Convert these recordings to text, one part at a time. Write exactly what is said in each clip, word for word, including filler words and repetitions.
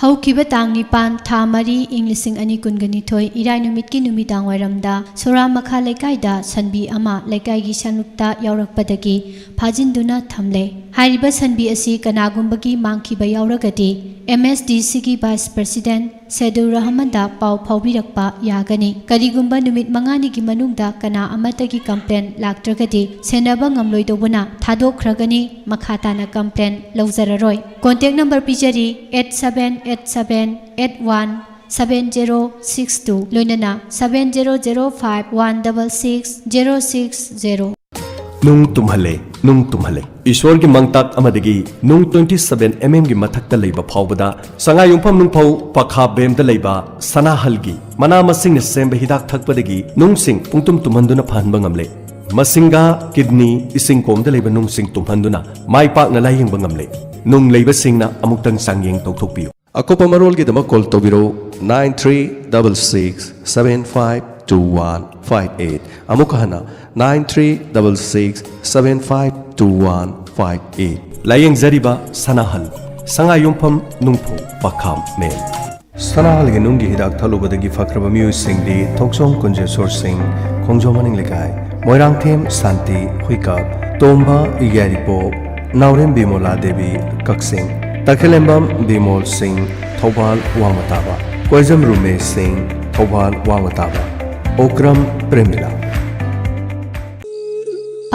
ꯍꯧꯈꯤꯕ ꯇꯥꯡ ꯅꯤꯄꯥꯟ, ꯊꯥ ꯃꯔꯤ, ꯏꯪ ꯂꯤꯁꯤꯡ ꯑꯅꯤ ꯀꯨꯟꯒ ꯅꯤꯊꯣꯏ, ꯏꯔꯥꯏ ꯅꯨꯃꯤꯠꯀꯤ ꯅꯨꯃꯤꯗꯥꯡ ꯋꯥꯏꯔꯝꯗ ꯁꯣꯔꯥ ꯃꯈꯥ ꯂꯩꯀꯥꯏꯗ ꯁꯟꯕꯤ ꯑꯃ ꯂꯩꯀꯥꯏꯒꯤ ꯁꯟꯂꯨꯞꯇ ꯌꯥꯎꯔꯛꯄꯗꯒꯤ ꯐꯥꯖꯤꯟꯗꯨꯅ ꯊꯝꯂꯦ꯫ ꯍꯥꯏꯔꯤꯕ ꯁꯟꯕꯤ ꯑꯁꯤ ꯀꯅꯥꯒꯨꯝꯕꯒꯤ ꯃꯥꯡꯈꯤꯕ ꯌꯥꯎꯔꯒꯗꯤ, ꯑꯦꯝ ꯑꯦꯁ ꯗꯤ ꯁꯤꯒꯤ ꯚꯥꯏꯁ ꯄ꯭ꯔꯁꯤꯗꯦꯟꯠ ꯁꯦꯗꯨꯔ ꯔꯍꯃꯟꯗ ꯄꯥꯎ ꯐꯥꯎꯕꯤꯔꯛꯄ ꯌꯥꯒꯅꯤ꯫ ꯀꯔꯤꯒꯨꯝꯕ ꯅꯨꯃꯤꯠ ꯃꯉꯥꯅꯤꯒꯤ ꯃꯅꯨꯡꯗ ꯀꯅꯥ ꯑꯃꯠꯇꯒꯤ ꯀꯝꯄ꯭ꯂꯦꯟ ꯂꯥꯛꯇ꯭ꯔꯒꯗꯤ, ꯁꯦꯟꯅꯕ ꯉꯝꯂꯣꯏꯗꯧꯕꯅ ꯊꯥꯗꯣꯛꯈ꯭ꯔꯒꯅꯤ, ꯃꯈꯥ ꯇꯥꯅ ꯀꯝꯄ꯭ꯂꯦꯟ ꯂꯧꯖꯔꯔꯣꯏ꯫ ꯀꯣꯟꯇꯦꯛ ꯅꯝꯕꯔ ꯄꯤꯖꯔꯤ, eight seven eight seven eight one seven zero six two, ꯂꯣꯏꯅꯅ seven zero zero five one double six zero six zero. ꯅꯨꯡ ꯇꯨꯝꯍꯜꯂꯦ, ꯅꯨꯡ ꯇꯨꯝꯍꯜꯂꯦ꯫ ꯏꯁꯣꯔꯒꯤ ꯃꯪꯇꯥꯛ ꯑꯃꯗꯒꯤ ꯅꯨꯡ twenty seven mm ꯒꯤ ꯃꯊꯛꯇ ꯂꯩꯕ ꯐꯥꯎꯕꯗ, ꯁꯉꯥꯏꯌꯨꯝꯐꯝ ꯅꯨꯡꯐꯧ ꯄꯈꯥ ꯕꯦꯝꯗ ꯂꯩꯕ ꯁꯅꯥꯍꯜꯒꯤ ꯃꯅꯥ ꯃꯁꯤꯡꯅ ꯁꯦꯝꯕ ꯍꯤꯗꯥꯛ ꯊꯛꯄꯗꯒꯤ ꯅꯨꯡꯁꯤꯡ ꯄꯨꯡꯇꯨꯝ ꯇꯨꯝꯍꯟꯗꯨꯅ ꯐꯍꯟꯕ ꯉꯝꯂꯦ꯫ ꯃꯁꯤꯡꯒꯥ, ꯀꯤꯗꯅꯤ, ꯏꯁꯤꯡ ꯀꯣꯝꯗ ꯂꯩꯕ ꯅꯨꯡꯁꯤꯡ ꯇꯨꯝꯍꯟꯗꯨꯅ ꯃꯥꯏ ꯄꯥꯛꯅ ꯂꯥꯌꯦꯡꯕ ꯉꯝꯂꯦ꯫ ꯅꯨꯡ ꯂꯩꯕꯁꯤꯡꯅ ꯑꯃꯨꯛꯇꯪ ꯆꯥꯡꯌꯦꯡ ꯇꯧꯊꯣꯛꯄꯤꯌꯨ꯫ ꯑꯀꯨꯞꯄ ꯃꯔꯣꯜꯒꯤꯗꯃꯛ ꯀꯣꯜ ꯇꯧꯕꯤꯔꯛꯎ, nine three double six seven five two one five eight꯫ ꯑꯃꯨꯛꯀ ꯍꯟꯅ, nine three double six seven five two one five eight꯫ ꯂꯥꯌꯦꯡꯖꯔꯤꯕ ꯁꯅꯥꯍꯜ, ꯁꯉꯥꯏꯌꯨꯝꯐꯝ ꯅꯨꯡꯐꯧ ꯄꯈꯥꯝ ꯃꯦꯝ꯫ ꯁꯅꯥꯍꯜꯒꯤ ꯅꯨꯡꯒꯤ ꯍꯤꯗꯥꯛ ꯊꯛꯂꯨꯕꯗꯒꯤ ꯐꯈ꯭ꯔꯕ ꯃꯤꯑꯣꯏꯁꯤꯡꯗꯤ ꯊꯣꯛꯆꯣꯝ ꯀꯨꯟꯖꯦꯁꯣꯔ ꯁꯤꯡ, ꯈꯣꯡꯖꯣꯝ ꯃꯅꯤꯡ ꯂꯩꯀꯥꯏ, ꯃꯣꯏꯔꯥꯡꯊꯦꯝ ꯁꯥꯟꯇꯤ ꯍꯨꯏꯀꯥꯞ, ꯇꯣꯝꯕ ꯌꯥꯏꯔꯤꯄꯣꯛ, ꯅꯥꯎꯔꯦꯝ ꯕꯤꯃꯣꯂꯥ ꯗꯦꯕꯤ ꯀꯛꯆꯤꯡ, ꯇꯈꯦꯂꯦꯝꯕꯝ ꯕꯤꯃꯣꯜ ꯁꯤꯡ, ꯊꯧꯕꯥꯜ ꯋꯥꯡꯃ ꯇꯥꯕ, ꯀꯣꯏꯖꯝ ꯔꯨꯃꯦꯁ ꯁꯤꯡ, ꯊꯧꯕꯥꯜ ꯋꯥꯡꯃ ꯇꯥꯕ, ꯑꯣꯀ꯭ꯔꯝ ꯄ꯭ꯔꯦꯃꯤꯂꯥ꯫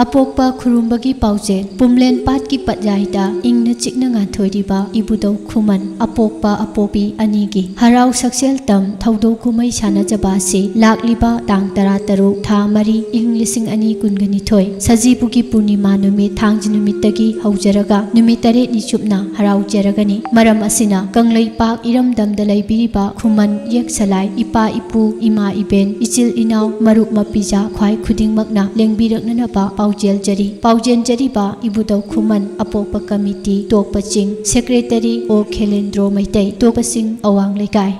ꯑꯄꯣꯛꯄ ꯈꯨꯔꯨꯝꯕꯒꯤ ꯄꯥꯎꯖꯦꯜ꯫ ꯄꯨꯝꯂꯦꯟ ꯄꯥꯠꯀꯤ ꯄꯠꯌꯥꯏꯗ ꯏꯪꯅ ꯆꯤꯛꯅ ꯉꯥꯟꯊꯣꯏꯔꯤꯕ ꯏꯕꯨꯙꯧ ꯈꯨꯃꯟ, ꯑꯄꯣꯛꯄ ꯑꯄꯣꯕꯤ ꯑꯅꯤꯒꯤ ꯍꯔꯥꯎ ꯁꯛꯆꯦꯜ ꯇꯝ ꯊꯧꯗꯣꯛ ꯀꯨꯝꯍꯩ ꯁꯥꯟꯅꯖꯕ ꯑꯁꯤ ꯂꯥꯛꯂꯤꯕ ꯇꯥꯡ ꯇꯔꯥꯇꯔꯨꯛ, ꯊꯥ ꯃꯔꯤ, ꯏꯪ ꯂꯤꯁꯤꯡ ꯑꯅꯤ ꯀꯨꯟꯒ ꯅꯤꯊꯣꯏ, ꯁꯖꯤꯕꯨꯒꯤ ꯄꯨꯔꯅꯤꯃꯥ ꯅꯨꯃꯤꯠ ꯊꯥꯡꯖ ꯅꯨꯃꯤꯠꯇꯒꯤ ꯍꯧꯖꯔꯒ ꯅꯨꯃꯤꯠ ꯇꯔꯦꯠꯅꯤ ꯆꯨꯞꯅ ꯍꯔꯥꯎꯖꯔꯒꯅꯤ꯫ ꯃꯔꯝ ꯑꯁꯤꯅ, ꯀꯪꯂꯩꯄꯥꯛ ꯏꯔꯝꯗꯝꯗ ꯂꯩꯕꯤꯔꯤꯕ ꯈꯨꯃꯟ ꯌꯦꯛ ꯁꯂꯥꯏ, ꯏꯄꯥ ꯏꯄꯨ, ꯏꯃꯥ ꯏꯕꯦꯟ, ꯏꯆꯤꯜ ꯏꯅꯥꯎ, ꯃꯔꯨꯞ ꯃꯄꯤꯖꯥ ꯈ꯭ꯋꯥꯏ ꯈꯨꯗꯤꯡꯃꯛꯅ ꯂꯦꯡꯕꯤꯔꯛꯅꯅꯕ ꯄꯥꯎꯖꯦꯜꯖꯔꯤ꯫ ꯄꯥꯎꯖꯦꯜꯖꯔꯤꯕ ꯏꯕꯨꯙꯧ ꯈꯨꯃꯟ, ꯑꯄꯣꯛꯄ ꯀꯃꯤꯇꯤ, ꯇꯣꯛꯄ ꯆꯤꯡ, ꯁꯦꯀ꯭ꯔꯦꯇꯔꯤ ꯑꯣ ꯈꯦꯂꯦꯟꯗ꯭ꯔꯣ ꯃꯩꯇꯩ, ꯇꯣꯛꯄ ꯆꯤꯡ ꯑꯋꯥꯡ ꯂꯩꯀꯥꯏ꯫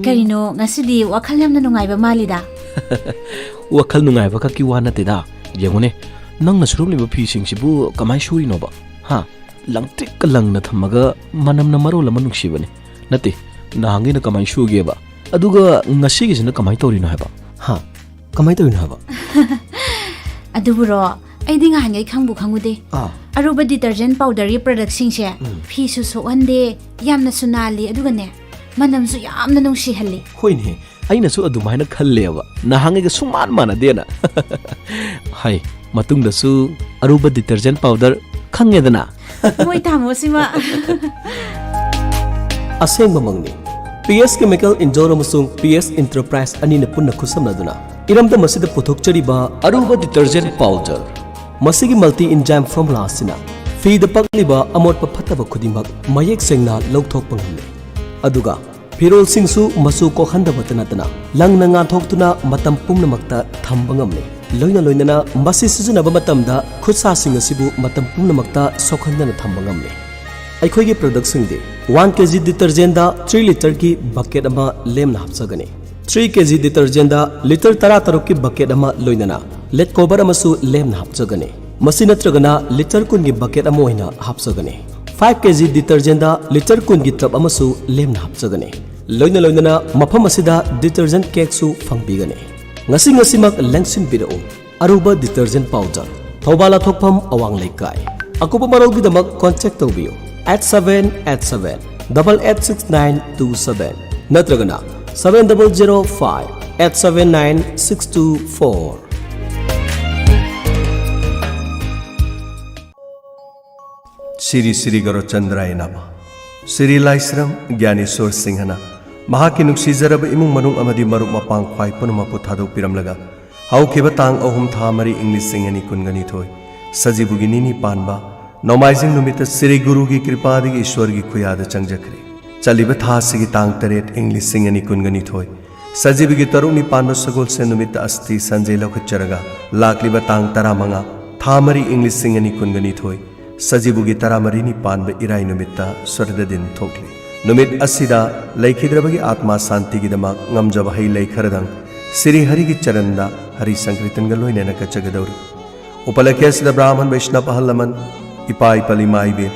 ꯀꯔꯤꯅꯣ, ꯉꯁꯤꯗꯤ ꯋꯥꯈꯜ ꯌꯥꯝꯅ ꯅꯨꯡꯉꯥꯏꯕ ꯃꯥꯜꯂꯤꯗ? ꯋꯥꯈꯜ ꯅꯨꯡꯉꯥꯏꯕ ꯈꯛꯀꯤ ꯋꯥ ꯅꯠꯇꯦꯗ, ꯌꯦꯡꯉꯨꯅꯦ, ꯅꯪꯅ ꯁꯨꯔꯝꯂꯤꯕ ꯐꯤꯁꯤꯡꯁꯤꯕꯨ ꯀꯃꯥꯏꯅ ꯁꯨꯔꯤꯅꯣꯕ? ꯍꯥ? ꯂꯪꯇ꯭ꯔꯤꯛꯀ ꯂꯪꯅ ꯊꯝꯃꯒ ꯃꯅꯝꯅ ꯃꯔꯣꯜ ꯑꯃ ꯅꯨꯡꯁꯤꯕꯅꯦ꯫ ꯅꯠꯇꯦ, ꯅꯍꯥꯟꯒꯩꯅ ꯀꯃꯥꯏꯅ ꯁꯨꯒꯦꯕ? ꯑꯗꯨꯒ ꯉꯁꯤꯒꯤꯁꯤꯅ ꯀꯃꯥꯏꯅ ꯇꯧꯔꯤꯅꯣ ꯍꯥꯏꯕ? ꯍꯥ? ꯀꯃꯥꯏꯅ ꯇꯧꯔꯤꯅꯣ ꯍꯥꯏꯕ? ꯑꯗꯨꯕꯨꯔꯣ, ꯑꯩꯗꯤ ꯉꯍꯥꯟꯒꯩ ꯈꯪꯕꯨ ꯈꯪꯉꯨꯗꯦ꯫ ꯑꯥ꯫ ꯑꯔꯨꯕ detergent powderꯒꯤ productꯁꯤꯡꯁꯦ ꯎꯝ꯫ ꯐꯤꯁꯨ ꯁꯣꯛꯍꯟꯗꯦ, ꯌꯥꯝꯅꯁꯨ ꯅꯥꯜꯂꯤ, ꯑꯗꯨꯒꯅꯦ, ꯃꯅꯝꯁꯨ ꯌꯥꯝꯅ ꯅꯨꯡꯁꯤꯍꯜꯂꯤ꯫ ꯍꯣꯏꯅꯦ, ꯑꯩꯅꯁꯨ ꯑꯗꯨꯃꯥꯏꯅ ꯈꯜꯂꯦꯕ, ꯅꯍꯥꯟꯉꯩꯒ ꯁꯨꯡꯃꯥꯟ ꯃꯥꯟꯅꯗꯦꯅ꯫ ꯍꯥꯏ, ꯃꯇꯨꯡꯗꯁꯨ ꯑꯔꯨꯕ detergent powder ꯈꯪꯉꯦꯗꯅ꯫ ꯃꯣꯏ ꯇꯥꯃꯣꯁꯤꯃ꯫ ꯑꯁꯦꯡꯕꯃꯛꯅꯤ꯫ ꯄꯤ ꯑꯦꯁ Chemical Indore ꯑꯃꯁꯨꯡ ꯄꯤ ꯑꯦꯁ Enterprise ꯑꯅꯤꯅ ꯄꯨꯟꯅ ꯈꯨꯠꯁꯝꯅꯗꯨꯅ ꯏꯔꯝꯗꯝ ꯑꯁꯤꯗ ꯄꯨꯊꯣꯛꯆꯔꯤꯕ ꯑꯔꯨꯕ detergent powder꯫ ꯃꯁꯤꯒꯤ multi enzyme formula ꯑꯁꯤꯅ ꯐꯤꯗ ꯄꯛꯂꯤꯕ ꯑꯃꯣꯠꯄ ꯐꯠꯇꯕ ꯈꯨꯗꯤꯡꯃꯛ ꯃꯌꯦꯛ ꯁꯦꯡꯅ ꯂꯧꯊꯣꯛꯄ ꯉꯝꯂꯦ꯫ ꯑꯗꯨꯒ ꯐꯤꯔꯣꯜꯁꯤꯡꯁꯨ ꯃꯆꯨ ꯀꯣꯛꯍꯟꯗꯕꯇ ꯅꯠꯇꯅ ꯂꯪꯅ ꯉꯥꯟꯊꯣꯛꯇꯨꯅ ꯃꯇꯝ ꯄꯨꯝꯅꯃꯛꯇ ꯊꯝꯕ ꯉꯝꯂꯦ꯫ ꯂꯣꯏꯅ ꯂꯣꯏꯅꯅ ꯃꯁꯤ ꯁꯤꯖꯤꯟꯅꯕ ꯃꯇꯝꯗ ꯈꯨꯠꯁꯥꯁꯤꯡ ꯑꯁꯤꯕꯨ ꯃꯇꯝ ꯄꯨꯝꯅꯃꯛꯇ ꯁꯣꯛꯍꯟꯗꯅ ꯊꯝꯕ ꯉꯝꯂꯦ꯫ ꯑꯩꯈꯣꯏꯒꯤ productꯁꯤꯡꯗꯤ one K G detergentꯗ three litreꯒꯤ bucket ꯑꯃ ꯂꯦꯝꯅ ꯍꯥꯞꯆꯒꯅꯤ꯫ Three K G detergentꯗ litre ꯇꯔꯥꯇꯔꯨꯛꯀꯤ bucket ꯑꯃ ꯂꯣꯏꯅꯅ ꯂꯦꯠ cover ꯑꯃꯁꯨ ꯂꯦꯝꯅ ꯍꯥꯞꯆꯒꯅꯤ꯫ ꯃꯁꯤ ꯅꯠꯇ꯭ꯔꯒꯅ litre ꯀꯨꯟꯒꯤ bucket ꯑꯃ ꯑꯣꯏꯅ ꯍꯥꯞꯆꯒꯅꯤ꯫ Five K G detergentꯗ litre ꯀꯨꯟꯒꯤ tub ꯑꯃꯁꯨ ꯂꯦꯝꯅ ꯍꯥꯞꯆꯒꯅꯤ꯫ ꯂꯣꯏꯅ ꯂꯣꯏꯅꯅ ꯃꯐꯝ ꯑꯁꯤꯗ detergent cakeꯁꯨ ꯐꯪꯕꯤꯒꯅꯤ꯫ ꯉꯁꯤ ꯉꯁꯤꯃꯛ ꯂꯦꯡꯁꯤꯟꯕꯤꯔꯛꯎ꯫ ꯑꯔꯨꯕ detergent powder, ꯊꯧꯕꯥꯜ ꯂꯥꯊꯣꯛꯐꯝ ꯑꯋꯥꯡ ꯂꯩꯀꯥꯏ꯫ ꯑꯀꯨꯞꯄ ꯃꯔꯣꯜꯒꯤꯗꯃꯛ contact ꯇꯧꯕꯤꯌꯨ, eight seven eight seven double eight six nine two seven ꯅꯠꯇ꯭ꯔꯒꯅ seven double zero five eight seven nine six two four꯫ ꯁꯤꯔꯤ ꯁꯤꯔꯤ ꯒꯧꯔꯆꯟꯗ꯭ꯔꯥꯌ ꯅꯃ꯫ ꯁꯤꯔꯤ ꯂꯥꯏꯁ꯭ꯔꯝ ꯒ꯭ꯌꯥꯅꯦꯁꯣꯔ ꯁꯤꯡꯍꯅ ꯃꯍꯥꯛꯀꯤ ꯅꯨꯡꯁꯤꯖꯔꯕ ꯏꯃꯨꯡ ꯃꯅꯨꯡ ꯑꯃꯗꯤ ꯃꯔꯨꯞ ꯃꯄꯥꯡ ꯈ꯭ꯋꯥꯏ ꯄꯨꯝꯅꯃꯛꯄꯨ ꯊꯥꯗꯣꯛꯄꯤꯔꯝꯂꯒ ꯍꯧꯈꯤꯕ ꯇꯥꯡ ꯑꯍꯨꯝ ꯊꯥ ꯃꯔꯤ ꯏꯪ ꯂꯤꯁꯤꯡ ꯑꯅꯤ ꯀꯨꯟꯒ ꯅꯤꯊꯣꯏ ꯁꯖꯤꯕꯨꯒꯤ ꯅꯤꯅꯤ ꯄꯥꯟꯕ ꯅꯣꯡꯃꯥꯏꯖꯤꯡ ꯅꯨꯃꯤꯠꯇ ꯁꯤꯔꯤ ꯒꯨꯔꯨꯒꯤ ꯀ꯭ꯔꯤꯄꯥꯗꯒꯤ ꯏꯁ꯭ꯋꯔꯒꯤ ꯈꯨꯌꯥꯗ ꯆꯪꯖꯈ꯭ꯔꯦ꯫ ꯆꯠꯂꯤꯕ ꯊꯥ ꯑꯁꯤꯒꯤ ꯇꯥꯡ ꯇꯔꯦꯠ ꯏꯪ ꯂꯤꯁꯤꯡ ꯑꯅꯤ ꯀꯨꯟꯒ ꯅꯤꯊꯣꯏ ꯁꯖꯤꯕꯨꯒꯤ ꯇꯔꯨꯛꯅꯤ ꯄꯥꯟꯕ ꯁꯒꯣꯜꯁꯦꯟ ꯅꯨꯃꯤꯠꯇ ꯑꯁꯇꯤ ꯁꯟꯖꯦ ꯂꯧꯈꯠꯆꯔꯒ ꯂꯥꯛꯂꯤꯕ ꯇꯥꯡ ꯇꯔꯥꯃꯉꯥ ꯊꯥ ꯃꯔꯤ ꯏꯪ ꯂꯤꯁꯤꯡ ꯑꯅꯤ ꯀꯨꯟꯒ ꯅꯤꯊꯣꯏ ꯁꯖꯤꯕꯨꯒꯤ ꯇꯔꯥꯃꯔꯤꯅꯤ ꯄꯥꯟꯕ ꯏꯔꯥꯏ ꯅꯨꯃꯤꯠꯇ ꯁ꯭ꯋꯔꯒꯗꯤꯟ ꯊꯣꯛꯂꯤ꯫ ꯅꯨꯃꯤꯠ ꯑꯁꯤꯗ ꯂꯩꯈꯤꯗ꯭ꯔꯕꯒꯤ ꯑꯥꯠꯃꯥ ꯁꯥꯟꯇꯤꯒꯤꯗꯃꯛ ꯉꯝꯖꯕ ꯍꯩ ꯂꯩ ꯈꯔꯗꯪ ꯁꯤꯔꯤ ꯍꯔꯤꯒꯤ ꯆꯔꯟꯗ ꯍꯔꯤ ꯁꯪꯀ꯭ꯔꯤꯇꯟꯒ ꯂꯣꯏꯅꯅ ꯀꯠꯆꯒꯗꯧꯔꯤ꯫ ꯎꯄꯂꯛꯀꯤ ꯑꯁꯤꯗ ꯕ꯭ꯔꯥꯍꯃꯟ ꯕꯩꯁꯅꯕ ꯑꯍꯜ ꯂꯃꯟ, ꯏꯄꯥ ꯏꯄꯜ ꯏꯃꯥ ꯏꯕꯦꯟ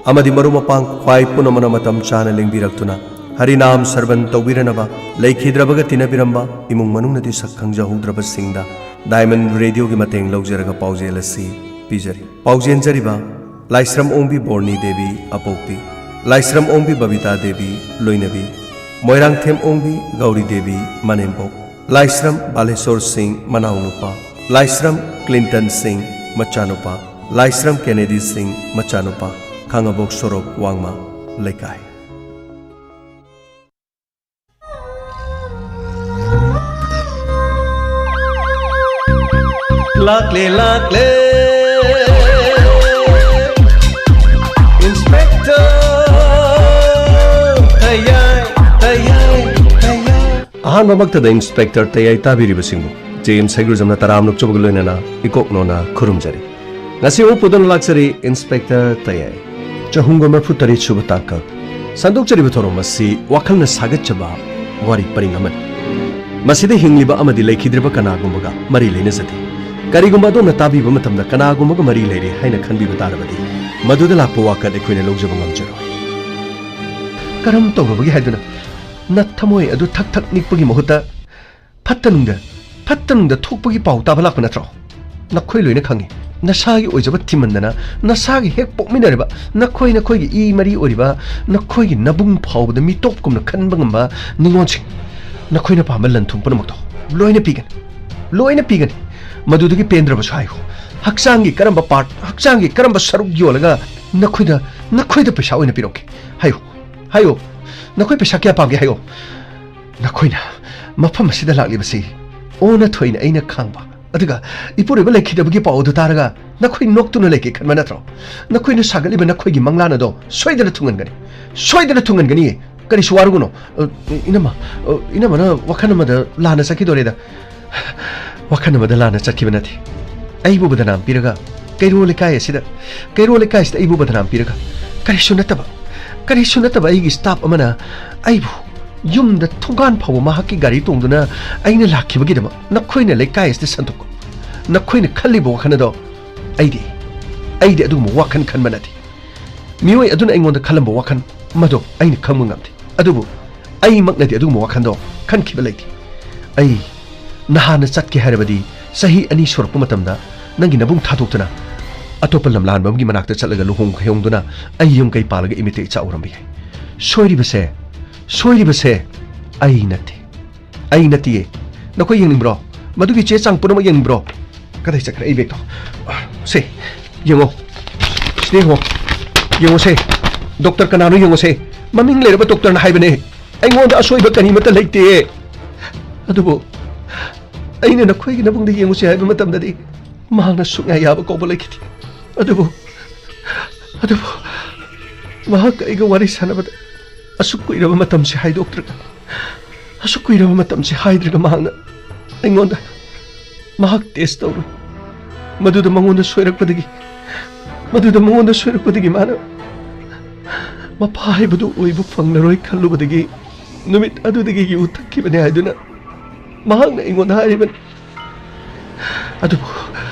ꯑꯃꯗꯤ ꯃꯔꯨꯞ ꯃꯄꯥꯡ ꯈ꯭ꯋꯥꯏ ꯄꯨꯝꯅꯃꯛꯅ ꯃꯇꯝ ꯆꯥꯅ ꯂꯦꯡꯕꯤꯔꯛꯇꯨꯅ ꯍꯔꯤꯅꯥꯝ ꯁꯔꯕꯟ ꯇꯧꯕꯤꯔꯅꯕ, ꯂꯩꯈꯤꯗ꯭ꯔꯕꯒ ꯇꯤꯟꯅꯕꯤꯔꯝꯕ ꯏꯃꯨꯡ ꯃꯅꯨꯡꯅꯗꯤ ꯁꯛ ꯈꯪꯖꯍꯧꯗ꯭ꯔꯕꯁꯤꯡꯗ ꯗꯥꯏꯃꯟ ꯔꯦꯗꯤꯑꯣꯒꯤ ꯃꯇꯦꯡ ꯂꯧꯖꯔꯒ ꯄꯥꯎꯖꯦꯜ ꯑꯁꯤ ꯄꯤꯖꯔꯤ꯫ ꯄꯥꯎꯖꯦꯟꯖꯔꯤꯕ ꯂꯥꯏꯁ꯭ꯔꯝ ꯑꯣꯡꯕꯤ ꯕꯣꯔꯅꯤ ꯗꯦꯕꯤ ꯑꯄꯣꯛꯄꯤ, ꯂꯥꯏꯁ꯭ꯔꯝ ꯑꯣꯡꯕꯤ ꯕꯕꯤꯇꯥ ꯗꯦꯕꯤ ꯂꯣꯏꯅꯕꯤ, ꯃꯣꯏꯔꯥꯡꯊꯦꯝ ꯑꯣꯡꯕꯤ ꯒꯧꯔꯤ ꯗꯦꯕꯤ ꯃꯅꯦꯝꯕꯣꯛ, ꯂꯥꯏꯁ꯭ꯔꯝ ꯕꯥꯂꯦꯁꯣꯔ ꯁꯤꯡ ꯃꯅꯥꯎꯅꯨꯄꯥ, ꯂꯥꯏꯁ꯭ꯔꯝ ꯀ꯭ꯂꯤꯟꯇꯟ ꯁꯤꯡ ꯃꯆꯥꯅꯨꯄꯥ, ꯂꯥꯏꯁ꯭ꯔꯝ ꯀꯦꯅꯦꯗꯤ ꯁꯤꯡ ꯃꯆꯥꯅꯨꯄꯥ, ꯈꯥꯉꯕꯣꯛ ꯁꯣꯔꯣꯛ ꯋꯥꯡꯃ ꯂꯩꯀꯥꯏ꯫ ꯂꯥꯛꯂꯦ, ꯂꯥꯛꯂꯦ, Inspector ꯇꯌꯥꯏ, ꯇꯌꯥꯏ, ꯇꯌꯥꯏ꯫ ꯑꯍꯥꯟꯕꯃꯛꯇꯗ ꯏꯟꯁꯄꯦꯛꯇꯔ ꯇꯌꯥꯏ ꯇꯥꯕꯤꯔꯤꯕꯁꯤꯡꯕꯨ ꯖꯦ ꯑꯦꯝ ꯁꯩꯒ꯭ꯔꯨꯖꯝꯅ ꯇꯔꯥꯝꯅ ꯑꯣꯛꯆꯕꯒ ꯂꯣꯏꯅꯅ ꯏꯀꯣꯛ ꯅꯣꯟꯅ ꯈꯨꯔꯨꯝꯖꯔꯤ꯫ ꯉꯁꯤ ꯑꯃꯨꯛ ꯄꯨꯗꯨꯅ ꯂꯥꯛꯆꯔꯤ ꯏꯟꯁꯄꯦꯛꯇꯔ ꯇꯌꯥꯏ꯫ ꯆꯍꯨꯝꯒ ꯃꯔꯤꯐꯨ ꯇꯔꯦꯠ ꯁꯨꯕ ꯇꯥꯡꯀꯛ꯫ ꯁꯟꯗꯣꯛꯆꯔꯤꯕ ꯊꯧꯔꯝ ꯑꯁꯤ ꯋꯥꯈꯜꯅ ꯁꯥꯒꯠꯆꯕ ꯋꯥꯔꯤ ꯄꯔꯤꯡ ꯑꯃꯅꯤ꯫ ꯃꯁꯤꯗ ꯍꯤꯡꯂꯤꯕ ꯑꯃꯗꯤ ꯂꯩꯈꯤꯗ꯭ꯔꯤꯕ ꯀꯅꯥꯒꯨꯝꯕꯒ ꯃꯔꯤ ꯂꯩꯅꯖꯗꯦ꯫ ꯀꯔꯤꯒꯨꯝꯕ ꯑꯗꯣꯝꯅ ꯇꯥꯕꯤꯕ ꯃꯇꯝꯗ ꯀꯅꯥꯒꯨꯝꯕꯒ ꯃꯔꯤ ꯂꯩꯔꯦ ꯍꯥꯏꯅ ꯈꯟꯕꯤꯕ ꯇꯥꯔꯕꯗꯤ, ꯃꯗꯨꯗ ꯂꯥꯛꯄ ꯋꯥꯀꯠ ꯑꯩꯈꯣꯏꯅ ꯂꯧꯖꯕ ꯉꯝꯖꯔꯣꯏ꯫ ꯀꯔꯝ ꯇꯧꯔꯕꯒꯦ ꯍꯥꯏꯗꯨꯅ ꯅꯊꯃꯣꯏ ꯑꯗꯨ ꯊꯛ ꯊꯛ ꯅꯤꯛꯄꯒꯤ ꯃꯍꯨꯠꯇ ꯐꯠꯇ ꯅꯨꯡꯗ, ꯐꯠꯇ ꯅꯨꯡꯗ ꯊꯣꯛꯄꯒꯤ ꯄꯥꯎ ꯇꯥꯕ ꯂꯥꯛꯄ ꯅꯠꯇ꯭ꯔꯣ? ꯅꯈꯣꯏ ꯂꯣꯏꯅ ꯈꯪꯉꯤ꯫ ꯅꯁꯥꯒꯤ ꯑꯣꯏꯖꯕ ꯊꯤꯃꯟꯗꯅ ꯅꯁꯥꯒꯤ ꯍꯦꯛ ꯄꯣꯛꯃꯤꯟꯅꯔꯤꯕ, ꯅꯈꯣꯏ, ꯅꯈꯣꯏꯒꯤ ꯏ ꯃꯔꯤ ꯑꯣꯏꯔꯤꯕ ꯅꯈꯣꯏꯒꯤ ꯅꯕꯨꯡ ꯐꯥꯎꯕꯗ ꯃꯤꯇꯣꯞꯀꯨꯝꯅ ꯈꯟꯕ ꯉꯝꯕ ꯅꯤꯉꯣꯜꯁꯤꯡ, ꯅꯈꯣꯏꯅ ꯄꯥꯝꯕ ꯂꯟ ꯊꯨꯝ ꯄꯨꯝꯅꯃꯛꯇꯣ ꯂꯣꯏꯅ ꯄꯤꯒꯅꯤ꯫ ꯂꯣꯏꯅ ꯄꯤꯒꯅꯤ꯫ ꯃꯗꯨꯗꯒꯤ ꯄꯦꯟꯗ꯭ꯔꯕꯁꯨ ꯍꯥꯏꯌꯨ꯫ ꯍꯛꯆꯥꯡꯒꯤ ꯀꯔꯝꯕ part, ꯍꯛꯆꯥꯡꯒꯤ ꯀꯔꯝꯕ ꯁꯔꯨꯛ ꯌꯣꯜꯂꯒ ꯅꯈꯣꯏꯗ, ꯅꯈꯣꯏꯗ ꯄꯩꯁꯥ ꯑꯣꯏꯅ ꯄꯤꯔꯛꯀꯦ? ꯍꯥꯏꯌꯨ꯫ ꯍꯥꯏꯌꯨ꯫ ꯅꯈꯣꯏ ꯄꯩꯁꯥ ꯀꯌꯥ ꯄꯥꯝꯒꯦ ꯍꯥꯏꯌꯨ꯫ ꯅꯈꯣꯏꯅ ꯃꯐꯝ ꯑꯁꯤꯗ ꯂꯥꯛꯂꯤꯕꯁꯤ ꯑꯣꯟꯅ ꯊꯣꯏꯅ ꯑꯩꯅ ꯈꯪꯕ, ꯑꯗꯨꯒ ꯏꯄꯨꯔꯣꯏꯕ ꯂꯩꯈꯤꯗꯕꯒꯤ ꯄꯥꯎ ꯑꯗꯨ ꯇꯥꯔꯒ ꯅꯈꯣꯏ ꯅꯣꯛꯇꯨꯅ ꯂꯩꯒꯦ ꯈꯟꯕ ꯅꯠꯇ꯭ꯔꯣ? ꯅꯈꯣꯏꯅ ꯁꯥꯒꯠꯂꯤꯕ ꯅꯈꯣꯏꯒꯤ ꯃꯪꯂꯥꯟ ꯑꯗꯣ ꯁꯣꯏꯗꯅ ꯊꯨꯡꯍꯟꯒꯅꯤ꯫ ꯁꯣꯏꯗꯅ ꯊꯨꯡꯍꯟꯒꯅꯤ꯫ ꯀꯔꯤꯁꯨ ꯋꯥꯔꯨꯒꯅꯣ꯫ ꯑ, ꯏꯅꯝꯃ, ꯑ, ꯏꯅꯝꯃꯅ ꯋꯥꯈꯜ ꯑꯃꯗ ꯂꯥꯟꯅ ꯆꯠꯈꯤꯗꯣꯔꯦꯗ꯫ ꯋꯥꯈꯜ ꯑꯃꯗ ꯂꯥꯟꯅ ꯆꯠꯈꯤꯕ ꯅꯠꯇꯦ꯫ ꯑꯩꯕꯨ ꯕꯗꯅꯥꯝ ꯄꯤꯔꯒ ꯀꯩꯔꯣꯜ ꯂꯩꯀꯥꯏ ꯑꯁꯤꯗ, ꯀꯩꯔꯣꯜ ꯂꯩꯀꯥꯏꯁꯤꯗ ꯑꯩꯕꯨ ꯕꯗꯅꯥꯝ ꯄꯤꯔꯒ ꯀꯔꯤꯁꯨ ꯅꯠꯇꯕ, ꯀꯔꯤꯁꯨ ꯅꯠꯇꯕ ꯑꯩꯒꯤ staff ꯑꯃꯅ ꯑꯩꯕꯨ ꯌꯨꯝꯗ ꯊꯣꯡꯒꯥꯟ ꯐꯥꯎꯕ ꯃꯍꯥꯛꯀꯤ ꯒꯥꯔꯤ ꯇꯣꯡꯗꯨꯅ ꯑꯩꯅ ꯂꯥꯛꯈꯤꯕꯒꯤꯗꯃꯛ ꯅꯈꯣꯏꯅ ꯂꯩꯀꯥꯏ ꯑꯁꯤꯗ ꯁꯟꯗꯣꯛꯀꯅꯨ꯫ ꯅꯈꯣꯏꯅ ꯈꯜꯂꯤꯕ ꯋꯥꯈꯜ ꯑꯗꯣ ꯑꯩꯗꯤ, ꯑꯩꯗꯤ ꯑꯗꯨꯒꯨꯝꯕ ꯋꯥꯈꯜ ꯈꯟꯕ ꯅꯠꯇꯦ꯫ ꯃꯤꯑꯣꯏ ꯑꯗꯨꯅ ꯑꯩꯉꯣꯟꯗ ꯈꯜꯂꯝꯕ ꯋꯥꯈꯜ ꯃꯗꯣ ꯑꯩꯅ ꯈꯪꯕ ꯉꯝꯗꯦ꯫ ꯑꯗꯨꯕꯨ ꯑꯩꯃꯛꯅꯗꯤ ꯑꯗꯨꯒꯨꯝꯕ ꯋꯥꯈꯜꯗꯣ ꯈꯟꯈꯤꯕ ꯂꯩꯇꯦ꯫ ꯑꯩ ꯅꯍꯥꯟꯅ ꯆꯠꯀꯦ ꯍꯥꯏꯔꯕꯗꯤ ꯆꯍꯤ ꯑꯅꯤ ꯁꯨꯔꯛꯄ ꯃꯇꯝꯗ ꯅꯪꯒꯤ ꯅꯕꯨꯡ ꯊꯥꯗꯣꯛꯇꯨꯅ ꯑꯇꯣꯞꯄ ꯂꯝꯂꯥꯟꯕ ꯑꯃꯒꯤ ꯃꯅꯥꯛꯇ ꯆꯠꯂꯒ ꯂꯨꯍꯣꯡ ꯈꯥꯏꯍꯣꯡꯗꯨꯅ ꯑꯩ ꯌꯨꯝ ꯀꯩ ꯄꯥꯜꯂꯒ ꯏꯃꯤꯠꯇ ꯏꯆꯥ ꯎꯔꯝꯕ ꯌꯥꯏ꯫ ꯁꯣꯏꯔꯤꯕꯁꯦ, ꯁꯣꯏꯔꯤꯕꯁꯦ ꯑꯩ ꯅꯠꯇꯦ꯫ ꯑꯩ ꯅꯠꯇꯤꯌꯦ꯫ ꯅꯈꯣꯏ ꯌꯦꯡꯅꯤꯡꯕ꯭ꯔꯣ? ꯃꯗꯨꯒꯤ ꯆꯦ ꯆꯥꯡ ꯄꯨꯝꯅꯃꯛ ꯌꯦꯡꯅꯤꯡꯕ꯭ꯔꯣ? ꯀꯗꯥꯏ ꯆꯠꯈ꯭ꯔꯦ ꯑꯩ ꯕꯦꯒꯇꯣ? ꯁꯦ, ꯌꯦꯡꯉꯣ꯫ ꯁꯤꯗ ꯌꯦꯡꯉꯣ꯫ ꯌꯦꯡꯉꯣꯁꯦ꯫ ꯗꯣꯛꯇꯔ ꯀꯅꯥꯅꯣ ꯌꯦꯡꯉꯣꯁꯦ꯫ ꯃꯃꯤꯡ ꯂꯩꯔꯕ ꯗꯣꯛꯇꯔꯅ ꯍꯥꯏꯕꯅꯦ꯫ ꯑꯩꯉꯣꯟꯗ ꯑꯁꯣꯏꯕ ꯀꯔꯤꯃꯠꯇ ꯂꯩꯇꯦ꯫ ꯑꯗꯨꯕꯨ ꯑꯩꯅ ꯅꯈꯣꯏꯒꯤ ꯅꯕꯨꯡꯗ ꯌꯦꯡꯉꯨꯁꯤ ꯍꯥꯏꯕ ꯃꯇꯝꯗꯗꯤ ꯃꯍꯥꯛꯅ ꯁꯨꯛꯌꯥ ꯌꯥꯕ ꯀꯧꯕ ꯂꯩꯈꯤꯗꯦ꯫ ꯑꯗꯨꯕꯨ, ꯑꯗꯨꯕꯨ ꯃꯍꯥꯛ ꯑꯩꯒ ꯋꯥꯔꯤ ꯁꯥꯟꯅꯕꯗ ꯑꯁꯨꯛ ꯀꯨꯏꯔꯕ ꯃꯇꯝꯁꯤ ꯍꯥꯏꯗꯣꯛꯇ꯭ꯔꯒ, ꯑꯁꯨꯛ ꯀꯨꯏꯔꯕ ꯃꯇꯝꯁꯤ ꯍꯥꯏꯗ꯭ꯔꯒ ꯃꯍꯥꯛꯅ ꯑꯩꯉꯣꯟꯗ ꯃꯍꯥꯛ ꯇꯦꯁ ꯇꯧꯔꯨꯏ꯫ ꯃꯗꯨꯗ ꯃꯉꯣꯟꯗ ꯁꯣꯏꯔꯛꯄꯗꯒꯤ, ꯃꯗꯨꯗ ꯃꯉꯣꯟꯗ ꯁꯣꯏꯔꯛꯄꯗꯒꯤ ꯃꯥꯅ ꯃꯄꯥ ꯍꯥꯏꯕꯗꯨ ꯑꯣꯏꯕ ꯐꯪꯂꯔꯣꯏ ꯈꯜꯂꯨꯕꯗꯒꯤ ꯅꯨꯃꯤꯠ ꯑꯗꯨꯗꯒꯤ ꯌꯨ ꯊꯛꯈꯤꯕꯅꯤ ꯍꯥꯏꯗꯨꯅ ꯃꯍꯥꯛꯅ ꯑꯩꯉꯣꯟꯗ ꯍꯥꯏꯔꯤꯕꯅꯤ꯫ ꯑꯗꯨꯕꯨ,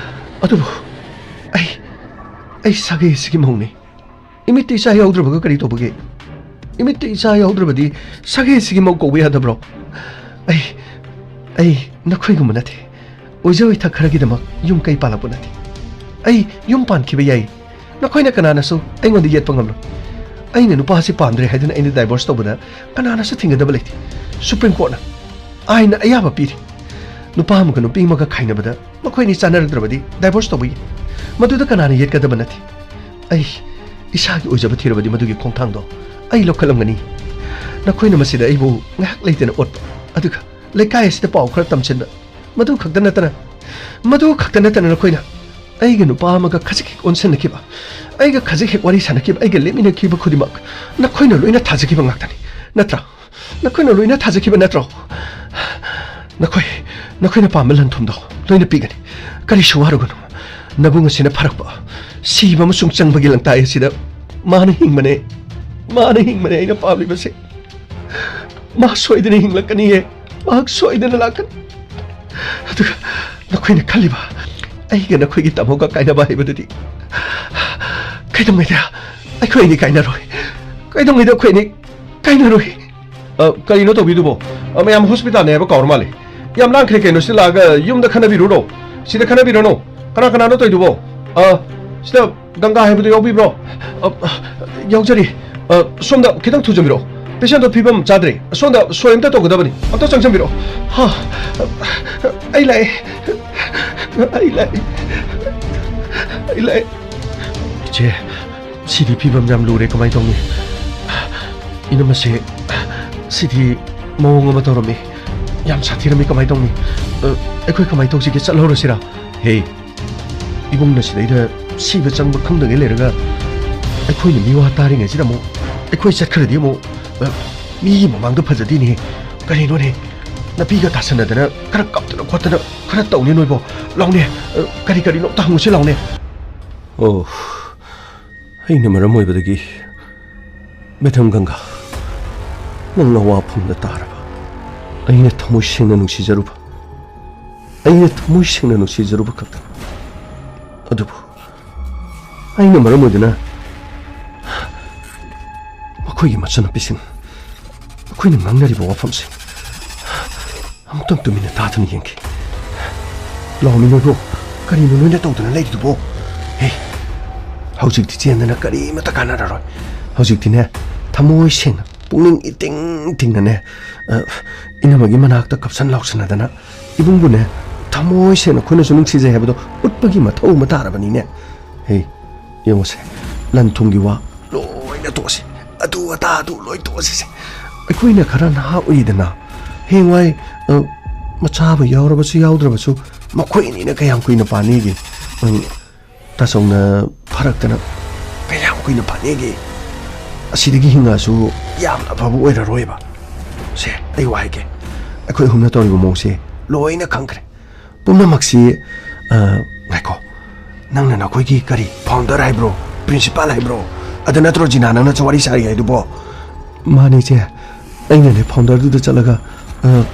ꯑꯗꯨꯕꯨ ꯑꯩ, ꯑꯩ ꯁꯥꯒꯩ ꯑꯁꯤꯒꯤ ꯃꯧꯅꯤ꯫ ꯏꯃꯤꯠꯇ ꯏꯆꯥ ꯌꯥꯎꯗ꯭ꯔꯕꯒ ꯀꯔꯤ ꯇꯧꯕꯒꯦ? ꯏꯃꯤꯠꯇ ꯏꯆꯥ ꯌꯥꯎꯗ꯭ꯔꯕꯗꯤ ꯁꯥꯒꯩ ꯑꯁꯤꯒꯤ ꯃꯧ ꯀꯧꯕ ꯌꯥꯗꯕ꯭ꯔꯣ? ꯑꯩ, ꯑꯩ ꯅꯈꯣꯏꯒꯨꯝꯕ ꯅꯠꯇꯦ꯫ ꯑꯣꯏꯖ ꯑꯣꯏꯊꯛ ꯈꯔꯒꯤꯗꯃꯛ ꯌꯨꯝ ꯀꯩ ꯄꯥꯜꯂꯛꯄ ꯅꯠꯇꯦ꯫ ꯑꯩ ꯌꯨꯝ ꯄꯥꯟꯈꯤꯕ ꯌꯥꯏ꯫ ꯅꯈꯣꯏꯅ ꯀꯅꯥꯅꯁꯨ ꯑꯩꯉꯣꯟꯗ ꯌꯦꯠꯄ ꯉꯝꯂꯣꯏ꯫ ꯑꯩꯅ ꯅꯨꯄꯥ ꯑꯁꯤ ꯄꯥꯝꯗ꯭ꯔꯦ ꯍꯥꯏꯗꯨꯅ ꯑꯩꯅ ꯗꯥꯏꯚꯣꯔꯁ ꯇꯧꯕꯗ ꯀꯅꯥꯅꯁꯨ ꯊꯤꯡꯒꯗꯕ ꯂꯩꯇꯦ꯫ ꯁꯨꯄ꯭ꯔꯤꯝ ꯀꯣꯔꯠꯅ ꯑꯥꯏꯟꯅ ꯑꯌꯥꯕ ꯄꯤꯔꯤ꯫ ꯅꯨꯄꯥ ꯑꯃꯒ ꯅꯨꯄꯤ ꯑꯃꯒ ꯈꯥꯏꯅꯕꯗ ꯃꯈꯣꯏ ꯑꯅꯤ ꯆꯥꯟꯅꯔꯛꯇ꯭ꯔꯕꯗꯤ ꯗꯥꯏꯚꯣꯔꯁ ꯇꯧꯕ ꯌꯥꯏ꯫ ꯃꯗꯨꯗ ꯀꯅꯥꯅ ꯌꯦꯠꯀꯗꯕ ꯅꯠꯇꯦ꯫ ꯑꯩ ꯏꯁꯥꯒꯤ ꯑꯣꯏꯖꯕ ꯊꯤꯔꯕꯗꯤ ꯃꯗꯨꯒꯤ ꯈꯣꯡꯊꯥꯡꯗꯣ ꯑꯩ ꯂꯧꯈꯠꯂꯝꯒꯅꯤ꯫ ꯅꯈꯣꯏꯅ ꯃꯁꯤꯗ ꯑꯩꯕꯨ ꯉꯥꯏꯍꯥꯛ ꯂꯩꯇꯅ ꯑꯣꯠꯄ, ꯑꯗꯨꯒ ꯂꯩꯀꯥꯏ ꯑꯁꯤꯗ ꯄꯥꯎ ꯈꯔ ꯇꯝꯁꯤꯟꯕ, ꯃꯗꯨ ꯈꯛꯇ ꯅꯠꯇꯅ, ꯃꯗꯨ ꯈꯛꯇ ꯅꯠꯇꯅ ꯅꯈꯣꯏꯅ ꯑꯩꯒ ꯅꯨꯄꯥ ꯑꯃꯒ ꯈꯖꯤꯛ ꯍꯦꯛ ꯑꯣꯟꯁꯤꯟꯅꯈꯤꯕ, ꯑꯩꯒ ꯈꯖꯤꯛ ꯍꯦꯛ ꯋꯥꯔꯤ ꯁꯥꯟꯅꯈꯤꯕ, ꯑꯩꯒ ꯂꯦꯞꯃꯤꯟꯅꯈꯤꯕ ꯈꯨꯗꯤꯡꯃꯛ ꯅꯈꯣꯏꯅ ꯂꯣꯏꯅ ꯊꯥꯖꯈꯤꯕ ꯉꯥꯛꯇꯅꯤ, ꯅꯠꯇ꯭ꯔꯥ? ꯅꯈꯣꯏꯅ ꯂꯣꯏꯅ ꯊꯥꯖꯈꯤꯕ ꯅꯠꯇ꯭ꯔꯣ? ꯅꯈꯣꯏ, ꯅꯈꯣꯏꯅ ꯄꯥꯝꯕ ꯂꯟ ꯊꯨꯝꯗꯣ ꯂꯣꯏꯅ ꯄꯤꯒꯅꯤ꯫ ꯀꯔꯤꯁꯨ ꯋꯥꯔꯨꯒꯅꯨ꯫ ꯅꯕꯨꯡ ꯑꯁꯤꯅ ꯐꯔꯛꯄ, ꯁꯤꯕ ꯑꯃꯁꯨꯡ ꯆꯪꯕꯒꯤ ꯂꯪꯇꯥꯏ ꯑꯁꯤꯗ ꯃꯥꯅ ꯍꯤꯡꯕꯅꯦ, ꯃꯥꯅ ꯍꯤꯡꯕꯅꯦ ꯑꯩꯅ ꯄꯥꯝꯂꯤꯕꯁꯦ꯫ ꯃꯥ ꯁꯣꯏꯗꯅ ꯍꯤꯡꯂꯛꯀꯅꯤꯌꯦ꯫ ꯃꯍꯥꯛ ꯁꯣꯏꯗꯅ ꯂꯥꯛꯀꯅꯤ꯫ ꯑꯗꯨꯒ ꯅꯈꯣꯏꯅ ꯈꯜꯂꯤꯕ ꯑꯩꯒ ꯅꯈꯣꯏꯒꯤ ꯇꯥꯃꯣꯒ ꯀꯥꯏꯅꯕ ꯍꯥꯏꯕꯗꯨꯗꯤ ꯀꯩꯗꯧꯉꯩꯗ ꯑꯩꯈꯣꯏ ꯑꯅꯤ ꯀꯥꯏꯅꯔꯣꯏ꯫ ꯀꯩꯗꯧꯉꯩꯗ ꯑꯩꯈꯣꯏ ꯑꯅꯤ ꯀꯥꯏꯅꯔꯣꯏ꯫ ꯑ, ꯀꯔꯤꯅꯣ ꯇꯧꯕꯤꯗꯨꯕꯣ? ꯑ, ꯃꯌꯥꯝ ꯍꯣꯁꯄꯤꯇꯥꯜꯅꯦ ꯍꯥꯏꯕ ꯀꯥꯎꯔ ꯃꯥꯜꯂꯦ꯫ ꯌꯥꯝ ꯂꯥꯡꯈ꯭ꯔꯦ ꯀꯩꯅꯣ, ꯁꯤꯗ ꯂꯥꯛꯑꯒ ꯌꯨꯝꯗ ꯈꯟꯅꯕꯤꯔꯨꯔꯣ꯫ ꯁꯤꯗ ꯈꯟꯅꯕꯤꯔꯨꯅꯨ꯫ ꯀꯅꯥ ꯀꯅꯥꯅꯣ ꯇꯧꯔꯤꯗꯨꯕꯣ? ꯑ, ꯁꯤꯗ ꯒꯪꯒꯥ ꯍꯥꯏꯕꯗꯨ ꯌꯥꯎꯕꯤꯕ꯭ꯔꯣ? ꯑ, ꯌꯥꯎꯖꯔꯤ꯫ ꯑ, ꯁꯣꯝꯗ ꯈꯤꯇꯪ ꯊꯨꯖꯟꯕꯤꯔꯛꯑꯣ꯫ ꯄꯦꯁꯦꯟꯗꯣ ꯐꯤꯕꯝ ꯆꯥꯗ꯭ꯔꯦ꯫ ꯁꯣꯝꯗ ꯁꯣꯏ ꯑꯝꯇ ꯇꯧꯒꯗꯕꯅꯤ꯫ ꯑꯝꯇ ꯆꯪꯁꯟꯕꯤꯔꯛꯑꯣ꯫ ꯍꯥ, ꯑꯩ ꯂꯥꯛꯑꯦ꯫ ꯑꯩ ꯂꯥꯛꯑꯦ꯫ ꯑꯩ ꯂꯥꯛꯑꯦ꯫ ꯏꯆꯦ, ꯁꯤꯗꯤ ꯐꯤꯕꯝ ꯌꯥꯝ ꯂꯨꯔꯦ, ꯀꯃꯥꯏꯅ ꯇꯧꯅꯤ? ꯏꯅꯝꯃꯁꯦ ꯁꯤꯗꯤ ꯃꯑꯣꯡ ꯑꯃ ꯇꯧꯔꯝꯃꯤ, ꯌꯥꯝ ꯁꯥꯊꯤꯔꯝꯃꯤ, ꯀꯃꯥꯏꯅ ꯇꯧꯅꯤ? ꯑ, ꯑꯩꯈꯣꯏ ꯀꯃꯥꯏꯅ ꯇꯧꯁꯤꯒꯦ? ꯆꯠꯍꯧꯔꯁꯤꯔꯥ? ꯍꯦ, ꯏꯕꯨꯡꯅ ꯁꯤꯗꯩꯗ ꯁꯤꯕ ꯆꯪꯕ ꯈꯪꯗꯉꯩ ꯂꯩꯔꯒ ꯑꯩꯈꯣꯏꯅ ꯃꯤꯋꯥ ꯇꯥꯔꯤꯉꯩꯁꯤꯗ ꯑꯃꯨꯛ ꯑꯩꯈꯣꯏ ꯆꯠꯈ꯭ꯔꯗꯤ ꯑꯃꯨꯛ, ꯑ, ꯃꯤꯒꯤ ꯃꯃꯥꯡꯗ ꯐꯖꯗꯦꯅꯦ꯫ ꯀꯔꯤꯅꯣꯅꯦ? ꯅꯥꯄꯤꯒ ꯇꯥꯁꯟꯅꯗꯅ ꯈꯔ ꯀꯞꯇꯅ ꯈꯣꯠꯇꯅ ꯈꯔ ꯇꯧꯅꯦ ꯅꯣꯏꯕꯣ꯫ ꯂꯥꯎꯅꯦ, ꯑ, ꯀꯔꯤ ꯀꯔꯤꯅꯣ ꯑꯝꯇ ꯍꯪꯉꯨꯁꯤ ꯂꯥꯎꯅꯦ꯫ ꯑꯣ, ꯑꯩꯅ ꯃꯔꯝ ꯑꯣꯏꯕꯗꯒꯤ ꯃꯦꯗꯝ ꯒꯪꯒꯥ, ꯅꯪꯅ ꯋꯥꯐꯝꯗ ꯇꯥꯔꯕ, ꯑꯩꯅ ꯊꯃꯣꯏ ꯁꯦꯡꯅ ꯅꯨꯡꯁꯤꯖꯔꯨꯕ, ꯑꯩꯅ ꯊꯃꯣꯏ ꯁꯦꯡꯅ ꯅꯨꯡꯁꯤꯖꯔꯨꯕ ꯈꯛꯇꯅꯤ꯫ ꯑꯗꯨꯕꯨ ꯑꯩꯅ ꯃꯔꯝ ꯑꯣꯏꯗꯨꯅ ꯃꯈꯣꯏꯒꯤ ꯃꯆꯟꯅꯨꯄꯤꯁꯤꯡ, ꯃꯈꯣꯏꯅ ꯉꯥꯡꯅꯔꯤꯕ ꯋꯥꯐꯝꯁꯦ ꯑꯃꯨꯛꯇꯪ ꯇꯨꯃꯤꯟꯅ ꯇꯥꯗꯨꯅ ꯌꯦꯡꯒꯦ꯫ ꯂꯥꯎꯃꯤ ꯅꯣꯏꯕꯣ, ꯀꯔꯤꯅꯣ ꯅꯣꯏꯅ ꯇꯧꯗꯅ ꯂꯩꯔꯤꯗꯨꯕꯣ? ꯍꯦ, ꯍꯧꯖꯤꯛꯇꯤ ꯆꯦꯟꯗꯅ ꯀꯔꯤꯃꯠꯇ ꯀꯥꯟꯅꯔꯔꯣꯏ꯫ ꯍꯧꯖꯤꯛꯇꯤꯅꯦ, ꯊꯃꯣꯏ ꯁꯦꯡꯅ, ꯄꯨꯛꯅꯤꯡ ꯏꯇꯤꯡ ꯇꯤꯡꯅꯅꯦ, ꯑ, ꯏꯅꯝꯃꯒꯤ ꯃꯅꯥꯛꯇ ꯀꯞꯁꯟ ꯂꯥꯎꯁꯟꯅꯗꯅ ꯏꯕꯨꯡꯕꯨꯅꯦ, ꯊꯃꯣꯏ ꯁꯦꯡꯅ ꯑꯩꯈꯣꯏꯅꯁꯨ ꯅꯨꯡꯁꯤꯖꯩ ꯍꯥꯏꯕꯗꯣ ꯎꯠꯄꯒꯤ ꯃꯊꯧ ꯑꯃ ꯇꯥꯔꯕꯅꯤꯅꯦ꯫ ꯍꯦ, ꯌꯦꯡꯉꯨꯁꯦ, ꯂꯟ ꯊꯨꯝꯒꯤ ꯋꯥ ꯂꯣꯏꯅ ꯇꯣꯛꯑꯁꯤ, ꯑꯗꯨ ꯑꯗꯥ ꯑꯗꯨ ꯂꯣꯏ ꯇꯣꯛꯑꯁꯤꯁꯦ꯫ ꯑꯩꯈꯣꯏꯅ ꯈꯔ ꯅꯍꯥ ꯑꯣꯏꯔꯤꯗꯅ, ꯍꯌꯦꯡꯋꯥꯏ, ꯑ, ꯃꯆꯥꯕꯨ ꯌꯥꯎꯔꯕꯁꯨ ꯌꯥꯎꯗ꯭ꯔꯕꯁꯨ ꯃꯈꯣꯏ ꯑꯅꯤꯅ ꯀꯌꯥꯝ ꯀꯨꯏꯅ ꯄꯥꯅꯤꯒꯦ? ꯎꯝ, ꯇꯥꯆꯧꯅ ꯐꯔꯛꯇꯅ ꯀꯌꯥꯝ ꯀꯨꯏꯅ ꯐꯅꯦꯒꯦ? ꯑꯁꯤꯗꯒꯤ ꯍꯤꯡꯉꯛꯑꯁꯨ ꯌꯥꯝꯅ ꯑꯐꯕ ꯑꯣꯏꯔꯔꯣꯏꯕ꯫ ꯁꯦ, ꯑꯩ ꯋꯥ ꯍꯥꯏꯒꯦ꯫ ꯑꯩꯈꯣꯏ ꯑꯍꯨꯝꯅ ꯇꯧꯔꯤꯕ ꯃꯑꯣꯡꯁꯦ ꯂꯣꯏꯅ ꯈꯪꯈ꯭ꯔꯦ꯫ ꯄꯨꯝꯅꯃꯛꯁꯤ, ꯑ, ꯉꯥꯏꯈꯣ꯫ ꯅꯪꯅ ꯅꯈꯣꯏꯒꯤ ꯀꯔꯤ, ꯐꯥꯎꯟꯗꯔ ꯍꯥꯏꯕ꯭ꯔꯣ? ꯄ꯭ꯔꯤꯟꯁꯤꯄꯥꯜ ꯍꯥꯏꯕ꯭ꯔꯣ? ꯑꯗ ꯅꯠꯇ꯭ꯔꯣ ꯖꯤꯅꯥ ꯅꯪꯅꯁꯨ ꯋꯥꯔꯤ ꯁꯥꯔꯤ ꯍꯥꯏꯗꯨꯕꯣ? ꯃꯥꯅꯦ, ꯏꯆꯦ꯫ ꯑꯩꯅꯅꯦ ꯐꯥꯎꯟꯗꯔꯗꯨꯗ ꯆꯠꯂꯒ, ꯑ,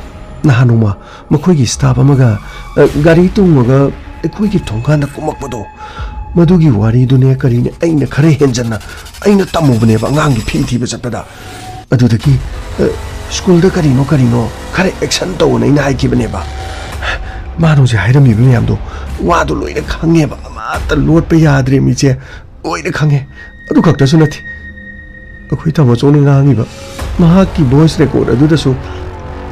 ꯅꯍꯥꯟ ꯅꯣꯡꯃ ꯃꯈꯣꯏꯒꯤ ꯁ꯭ꯇꯥꯐ ꯑꯃꯒ, ꯑ, ꯒꯥꯔꯤ ꯇꯣꯡꯉꯒ ꯑꯩꯈꯣꯏꯒꯤ ꯊꯣꯡꯒꯥꯟꯗ ꯀꯨꯝꯃꯛꯄꯗꯣ, ꯃꯗꯨꯒꯤ ꯋꯥꯔꯤꯗꯨꯅꯦ ꯀꯔꯤꯅꯦ ꯑꯩꯅ ꯈꯔ ꯍꯦꯟꯖꯟꯅ ꯑꯩꯅ ꯇꯝꯃꯨꯕꯅꯦꯕ ꯑꯉꯥꯡꯒꯤ ꯐꯤ ꯊꯤꯕ ꯆꯠꯄꯗ꯫ ꯑꯗꯨꯗꯒꯤ, ꯑ, ꯁ꯭ꯀꯨꯜꯗ ꯀꯔꯤꯅꯣ ꯀꯔꯤꯅꯣ ꯈꯔ ꯑꯦꯛꯁꯟ ꯇꯧꯑꯣꯅ ꯑꯩꯅ ꯍꯥꯏꯈꯤꯕꯅꯦꯕ꯫ ꯃꯥꯅ ꯍꯧꯖꯤꯛ ꯍꯥꯏꯔꯝꯃꯤꯕ ꯃꯌꯥꯝꯗꯣ, ꯋꯥꯗꯣ ꯂꯣꯏꯅ ꯈꯪꯉꯦꯕ, ꯑꯃꯠꯇ ꯂꯣꯠꯄ ꯌꯥꯗ꯭ꯔꯦ ꯃꯤꯁꯦ꯫ ꯂꯣꯏꯅ ꯈꯪꯉꯦ꯫ ꯑꯗꯨ ꯈꯛꯇꯁꯨ ꯅꯠꯇꯦ, ꯑꯩꯈꯣꯏ ꯇꯥꯃꯣꯆꯧꯅ ꯉꯥꯡꯉꯤꯕ ꯃꯍꯥꯛꯀꯤ ꯚꯣꯏꯁ ꯔꯦꯀꯣꯔꯗ ꯑꯗꯨꯗꯁꯨ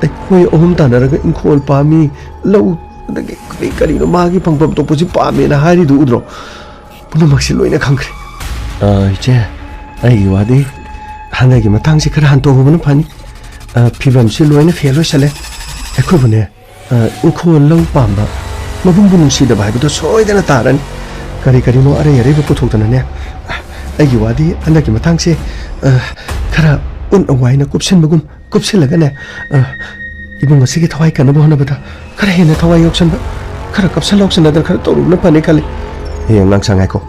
ꯑꯩꯈꯣꯏ ꯑꯍꯨꯝ ꯇꯥꯟꯅꯔꯒ ꯏꯪꯈꯣꯜ ꯄꯥꯝꯃꯤ, ꯂꯧ, ꯑꯗꯒꯤ ꯀꯔꯤ ꯀꯔꯤꯅꯣ ꯃꯥꯒꯤ ꯐꯪꯐꯝ ꯊꯣꯛꯄꯁꯤ ꯄꯥꯝꯃꯦꯅ ꯍꯥꯏꯔꯤꯗꯨ ꯎꯗ꯭ꯔꯣ? ꯄꯨꯝꯅꯃꯛꯁꯤ ꯂꯣꯏꯅ ꯈꯪꯈ꯭ꯔꯦ꯫ ꯑ, ꯏꯆꯦ, ꯑꯩꯒꯤ ꯋꯥꯗꯤ ꯍꯟꯗꯛꯀꯤ ꯃꯇꯥꯡꯁꯤ ꯈꯔ ꯍꯟꯇꯣꯛꯍꯧꯕꯅ ꯐꯅꯤ꯫ ꯑ, ꯐꯤꯕꯝꯁꯤ ꯂꯣꯏꯅ ꯐꯦꯜ ꯑꯣꯏꯁꯜꯂꯦ꯫ ꯑꯩꯈꯣꯏꯕꯨꯅꯦ, ꯑ, ꯏꯪꯈꯣꯜ ꯂꯧ ꯄꯥꯝꯕ, ꯃꯕꯨꯡꯕꯨ ꯅꯨꯡꯁꯤꯗꯕ ꯍꯥꯏꯕꯗꯣ ꯁꯣꯏꯗꯅ ꯇꯥꯔꯅꯤ꯫ ꯀꯔꯤ ꯀꯔꯤꯅꯣ ꯑꯔꯩ ꯑꯔꯩꯕ ꯄꯨꯊꯣꯛꯇꯅꯅꯦ꯫ ꯑ, ꯑꯩꯒꯤ ꯋꯥꯗꯤ ꯍꯟꯗꯛꯀꯤ ꯃꯇꯥꯡꯁꯦ, ꯑ, ꯈꯔ ꯎꯟ ꯑꯋꯥꯏꯅ ꯀꯨꯞꯁꯤꯟꯕꯒꯨꯝ ꯀꯨꯞꯁꯤꯜꯂꯒꯅꯦ, ꯑ, ꯏꯃꯨꯡ ꯑꯁꯤꯒꯤ ꯊꯋꯥꯏ ꯀꯟꯅꯕ ꯍꯣꯠꯅꯕꯗ ꯈꯔ ꯍꯦꯟꯅ ꯊꯋꯥꯏ ꯌꯥꯎꯁꯟꯕ, ꯈꯔ ꯀꯞꯁꯟ ꯂꯥꯎꯁꯟꯅꯗꯅ ꯈꯔ ꯇꯧꯔꯨꯕꯅ ꯐꯅꯤ ꯈꯜꯂꯤ꯫ ꯍꯌꯦꯡ ꯅꯪ ꯁꯪ ꯉꯥꯏꯈꯣ꯫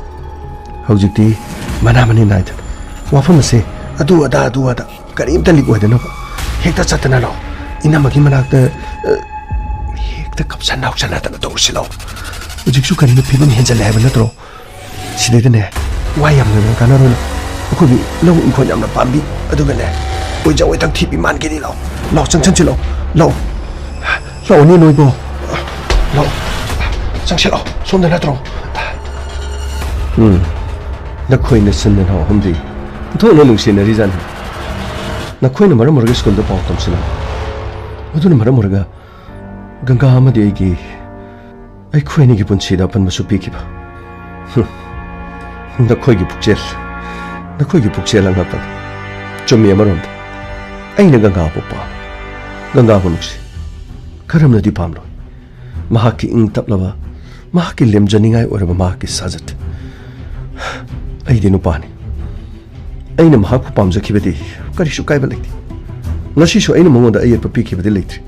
ꯍꯧꯖꯤꯛꯇꯤ ꯃꯅꯥ ꯃꯅꯤꯟ ꯅꯥꯏꯗꯅ ꯋꯥꯐꯝ ꯑꯁꯦ ꯑꯗꯨ ꯑꯗꯥ, ꯑꯗꯨ ꯑꯗꯥ ꯀꯔꯤꯝꯇ ꯂꯤꯛ ꯑꯣꯏꯗꯅꯕ ꯍꯦꯛꯇ ꯆꯠꯇꯅ ꯂꯥꯛꯑꯣ꯫ ꯏꯅꯝꯃꯒꯤ ꯃꯅꯥꯛꯇ, ꯑ, ꯍꯦꯛꯇ ꯀꯞꯁꯟ ꯂꯥꯎꯁꯟꯅꯗꯅ ꯇꯧꯔꯨꯁꯤ ꯂꯥꯛꯑꯣ꯫ ꯍꯧꯖꯤꯛꯁꯨ ꯀꯔꯤꯅꯣ ꯐꯤꯕꯝ ꯍꯦꯟꯖꯜꯂꯦ ꯍꯥꯏꯕ ꯅꯠꯇ꯭ꯔꯣ? ꯁꯤꯗꯩꯗꯅꯦ, ꯋꯥ ꯌꯥꯝꯅ ꯀꯥꯟꯅꯔꯣꯏ꯫ ꯑꯩꯈꯣꯏꯒꯤ ꯂꯧ ꯏꯪꯈꯣꯜ ꯌꯥꯝꯅ ꯄꯥꯝꯕꯤ, ꯑꯗꯨꯒꯅꯦ, ꯑꯣꯏꯖ ꯑꯣꯏꯊꯛ ꯊꯤꯕꯤ ꯃꯥꯟꯒꯤꯅꯤ꯫ ꯂꯥꯛꯑꯣ, ꯂꯥꯛꯑꯣ, ꯆꯪꯁꯟꯁꯤ ꯂꯥꯛꯑꯣ, ꯂꯥꯛꯑꯣ, ꯂꯥꯛꯑꯣꯅꯦ ꯅꯣꯏꯕꯣ, ꯂꯥꯛꯑꯣ, ꯆꯪꯁꯤꯜꯂꯛꯑꯣ, ꯁꯣꯝꯗ ꯅꯠꯇ꯭ꯔꯣ? ꯎꯝ, ꯅꯈꯣꯏ ꯅꯆꯤꯟ ꯅꯅꯥꯎ ꯑꯍꯨꯝꯗꯤ ꯑꯣꯟꯊꯣꯛꯅ ꯅꯨꯡꯁꯤꯅꯔꯤꯖꯥꯠꯅꯤ꯫ ꯅꯈꯣꯏꯅ ꯃꯔꯝ ꯑꯣꯏꯔꯒ ꯁ꯭ꯀꯨꯜꯗ ꯄꯥꯎ ꯇꯝꯁꯤꯜꯂꯝꯃꯤ꯫ ꯑꯗꯨꯅ ꯃꯔꯝ ꯑꯣꯏꯔꯒ ꯒꯪꯒꯥ ꯑꯃꯗꯤ ꯑꯩꯒꯤ, ꯑꯩꯈꯣꯏ ꯑꯅꯤꯒꯤ ꯄꯨꯟꯁꯤꯗ ꯑꯄꯟꯕꯁꯨ ꯄꯤꯈꯤꯕ꯫ ꯍꯨꯝ꯫ ꯅꯈꯣꯏꯒꯤ ꯄꯨꯛꯆꯦꯜ, ꯅꯈꯣꯏꯒꯤ ꯄꯨꯛꯆꯦꯜ ꯑꯉꯛꯄꯅꯤ꯫ ꯆꯨꯝꯃꯤ ꯑꯃꯔꯣꯝꯗ꯫ ꯑꯩꯅ ꯒꯪꯒꯥꯕꯨ ꯄꯥꯝꯃꯤ꯫ ꯒꯪꯒꯥꯕꯨ ꯅꯨꯡꯁꯤ꯫ ꯀꯔꯝꯅꯗꯤ ꯄꯥꯝꯂꯣꯏ? ꯃꯍꯥꯛꯀꯤ ꯏꯪ ꯇꯞꯂꯕ, ꯃꯍꯥꯛꯀꯤ ꯂꯦꯝꯖꯅꯤꯡꯉꯥꯏ ꯑꯣꯏꯔꯕ ꯃꯍꯥꯛꯀꯤ ꯁꯥꯖꯠ꯫ ꯑꯩꯗꯤ ꯅꯨꯄꯥꯅꯤ꯫ ꯑꯩꯅ ꯃꯍꯥꯛꯄꯨ ꯄꯥꯝꯖꯈꯤꯕꯗꯤ ꯀꯔꯤꯁꯨ ꯀꯥꯏꯕ ꯂꯩꯇꯦ꯫ ꯉꯁꯤꯁꯨ ꯑꯩꯅ ꯃꯉꯣꯟꯗ ꯑꯌꯦꯠꯄ ꯄꯤꯈꯤꯕꯗꯤ ꯂꯩꯇ꯭ꯔꯤ꯫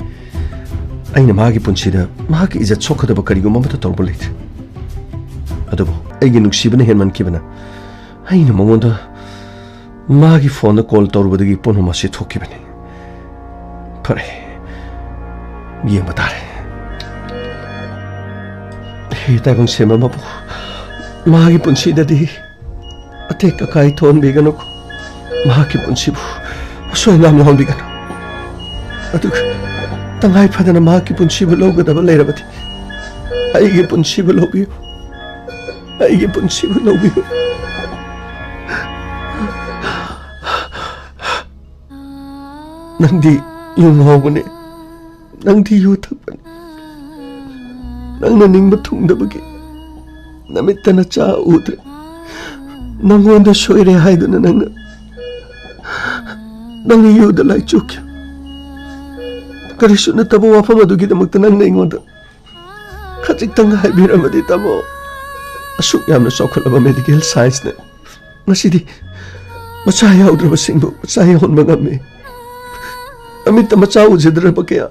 ꯑꯩꯅ ꯃꯍꯥꯛꯀꯤ ꯄꯨꯟꯁꯤꯗ ꯃꯍꯥꯛꯀꯤ ꯏꯖꯠ ꯁꯣꯛꯀꯗꯕ ꯀꯔꯤꯒꯨꯝꯕ ꯑꯃꯠꯇ ꯇꯧꯔꯨꯕ ꯂꯩꯇ꯭ꯔꯤ꯫ ꯑꯗꯨꯕꯨ ꯑꯩꯒꯤ ꯅꯨꯡꯁꯤꯕꯅ ꯍꯦꯟꯃꯟꯈꯤꯕꯅ ꯑꯩꯅ ꯃꯉꯣꯟꯗ ꯃꯥꯒꯤ ꯐꯣꯟꯗ ꯀꯣꯜ ꯇꯧꯔꯨꯕꯗꯒꯤ ꯄꯨꯝꯅꯃꯛ ꯑꯁꯤ ꯊꯣꯛꯈꯤꯕꯅꯤ꯫ ꯐꯔꯦ, ꯌꯦꯡꯕ ꯇꯥꯔꯦ꯫ ꯍꯦ ꯇꯥꯏꯕꯪ ꯁꯦꯝꯕ ꯃꯄꯨ, ꯃꯍꯥꯛꯀꯤ ꯄꯨꯟꯁꯤꯗꯗꯤ ꯑꯇꯦꯛ ꯑꯀꯥꯏ ꯊꯣꯛꯍꯟꯕꯤꯒꯅꯨ꯫ ꯃꯍꯥꯛꯀꯤ ꯄꯨꯟꯁꯤꯕꯨ ꯑꯁꯣꯏ ꯑꯉꯥꯝ ꯌꯥꯎꯍꯟꯕꯤꯒꯅꯨ꯫ ꯑꯗꯨꯒ ꯇꯉꯥꯏ ꯐꯗꯅ ꯃꯍꯥꯛꯀꯤ ꯄꯨꯟꯁꯤꯕꯨ ꯂꯧꯒꯗꯕ ꯂꯩꯔꯕꯗꯤ ꯑꯩꯒꯤ ꯄꯨꯟꯁꯤꯕꯨ ꯂꯧꯕꯤꯌꯨ꯫ ꯑꯩꯒꯤ ꯄꯨꯟꯁꯤꯕꯨ ꯂꯧꯕꯤꯌꯨ꯫ ꯅꯪꯗꯤ ꯌꯨ ꯉꯥꯎꯕꯅꯦ꯫ ꯅꯪꯗꯤ ꯌꯨ ꯊꯛꯄꯅꯦ꯫ ꯅꯪꯅ ꯅꯤꯡꯕ ꯊꯨꯡꯗꯕꯒꯤ ꯅꯃꯤꯠꯇ ꯅꯆꯥ ꯎꯗ꯭ꯔꯦ꯫ ꯅꯪꯉꯣꯟꯗ ꯁꯣꯏꯔꯦ ꯍꯥꯏꯗꯨꯅ ꯅꯪꯅ, ꯅꯪꯅ ꯌꯨꯗ ꯂꯥꯏꯆꯨꯈꯤ꯫ ꯀꯔꯤꯁꯨ ꯅꯠꯇꯕ ꯋꯥꯐꯝ ꯑꯗꯨꯒꯤꯗꯃꯛꯇ ꯅꯪꯅ ꯑꯩꯉꯣꯟꯗ ꯈꯖꯤꯛꯇꯪ ꯍꯥꯏꯕꯤꯔꯝꯃꯗꯤ, ꯇꯥꯃꯣ꯫ ꯑꯁꯨꯛ ꯌꯥꯝꯅ ꯆꯥꯎꯈꯠꯂꯕ ꯃꯦꯗꯤꯀꯦꯜ ꯁꯥꯏꯟꯁꯅ ꯉꯁꯤꯗꯤ ꯃꯆꯥ ꯌꯥꯎꯗ꯭ꯔꯕꯁꯤꯡꯕꯨ ꯃꯆꯥ ꯌꯥꯎꯍꯟꯕ ꯉꯝꯃꯤ꯫ ꯃꯃꯤꯠꯇ ꯃꯆꯥ ꯎꯖꯗ꯭ꯔꯕ ꯀꯌꯥ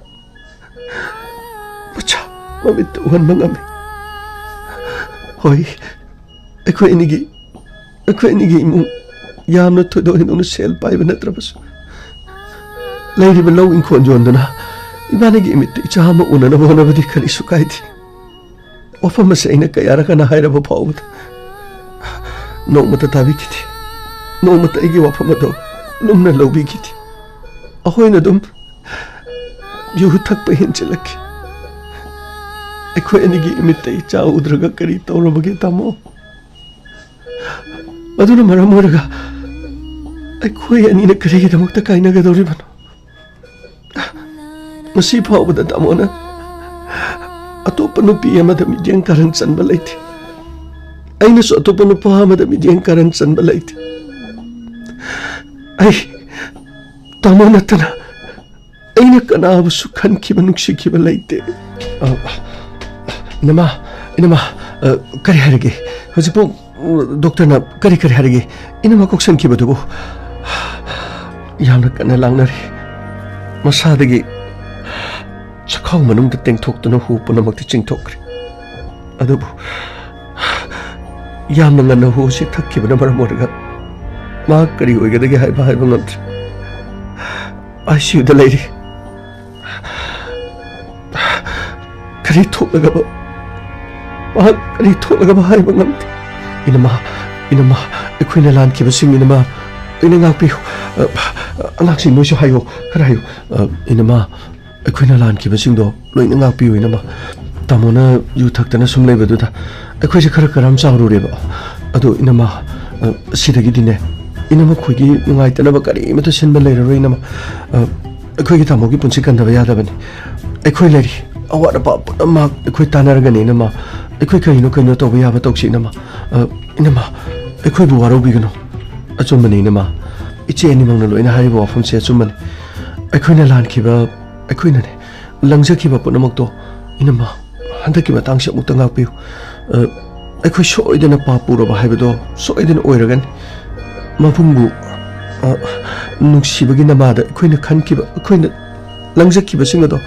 ꯃꯆꯥ ꯃꯃꯤꯠꯇ ꯎꯍꯟꯕ ꯉꯝꯃꯤ꯫ ꯍꯣꯏ, ꯑꯩꯈꯣꯏ ꯑꯅꯤꯒꯤ, ꯑꯩꯈꯣꯏ ꯑꯅꯤꯒꯤ ꯏꯃꯨꯡ ꯌꯥꯝꯅ ꯊꯣꯏꯗꯣꯛ ꯍꯦꯟꯗꯣꯛꯅ ꯁꯦꯜ ꯄꯥꯏꯕ ꯅꯠꯇ꯭ꯔꯕꯁꯨ, ꯂꯩꯔꯤꯕ ꯂꯧ ꯏꯪꯈꯣꯜ ꯌꯣꯟꯗꯨꯅ ꯏꯕꯥꯅꯤꯒꯤ ꯏꯃꯤꯠꯇ ꯏꯆꯥ ꯑꯃ ꯎꯅꯅꯕ ꯍꯣꯠꯅꯕꯗꯤ ꯀꯔꯤꯁꯨ ꯀꯥꯏꯗꯦ꯫ ꯋꯥꯐꯝ ꯑꯁꯤ ꯑꯩꯅ ꯀꯌꯥꯔꯛ ꯍꯟꯅ ꯍꯥꯏꯔꯕ ꯐꯥꯎꯕꯗ ꯅꯣꯡꯃꯇ ꯇꯥꯕꯤꯈꯤꯗꯦ꯫ ꯅꯣꯡꯃꯇ ꯑꯩꯒꯤ ꯋꯥꯐꯝ ꯑꯗꯨ ꯂꯨꯝꯅ ꯂꯧꯕꯤꯈꯤꯗꯦ꯫ ꯑꯩꯈꯣꯏꯅ ꯑꯗꯨꯝ ꯌꯨ ꯊꯛꯄ ꯍꯦꯟꯖꯤꯜꯂꯛꯈꯤ꯫ ꯑꯩꯈꯣꯏ ꯑꯅꯤꯒꯤ ꯏꯃꯤꯠꯇ ꯏꯆꯥ ꯎꯗ꯭ꯔꯒ ꯀꯔꯤ ꯇꯧꯔꯕꯒꯦ, ꯇꯥꯃꯣ? ꯑꯗꯨꯅ ꯃꯔꯝ ꯑꯣꯏꯔꯒ ꯑꯩꯈꯣꯏ ꯑꯅꯤꯅ ꯀꯔꯤꯒꯤꯗꯃꯛꯇ ꯀꯥꯏꯅꯒꯗꯧꯔꯤꯕꯅꯣ? ꯉꯁꯤ ꯐꯥꯎꯕꯗ ꯇꯥꯃꯣꯅ ꯑꯇꯣꯞꯄ ꯅꯨꯄꯤ ꯑꯃꯗ ꯃꯤꯠꯌꯦꯡ ꯀꯥꯔꯟ ꯆꯟꯕ ꯂꯩꯇꯦ꯫ ꯑꯩꯅꯁꯨ ꯑꯇꯣꯞꯄ ꯅꯨꯄꯥ ꯑꯃꯗ ꯃꯤꯠꯌꯦꯡ ꯀꯥꯔꯟ ꯆꯟꯕ ꯂꯩꯇꯦ꯫ ꯑꯩ ꯇꯥꯃꯣ ꯅꯠꯇꯅ ꯑꯩꯅ ꯀꯅꯥꯕꯨꯁꯨ ꯈꯟꯈꯤꯕ, ꯅꯨꯡꯁꯤꯈꯤꯕ ꯂꯩꯇꯦ꯫ ꯑ, ꯏꯅꯃ, ꯏꯅꯃ, ꯑ, ꯀꯔꯤ ꯍꯥꯏꯔꯒꯦ? ꯍꯧꯖꯤꯛꯄꯨ, ꯎ, ꯗꯣꯛꯇꯔꯅ ꯀꯔꯤ ꯀꯔꯤ ꯍꯥꯏꯔꯒꯦ? ꯏꯅꯃ ꯀꯣꯛꯁꯟꯈꯤꯕꯗꯨꯕꯨ ꯌꯥꯝꯅ ꯀꯟꯅ ꯂꯥꯡꯅꯔꯤ꯫ ꯃꯁꯥꯗꯒꯤ ꯆꯈꯥꯎ ꯃꯅꯨꯡꯗ ꯇꯦꯡꯊꯣꯛꯇꯨꯅ ꯍꯨ ꯄꯨꯝꯅꯃꯛꯇꯤ ꯆꯤꯡꯊꯣꯛꯈ꯭ꯔꯦ꯫ ꯑꯗꯨꯕꯨ ꯌꯥꯝꯅ ꯉꯟꯅ ꯍꯨ ꯑꯁꯤ ꯊꯛꯈꯤꯕꯅ ꯃꯔꯝ ꯑꯣꯏꯔꯒ ꯃꯍꯥꯛ ꯀꯔꯤ ꯑꯣꯏꯒꯗꯒꯦ ꯍꯥꯏꯕ ꯍꯥꯏꯕ ꯉꯝꯗ꯭ꯔꯦ꯫ ꯑꯥꯏ ꯁꯤ ꯌꯨꯗ ꯂꯩꯔꯤ꯫ ꯀꯔꯤ ꯊꯣꯛꯂꯒꯕ, ꯃꯍꯥꯛ ꯀꯔꯤ ꯊꯣꯛꯂꯒꯕ ꯍꯥꯏꯕ ꯉꯝꯗꯦ꯫ ꯏꯅꯃ, ꯏꯅꯃ, ꯑꯩꯈꯣꯏꯅ ꯂꯥꯟꯈꯤꯕꯁꯤꯡ, ꯏꯅꯃ, ꯂꯣꯏꯅ ꯉꯥꯛꯄꯤꯌꯨ꯫ ꯑ, ꯑꯉꯥꯡꯁꯤꯡ, ꯅꯣꯏꯁꯨ ꯍꯥꯏꯌꯨ, ꯈꯔ ꯍꯥꯏꯌꯨ꯫ ꯑ, ꯏꯅꯃ, ꯑꯩꯈꯣꯏꯅ ꯂꯥꯟꯈꯤꯕꯁꯤꯡꯗꯣ ꯂꯣꯏꯅ ꯉꯥꯛꯄꯤꯌꯨ, ꯏꯅꯃ꯫ ꯇꯥꯃꯣꯅ ꯌꯨ ꯊꯛꯇꯅ ꯁꯨꯝ ꯂꯩꯕꯗꯨꯗ ꯑꯩꯈꯣꯏꯁꯦ ꯈꯔ ꯀꯔꯝ ꯆꯥꯎꯔꯨꯔꯦꯕ꯫ ꯑꯗꯣ ꯏꯅꯃ, ꯑ, ꯁꯤꯗꯒꯤꯗꯤꯅꯦ, ꯏꯅꯃ ꯈꯣꯏꯒꯤ ꯅꯨꯡꯉꯥꯏꯇꯅꯕ ꯀꯔꯤꯃꯠꯇ ꯁꯤꯟꯕ ꯂꯩꯔꯔꯣꯏ, ꯏꯅꯃ꯫ ꯑ, ꯑꯩꯈꯣꯏꯒꯤ ꯇꯥꯃꯣꯒꯤ ꯄꯨꯟꯁꯤ ꯀꯟꯗꯕ ꯌꯥꯗꯕꯅꯤ꯫ ꯑꯩꯈꯣꯏ ꯂꯩꯔꯤ꯫ ꯑꯋꯥꯠ ꯑꯄꯥ ꯄꯨꯝꯅꯃꯛ ꯑꯩꯈꯣꯏ ꯇꯥꯟꯅꯔꯒꯅꯤ, ꯏꯅꯃ꯫ ꯑꯩꯈꯣꯏ ꯀꯔꯤꯅꯣ ꯀꯔꯤꯅꯣ ꯇꯧꯕ ꯌꯥꯕ ꯇꯧꯁꯤ, ꯏꯅꯃ꯫ ꯑ, ꯏꯅꯃ, ꯑꯩꯈꯣꯏꯕꯨ ꯋꯥꯔꯧꯕꯤꯒꯅꯨ꯫ ꯑꯆꯨꯝꯕꯅꯤ, ꯏꯅꯃ꯫ ꯏꯆꯦ ꯑꯅꯤꯃꯛꯅ ꯂꯣꯏꯅ ꯍꯥꯏꯔꯤꯕ ꯋꯥꯐꯝꯁꯦ ꯑꯆꯨꯝꯕꯅꯤ꯫ ꯑꯩꯈꯣꯏꯅ ꯂꯥꯟꯈꯤꯕ, ꯑꯩꯈꯣꯏꯅꯅꯦ ꯂꯪꯖꯈꯤꯕ ꯄꯨꯝꯅꯃꯛꯇꯣ, ꯏꯅꯃ, ꯍꯟꯗꯛꯀꯤ ꯃꯇꯥꯡꯁꯤ ꯑꯃꯨꯛꯇ ꯉꯥꯛꯄꯤꯌꯨ꯫ ꯑ, ꯑꯩꯈꯣꯏ ꯁꯣꯏꯗꯅ ꯄꯥꯞ ꯄꯨꯔꯕ ꯍꯥꯏꯕꯗꯣ ꯁꯣꯏꯗꯅ ꯑꯣꯏꯔꯒꯅꯤ꯫ ꯃꯕꯨꯡꯕꯨ, ꯑ, ꯅꯨꯡꯁꯤꯕꯒꯤ ꯅꯃꯥꯗ ꯑꯩꯈꯣꯏꯅ ꯈꯟꯈꯤꯕ, ꯑꯩꯈꯣꯏꯅ ꯂꯪꯖꯈꯤꯕꯁꯤꯡ ꯑꯗꯣ,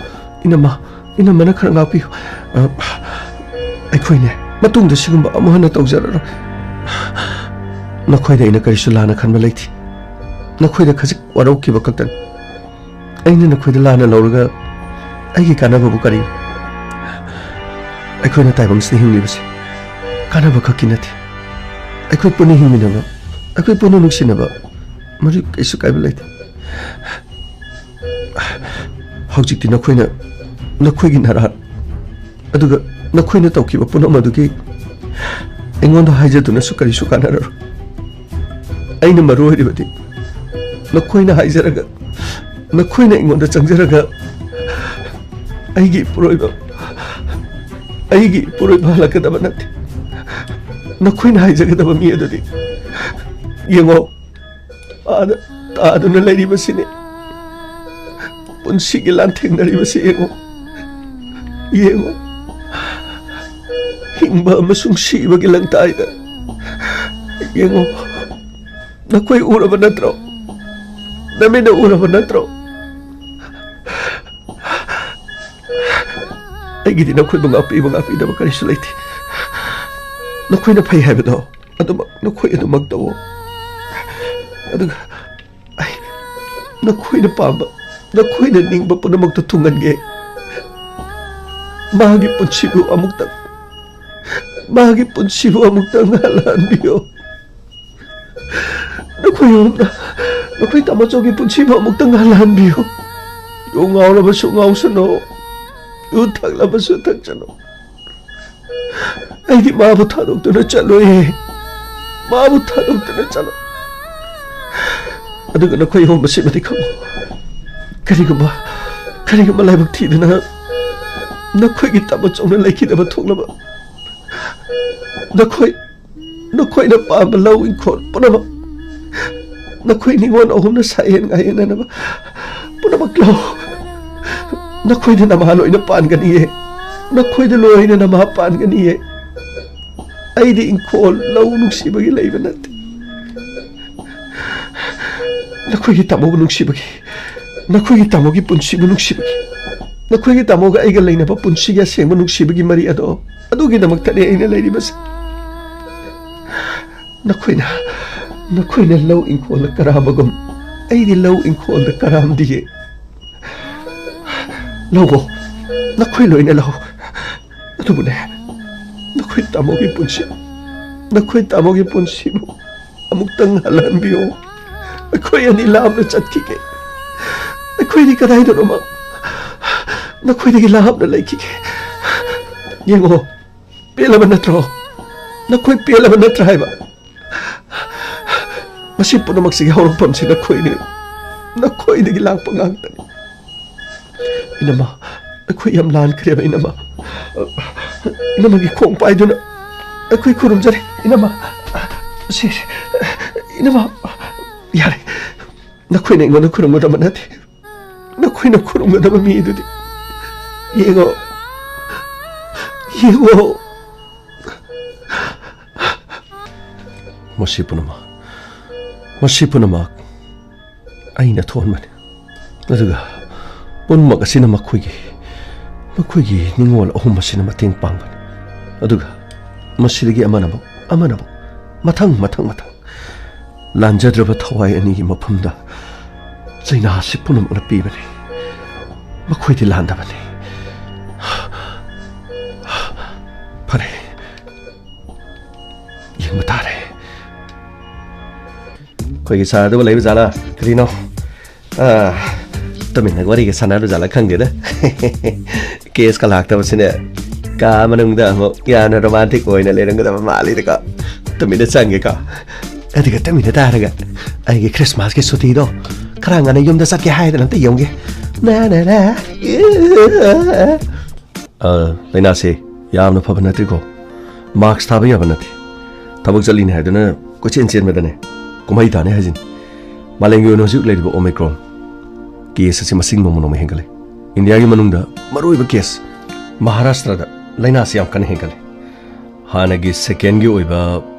ꯏꯅꯃ, ꯏꯅꯝꯃꯅ ꯈꯔ ꯉꯥꯛꯄꯤꯌꯨ꯫ ꯑ, ꯑꯩꯈꯣꯏꯅꯦ, ꯃꯇꯨꯡꯗ ꯁꯤꯒꯨꯝꯕ ꯑꯃꯨꯛ ꯍꯟꯅ ꯇꯧꯖꯔꯔꯣꯏ꯫ ꯅꯈꯣꯏꯗ ꯑꯩꯅ ꯀꯔꯤꯁꯨ ꯂꯥꯟꯅ ꯈꯟꯕ ꯂꯩꯇꯦ꯫ ꯅꯈꯣꯏꯗ ꯈꯖꯤꯛ ꯋꯥꯔꯧꯈꯤꯕ ꯈꯛꯇꯅꯤ꯫ ꯑꯩꯅ ꯅꯈꯣꯏꯗ ꯂꯥꯟꯅ ꯂꯧꯔꯒ ꯑꯩꯒꯤ ꯀꯥꯟꯅꯕꯕꯨ ꯀꯔꯤꯅꯣ? ꯑꯩꯈꯣꯏꯅ ꯇꯥꯏꯕꯪꯁꯤꯗ ꯍꯤꯡꯂꯤꯕꯁꯤ ꯀꯥꯟꯅꯕ ꯈꯛꯀꯤ ꯅꯠꯇꯦ꯫ ꯑꯩꯈꯣꯏ ꯄꯨꯟꯅ ꯍꯤꯡꯃꯤꯟꯅꯕ, ꯑꯩꯈꯣꯏ ꯄꯨꯟꯅ ꯅꯨꯡꯁꯤꯅꯕ, ꯃꯗꯨ ꯀꯩꯁꯨ ꯀꯥꯏꯕ ꯂꯩꯇꯦ꯫ ꯍꯧꯖꯤꯛꯇꯤ ꯅꯈꯣꯏꯅ, ꯅꯈꯣꯏꯒꯤ ꯅꯔꯥꯜ, ꯑꯗꯨꯒ ꯅꯈꯣꯏꯅ ꯇꯧꯈꯤꯕ ꯄꯨꯝꯅꯃꯛ ꯑꯗꯨꯒꯤ ꯑꯩꯉꯣꯟꯗ ꯍꯥꯏꯖꯗꯨꯅꯁꯨ ꯀꯔꯤꯁꯨ ꯀꯥꯟꯅꯔꯔꯣꯏ꯫ ꯑꯩꯅ ꯃꯔꯨ ꯑꯣꯏꯔꯤꯕꯗꯤ ꯅꯈꯣꯏꯅ ꯍꯥꯏꯖꯔꯒ, ꯅꯈꯣꯏꯅ ꯑꯩꯉꯣꯟꯗ ꯆꯪꯖꯔꯒ ꯑꯩꯒꯤ ꯏꯄꯨꯔꯣꯏꯕ, ꯑꯩꯒꯤ ꯏꯄꯨꯔꯣꯏꯕ ꯍꯜꯂꯛꯀꯗꯕ ꯅꯠꯇꯦ꯫ ꯅꯈꯣꯏꯅ ꯍꯥꯏꯖꯒꯗꯕ ꯃꯤ ꯑꯗꯨꯗꯤ ꯌꯦꯡꯉꯣ, ꯑꯥꯗ ꯇꯥꯗꯨꯅ ꯂꯩꯔꯤꯕꯁꯤꯅꯤ꯫ ꯄꯨꯟꯁꯤꯒꯤ ꯂꯥꯟꯊꯦꯡꯅꯔꯤꯕꯁꯤ ꯌꯦꯡꯉꯨ, ꯌꯦꯡꯉꯨ꯫ ꯍꯤꯡꯕ ꯑꯃꯁꯨꯡ ꯁꯤꯕꯒꯤ ꯂꯪꯇꯥꯏꯗ ꯌꯦꯡꯉꯨ꯫ ꯅꯈꯣꯏ ꯎꯔꯕ ꯅꯠꯇ꯭ꯔꯣ? ꯅꯃꯤꯠꯅ ꯎꯔꯕ ꯅꯠꯇ꯭ꯔꯣ? ꯑꯩꯒꯤꯗꯤ ꯅꯈꯣꯏꯕꯨ ꯉꯥꯛꯄꯤꯕ ꯉꯥꯛꯄꯤꯗꯕ ꯀꯔꯤꯁꯨ ꯂꯩꯇꯦ꯫ ꯅꯈꯣꯏꯅ ꯐꯩ ꯍꯥꯏꯕꯗꯣ ꯑꯗꯨꯃꯛ, ꯅꯈꯣꯏ ꯑꯗꯨꯃꯛ ꯇꯧꯑꯣ꯫ ꯑꯗꯨꯒ ꯑꯩ ꯅꯈꯣꯏꯅ ꯄꯥꯝꯕ, ꯅꯈꯣꯏꯅ ꯅꯤꯡꯕ ꯄꯨꯝꯅꯃꯛꯇ ꯊꯨꯡꯍꯟꯒꯦ꯫ ꯃꯥꯒꯤ ꯄꯨꯟꯁꯤꯕꯨ ꯑꯃꯨꯛꯇꯪ, ꯃꯥꯒꯤ ꯄꯨꯟꯁꯤꯕꯨ ꯑꯃꯨꯛꯇꯪ ꯍꯜꯂꯍꯟꯕꯤꯌꯨ꯫ ꯅꯈꯣꯏ ꯑꯍꯨꯝꯅ ꯅꯈꯣꯏ ꯇꯥꯃꯣꯆꯧꯒꯤ ꯄꯨꯟꯁꯤꯕꯨ ꯑꯃꯨꯛꯇꯪ ꯍꯜꯂꯍꯟꯕꯤꯌꯨ꯫ U ꯉꯥꯎꯔꯕꯁꯨ ꯉꯥꯎꯁꯅꯨ, U ꯊꯛꯂꯕꯁꯨ ꯊꯛꯁꯅꯨ꯫ ꯑꯩꯗꯤ ꯃꯥꯕꯨ ꯊꯥꯗꯣꯛꯇꯨꯅ ꯆꯠꯂꯣꯏꯌꯦ, ꯃꯥꯕꯨ ꯊꯥꯗꯣꯛꯇꯨꯅ ꯆꯠꯂꯣꯏ꯫ ꯑꯗꯨꯒ ꯅꯈꯣꯏ ꯑꯍꯨꯝ ꯃꯁꯤꯃꯗꯤ ꯈꯪꯉꯨ, ꯀꯔꯤꯒꯨꯝꯕ, ꯀꯔꯤꯒꯨꯝꯕ ꯂꯥꯏꯕꯛ ꯊꯤꯗꯅ ꯅꯈꯣꯏꯒꯤ ꯇꯥꯃꯣꯆꯧꯅ ꯂꯩꯈꯤꯗꯕ ꯊꯣꯛꯂꯕ, ꯅꯈꯣꯏ, ꯅꯈꯣꯏꯅ ꯄꯥꯝꯕ ꯂꯧ ꯏꯪꯈꯣꯜ ꯄꯨꯝꯅꯃꯛ, ꯅꯈꯣꯏ ꯅꯤꯉꯣꯜ ꯑꯍꯨꯝꯅ ꯁꯥꯏꯍꯦꯟ ꯉꯥꯏꯍꯦꯟꯅꯅꯕ ꯄꯨꯝꯅꯃꯛ ꯂꯧ꯫ ꯅꯈꯣꯏꯗ ꯅꯃꯥ ꯂꯣꯏꯅ ꯄꯥꯟꯒꯅꯤꯌꯦ, ꯅꯈꯣꯏꯗ ꯂꯣꯏꯅ ꯅꯃꯥ ꯄꯥꯟꯒꯅꯤꯌꯦ꯫ ꯑꯩꯗꯤ ꯏꯪꯈꯣꯜ ꯂꯧ ꯅꯨꯡꯁꯤꯕꯒꯤ ꯂꯩꯕ ꯅꯠꯇꯦ, ꯅꯈꯣꯏꯒꯤ ꯇꯥꯃꯣꯕꯨ ꯅꯨꯡꯁꯤꯕꯒꯤ, ꯅꯈꯣꯏꯒꯤ ꯇꯥꯃꯣꯒꯤ ꯄꯨꯟꯁꯤꯕꯨ ꯅꯨꯡꯁꯤꯕꯒꯤ, ꯅꯈꯣꯏꯒꯤ ꯇꯥꯃꯣꯒ ꯑꯩꯒ ꯂꯩꯅꯕ ꯄꯨꯟꯁꯤꯒꯤ ꯑꯁꯦꯡꯕ ꯅꯨꯡꯁꯤꯕꯒꯤ ꯃꯔꯤ ꯑꯗꯣ, ꯑꯗꯨꯒꯤꯗꯃꯛꯇꯅꯦ ꯑꯩꯅ ꯂꯩꯔꯤꯕꯁꯦ꯫ ꯅꯈꯣꯏꯅ, ꯅꯈꯣꯏꯅ ꯂꯧ ꯏꯪꯈꯣꯜꯗ ꯀꯔꯥꯝꯕꯒꯨꯝ, ꯑꯩꯗꯤ ꯂꯧ ꯏꯪꯈꯣꯜꯗ ꯀꯔꯥꯝꯗꯤꯌꯦ꯫ ꯂꯧꯑꯣ, ꯅꯈꯣꯏ ꯂꯣꯏꯅ ꯂꯧ꯫ ꯑꯗꯨꯕꯨꯅꯦ, ꯅꯈꯣꯏ ꯇꯥꯃꯣꯒꯤ ꯄꯨꯟꯁꯤ, ꯅꯈꯣꯏ ꯇꯥꯃꯣꯒꯤ ꯄꯨꯟꯁꯤꯕꯨ ꯑꯃꯨꯛꯇꯪ ꯍꯜꯍꯟꯕꯤꯌꯣ꯫ ꯑꯩꯈꯣꯏ ꯑꯅꯤ ꯂꯥꯞꯅ ꯆꯠꯈꯤꯒꯦ꯫ ꯑꯩꯈꯣꯏꯗꯤ ꯀꯗꯥꯏꯗꯅꯣꯃ ꯅꯈꯣꯏꯗꯒꯤ ꯂꯥꯞꯅ ꯂꯩꯈꯤꯒꯦ꯫ ꯌꯦꯡꯉꯣ, ꯄꯦꯜꯂꯕ ꯅꯠꯇ꯭ꯔꯣ? ꯅꯈꯣꯏ ꯄꯦꯜꯂꯕ ꯅꯠꯇ꯭ꯔꯥ ꯍꯥꯏꯕ? ꯃꯁꯤ ꯄꯨꯝꯅꯃꯛꯁꯤꯒꯤ ꯍꯧꯔꯛꯐꯝꯁꯤ ꯅꯈꯣꯏꯅꯤ, ꯅꯈꯣꯏꯗꯒꯤ ꯂꯥꯛꯄ ꯉꯥꯛꯇꯅꯤ꯫ ꯏꯅꯝꯃ, ꯑꯩꯈꯣꯏ ꯌꯥꯝ ꯂꯥꯟꯈ꯭ꯔꯦꯕ, ꯏꯅꯝꯃ꯫ ꯏꯅꯝꯃꯒꯤ ꯈꯣꯡ ꯄꯥꯏꯗꯨꯅ ꯑꯩꯈꯣꯏ ꯈꯨꯔꯨꯝꯖꯔꯤ, ꯏꯅꯝꯃ꯫ ꯁꯤ, ꯏꯅꯝꯃ, ꯌꯥꯔꯦ꯫ ꯅꯈꯣꯏꯅ ꯑꯩꯉꯣꯟꯗ ꯈꯨꯔꯨꯝꯒꯗꯕ ꯅꯠꯇꯦ꯫ ꯅꯈꯣꯏꯅ ꯈꯨꯔꯨꯝꯒꯗꯕ ꯃꯤꯗꯨꯗꯤ ꯌꯦꯡꯉꯣ, ꯌꯦꯡꯉꯣ꯫ ꯃꯁꯤ ꯄꯨꯝꯅꯃꯛ, ꯃꯁꯤ ꯄꯨꯝꯅꯃꯛ ꯑꯩꯅ ꯊꯣꯛꯍꯟꯕꯅꯤ꯫ ꯑꯗꯨꯒ ꯄꯨꯝꯅꯃꯛ ꯑꯁꯤꯅ ꯃꯈꯣꯏꯒꯤ, ꯃꯈꯣꯏꯒꯤ ꯅꯤꯡꯉꯣꯜ ꯑꯍꯨꯝ ꯑꯁꯤꯅ ꯃꯇꯦꯡ ꯄꯥꯡꯕꯅꯤ꯫ ꯑꯗꯨꯒ ꯃꯁꯤꯗꯒꯤ ꯑꯃꯅ ꯑꯃꯨꯛ, ꯑꯃꯅ ꯑꯃꯨꯛ, ꯃꯊꯪ, ꯃꯊꯪ, ꯃꯊꯪ, ꯂꯥꯟꯖꯗ꯭ꯔꯕ ꯊꯋꯥꯏ ꯑꯅꯤꯒꯤ ꯃꯐꯝꯗ ꯆꯩꯅꯥ ꯑꯁꯤ ꯄꯨꯝꯅꯃꯛꯅ ꯄꯤꯕꯅꯤ꯫ ꯃꯈꯣꯏꯗꯤ ꯂꯥꯟꯗꯕꯅꯤ꯫ ꯇꯥꯔꯦ꯫ ꯑꯩꯈꯣꯏꯒꯤ ꯁꯥꯟꯅꯗꯕ ꯂꯩꯕ ꯖꯥꯠꯂꯥ? ꯀꯔꯤꯅꯣ? ꯑꯥ, ꯇꯨꯃꯤꯟꯅ ꯋꯥꯔꯤꯒ ꯁꯥꯟꯅꯔꯨ ꯖꯥꯠꯂꯥ ꯈꯪꯗꯦꯗ꯫ ꯀꯦꯁꯀ ꯂꯥꯛꯇꯕꯁꯤꯅ ꯀꯥ ꯃꯅꯨꯡꯗ ꯑꯃꯨꯛ ꯌꯥꯝꯅ ꯔꯣꯃꯥꯟꯇꯤꯛ ꯑꯣꯏꯅ ꯂꯩꯔꯝꯒꯗꯕ ꯃꯥꯜꯂꯤꯗꯀꯣ꯫ ꯇꯨꯃꯤꯟꯅ ꯆꯪꯒꯦꯀꯣ꯫ ꯑꯗꯨꯒ ꯇꯨꯃꯤꯟꯅ ꯇꯥꯔꯒ ꯑꯩꯒꯤ ꯈ꯭ꯔꯤꯁꯃꯥꯁꯀꯤ ꯁꯨꯇꯤꯗꯣ ꯈꯔ ꯉꯟꯅ ꯌꯨꯝꯗ ꯆꯠꯀꯦ ꯍꯥꯏꯗꯅ ꯑꯝꯇ ꯌꯦꯡꯒꯦ꯫ ꯅꯥ, ꯅꯥ, ꯅꯥ꯫ ꯑ, ꯂꯥꯏꯅꯥꯁꯦ ꯌꯥꯝꯅ ꯐꯕ ꯅꯠꯇ꯭ꯔꯤꯀꯣ꯫ ꯃꯥꯛꯁ ꯊꯥꯕ ꯌꯥꯕ ꯅꯠꯇꯦ꯫ ꯊꯕꯛ ꯆꯠꯂꯤꯅꯤ ꯍꯥꯏꯗꯨꯅ ꯀꯣꯏꯆꯦꯟ ꯆꯦꯟꯕꯗꯅꯦ, ꯀꯨꯝꯍꯩ ꯇꯥꯅꯤ ꯍꯥꯏꯁꯤꯅꯤ꯫ ꯃꯥꯂꯦꯝꯒꯤ ꯑꯣꯏꯅ ꯍꯧꯖꯤꯛ ꯂꯩꯔꯤꯕ ꯑꯣꯃꯤꯀ꯭ꯔꯣꯟ ꯀꯦꯁ ꯑꯁꯤ ꯃꯁꯤꯡ ꯅꯣꯡꯃ ꯅꯣꯡꯃ ꯍꯦꯟꯒꯠꯂꯦ꯫ ꯏꯟꯗꯤꯌꯥꯒꯤ ꯃꯅꯨꯡꯗ ꯃꯔꯨꯑꯣꯏꯕ ꯀꯦꯁ ꯃꯍꯥꯔꯥꯁꯇ꯭ꯔꯗ ꯂꯥꯏꯅꯥꯁꯤ ꯌꯥꯝ ꯀꯟꯅ ꯍꯦꯟꯒꯠꯂꯦ꯫ ꯍꯥꯟꯅꯒꯤ ꯁꯦꯀꯦꯟꯒꯤ ꯑꯣꯏꯕ,